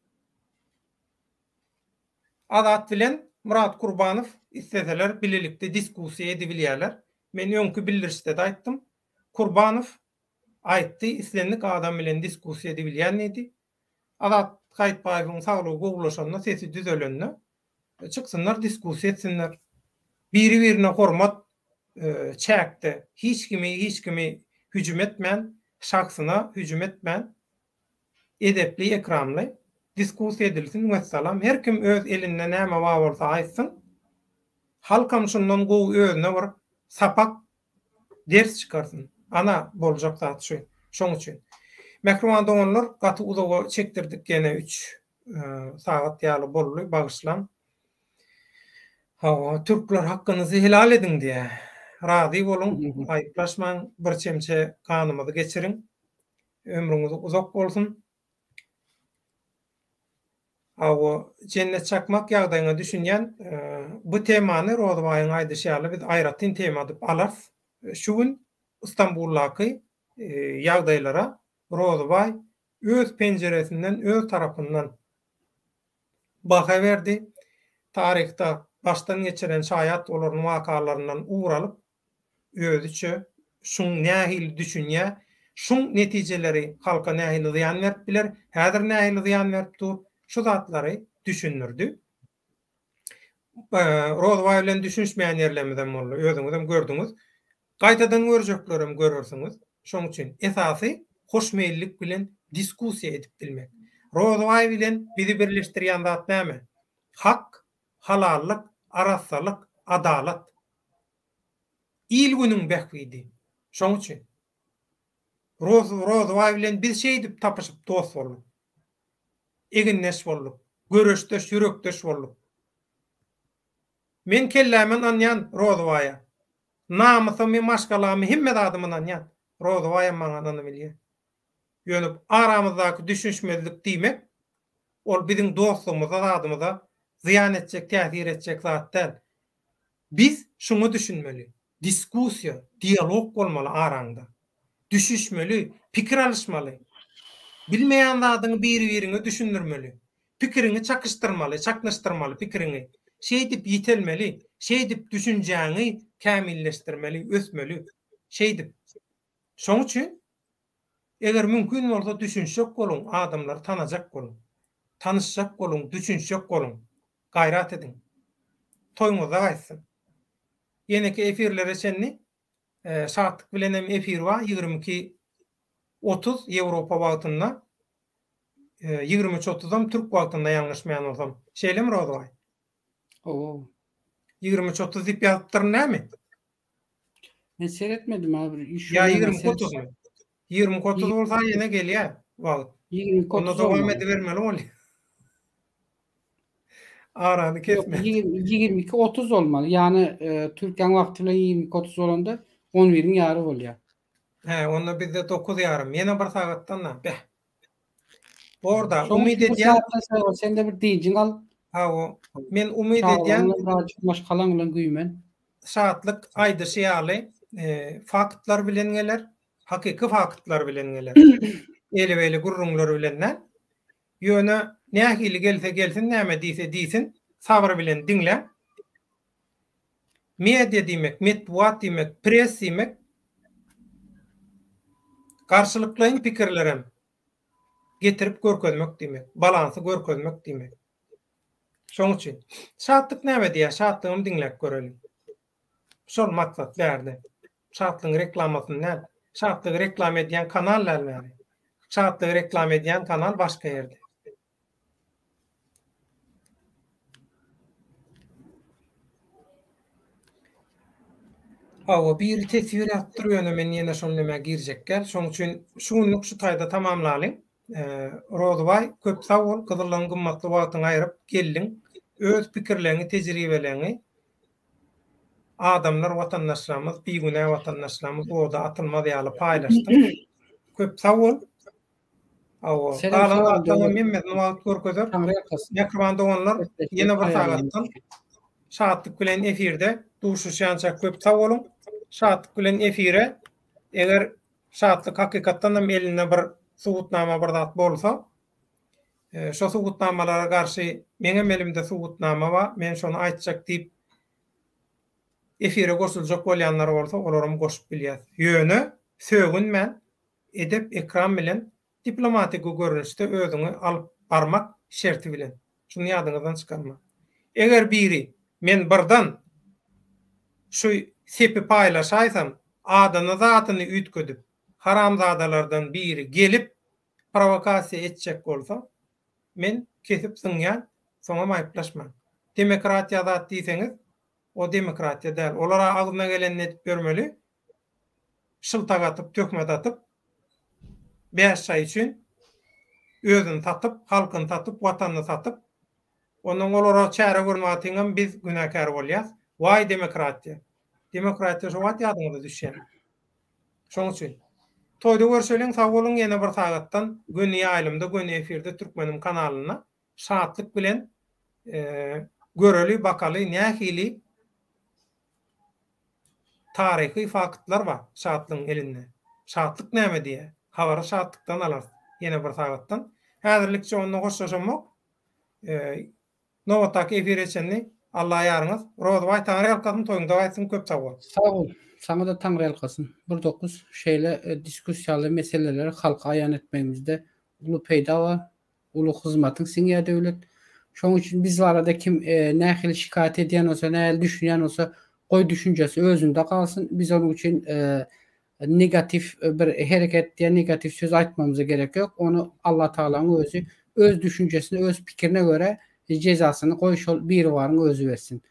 Azat bilen Myrat Kurbanow isleseler bilelikde diskussiýa edibilýärler. Men öňki bildirişde-de aýtdym. Kurbanow aýtdy, islendik adam bilen diskussiýa edibilýän diýdi. Azat Gaýypbaýewiň saglygy gowulaşanda, sesi düzelende çyksynlar, diskussiýa etsinler. Biri-birine hormat çäkde, hiç kimi hiç kimi hüjüm etmän, şahsyna hüjüm etmän, edepli, ekramly diskussiýa edilsin, wessalam. Her kim öz elinde näme bar bolsa aýtsyn. Halkam şundan gowy özüne bir sapak ders çykarsyn. Ana, boljak zat şu. Şoň üçin. Mähriban doganlar, gaty uzaga çekdirdik ýene üç sagat ýaly boldy, bagyşlaň. Hawa, türkler hakkyňyzy helal ediň diýýär. Razy boluň, aýyplaşmaň, bir çemçe ganymyzy geçiriň. Ömrüňiz uzak bolsun. Hawa, Jennet Çakmak ýagdaýyňa düşünýän. Bu temany Rozybaýyň aýdyşy ýaly biz aýratyn tema edip alarys. Şu gün Istanbuldaky ýagdaýlara Rozybaý öz penjiresinden, öz tarapyndan baha berdi. Taryhda başdan geçiren şaýat bolan wakalaryndan ugur alyp, özüçe şuň nähili düşünýär, şuň netijeleri halka nähili zyýan berip biler, häzir nähili zyýan berip dur, şu zatlary düşündirdi. Rozbaý bilen düşünişmeýän ýerlerimizem boldy, özüňizem gördüňiz. Gaýtadan görjeklerem görersiňiz. Şoň üçin esasy hoşmeýillik bilen diskussiýa edip bilmek. Rozbaý bilen bizi birleşdirýän zat näme? Hak, halallyk, arassalyk, adalat. Il-günüň bähbidi. Şoň üçin. Roz Rozbaý bilen biz şeýdip tapyşyp dost bolduk. Egindeş bolduk. Göreşdeş, ýürekdeş bolduk. Men kellämi ynanýan Rozbaýa. Namysymy, maşgalamy, hemme zadymy ynanýan. Rozbaýam maňa ynanybilýär. Ýöne aramyzdaky düşünişmezlik diýmek, ol biziň dostlugymyza, zadymyza zyýan etjek, täsir etjek zat däl. Biz şuňa düşünmeli, diskussiýa, dialog bolmaly araňda. Düşünişmeli, pikir alyşmaly. Bilmeýän zadyňy biri-biriňe düşündirmeli. Pikiriňi çakyşdyrmaly, çaknyşdyrmaly pikiriňi. Şeýdip ýitelmeli, şeýdip düşünjäňi kämilleşdirmeli, ösmeli. Şeýdip. Şoň üçin, eger mümkin bolsa düşünişjek boluň, adamlary tanajak boluň. Tanyşjak boluň, düşünişjek boluň. Gaýrat ediň. Toýuňyzda gaýtsyn. Ýeneki efirlere çenli Şatlyk bilen hem efir bar 22 30 Ýewropa wagtynda 23 otuzam türk wagtynda ýalňyşmaýan bolsam. Şeýlemi Rozybaý? Hawa. 23 30 diýip ýazypdyryn näme? Men seretmedim abi bir iş. Ýa 22 otuzmy? 22 30 bolsa ýene gelýär wagt. 22 Onda 30 dowam bolmaly. edibermeli bolýar. Arany Ýok, kesme. 22 30 bolmaly. Ýagny e, Türkiýäň wagty bilen 22 30 bolanda 11-iň ýary bolýar. He, onda bizde 9 ýarym. Ýene bir sagatdan da. Beh. Borda, Şonuň umyt üçin bir edýän. sagatdan soň sen de bir dynjyň al. Hawa, men umyt Çagalaň edýän. bilen birazjyk maşgalaň bilen güýmen. Şatlyk aýdyşy ýaly, e, faktlar bilen geler, hakyky faktlar bilen geler. Ele-bele gürrüňler bilen däl. Ýöne nähili gelse gelsin, näme diýse diýsin, sabyr bilen diňläň. Media diýmek, metbugat diýmek, press diýmek garşylyklaýyn pikirlerem getirip görkezmek diýmek, balansy görkezmek diýmek. Şoň üçin Şatlyk näme diýýär, Şatlygam diňläp göreliň. Şol maksat bärde. Şatlygyň reklamasyny däl. Şatlygy reklama edýän kanal däl bäri. Şatlygy reklama edýän kanal başga ýerde. Hawa, biri teswir ýazypdyr, ýöne men ýene şol nämä girjek däl. Şoň üçin şu günlük şu taýda tamamlalyň. Rozybaý, köp sag bol, gyzyldan gymmatly wagtyňy aýryp geldiň. Öz pikirleňi, tejribeleňi. Adamlar watandaşlarymyz bigünä watandaşlarymyz oda atylmaz ýaly paýlaşdyň. Köp sag bol. Hawa. Galan zatlaryň hemmesini wagt görkezer. Mähriban doganlar, ýene bir sagatdan Şatlyk bilen efirde duşuşýança köp sag boluň. Şatlyk bilen efire eger Şatlyk hakykatdan hem elinde bir subutnama bir zat bolsa, şo subutnamalara garşy meňem elimde subutnama bar, men şony aýtjak diýip efire goşuljak bolýanlar bolsa, olaram goşup bilýäs. Ýöne sögünmän, edep-ekram bilen diplomatiki görnüşde özüňi alyp barmak şerti bilen. Şuny ýadyňyzdan çykarmaň. Eger biri men birdan şu sepi paýlaşaýsam, adyny zatyny üýtgedip, haramzadalardan biri gelip prowokasiýa etjek bolsa, men kesip zyňýan, soňam aýyplaşmaň. Demokratiýa zat diýseňiz, o demokratiýa däl. Olar-a agzyna gelenini edip ýörmeli, şyltak atyp, töhmet atyp, bäş çaý üçin özüni satyp, halkyny satyp, watanyny satyp, ondan olara çäre gören wagtyňam biz günäkär bolýas. Waý demokratiýa! Demokratiýa şo wagt ýadyňyza düşýär. Şoň üçin. Toýda görşeliň, sag boluň ýene bir sagatdan göni ýaýlymda, göni efirde Türkmenim kanalynda şatlyk bilen göreli, bakaly nähili Taryhy faktlar bar Şatlygyň elinde. Şatlyk näme diýýär? Habary Şatlykdan alarys ýene bir sagatdan. Häzirlikçe onda hoşlaşamok. Nobatdaky efire çenli Alla ýaryňyz. Rozybaý Taňryýalkasyn toýuňda gaýtsyn köp sag bol. Sag bol. Saňa-da Taňryýalkasyn. Bir dokuz şeýle diskussiýaly meseleleri halka aýan etmegimizde uly peýda bar. Uly hyzmatyň siňýär döwlet. Şonuň üçin biz barada kim nähili şikaýat edýän bolsa, nähili düşünýän bolsa, goý düşünjesi özünde galsyn. Biz onuň üçin negatiw bir hereket ýa negatiw söz aýtmamyza gerek ýok. Ony Allatagalaň özi öz düşünjesine, öz pikirine görä jezasyny goý şol Biribaryň özi bersin.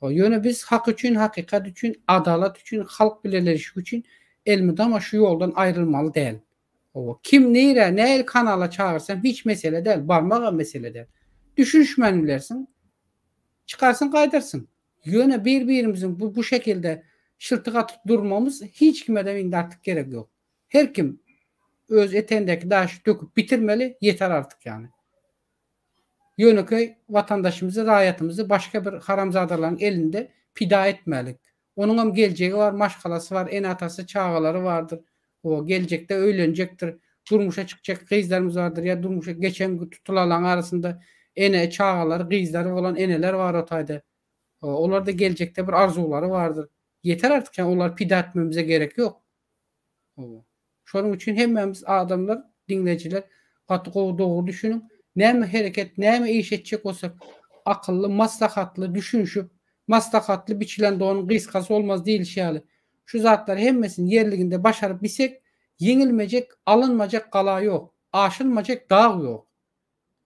Ýöne biz hak üçin, hakykat üçin, adalat üçin, halk bileleşigi üçin elmydama şu ýoldan aýrylmaly däl. Hawa, kim nirä, nähili kanala çagyrsam hiç mesele däl, barmagam mesele däl. Düşünişmän bilersiň, çykarsyň gaýdarsyň. Ýöne bir-birimiziň bu bu şekilde şyltyk atyp durmamyz hiç kimedem indi artyk gerek ýok. Her kim öz etegindäki daşy döküp bitirmeli, ýeter artyk ýany. Ýönekeý watandaşymyzy, raýatymyzy başga bir haramzadalaryň elinde pida etmälik. Onuňam geljegi bar, maşgalasy bar, ene-atasy, çagalary bardyr. O geljekde öýlenjekdir. Durmuşa çykjak gyzlarymyz bardyr ýa durmuşa geçen tutulalaň arasynda ene, çagalary, gyzlary bolan eneler bar o taýda. Olarda geljekde bir arzuwlary bardyr. Ýeter artyk ýa olary pida etmemize gerek ýok. Hawa. Şonuň üçin hemmämiz adamlar, diňleýjiler gaty gowy dogry düşüniň. Näme hereket, näme iş etjek bolsak, akylly, maslahatly düşünişip, maslahatly biçilen donuň gysgasy bolmaz diýlişi ýaly, şu zatlary hemmesini ýerliginde başaryp bilsek, ýeňilmejek, alynmajak gala ýok, aşylmajak dag ýok.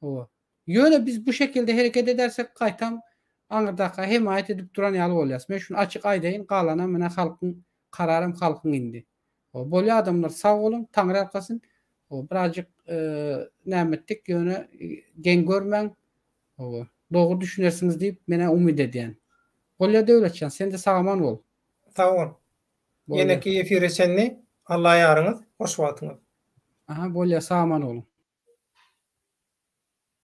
Hawa. Ýöne biz bu şekilde hereket edersek, gaýtam aňyrdaka hemaýat edip duran ýaly bolýas. Men şuny açyk aýdaýyn, galanam menä halkyň kararam halkyň indi. Bolýa adamlar sag boluň, Taňry ýalkasyn. Birazjyk näme etdik, ýöne geň görmäň. Dogry düşünersiňiz diýip menä umyt edýän. Bolýa Döwletjan, sen-de sag-aman bol. Sag bol. Ýeneki efire çenli Alla ýaryňyz, hoş wagtyňyz. Aha bolýa sag-aman boluň.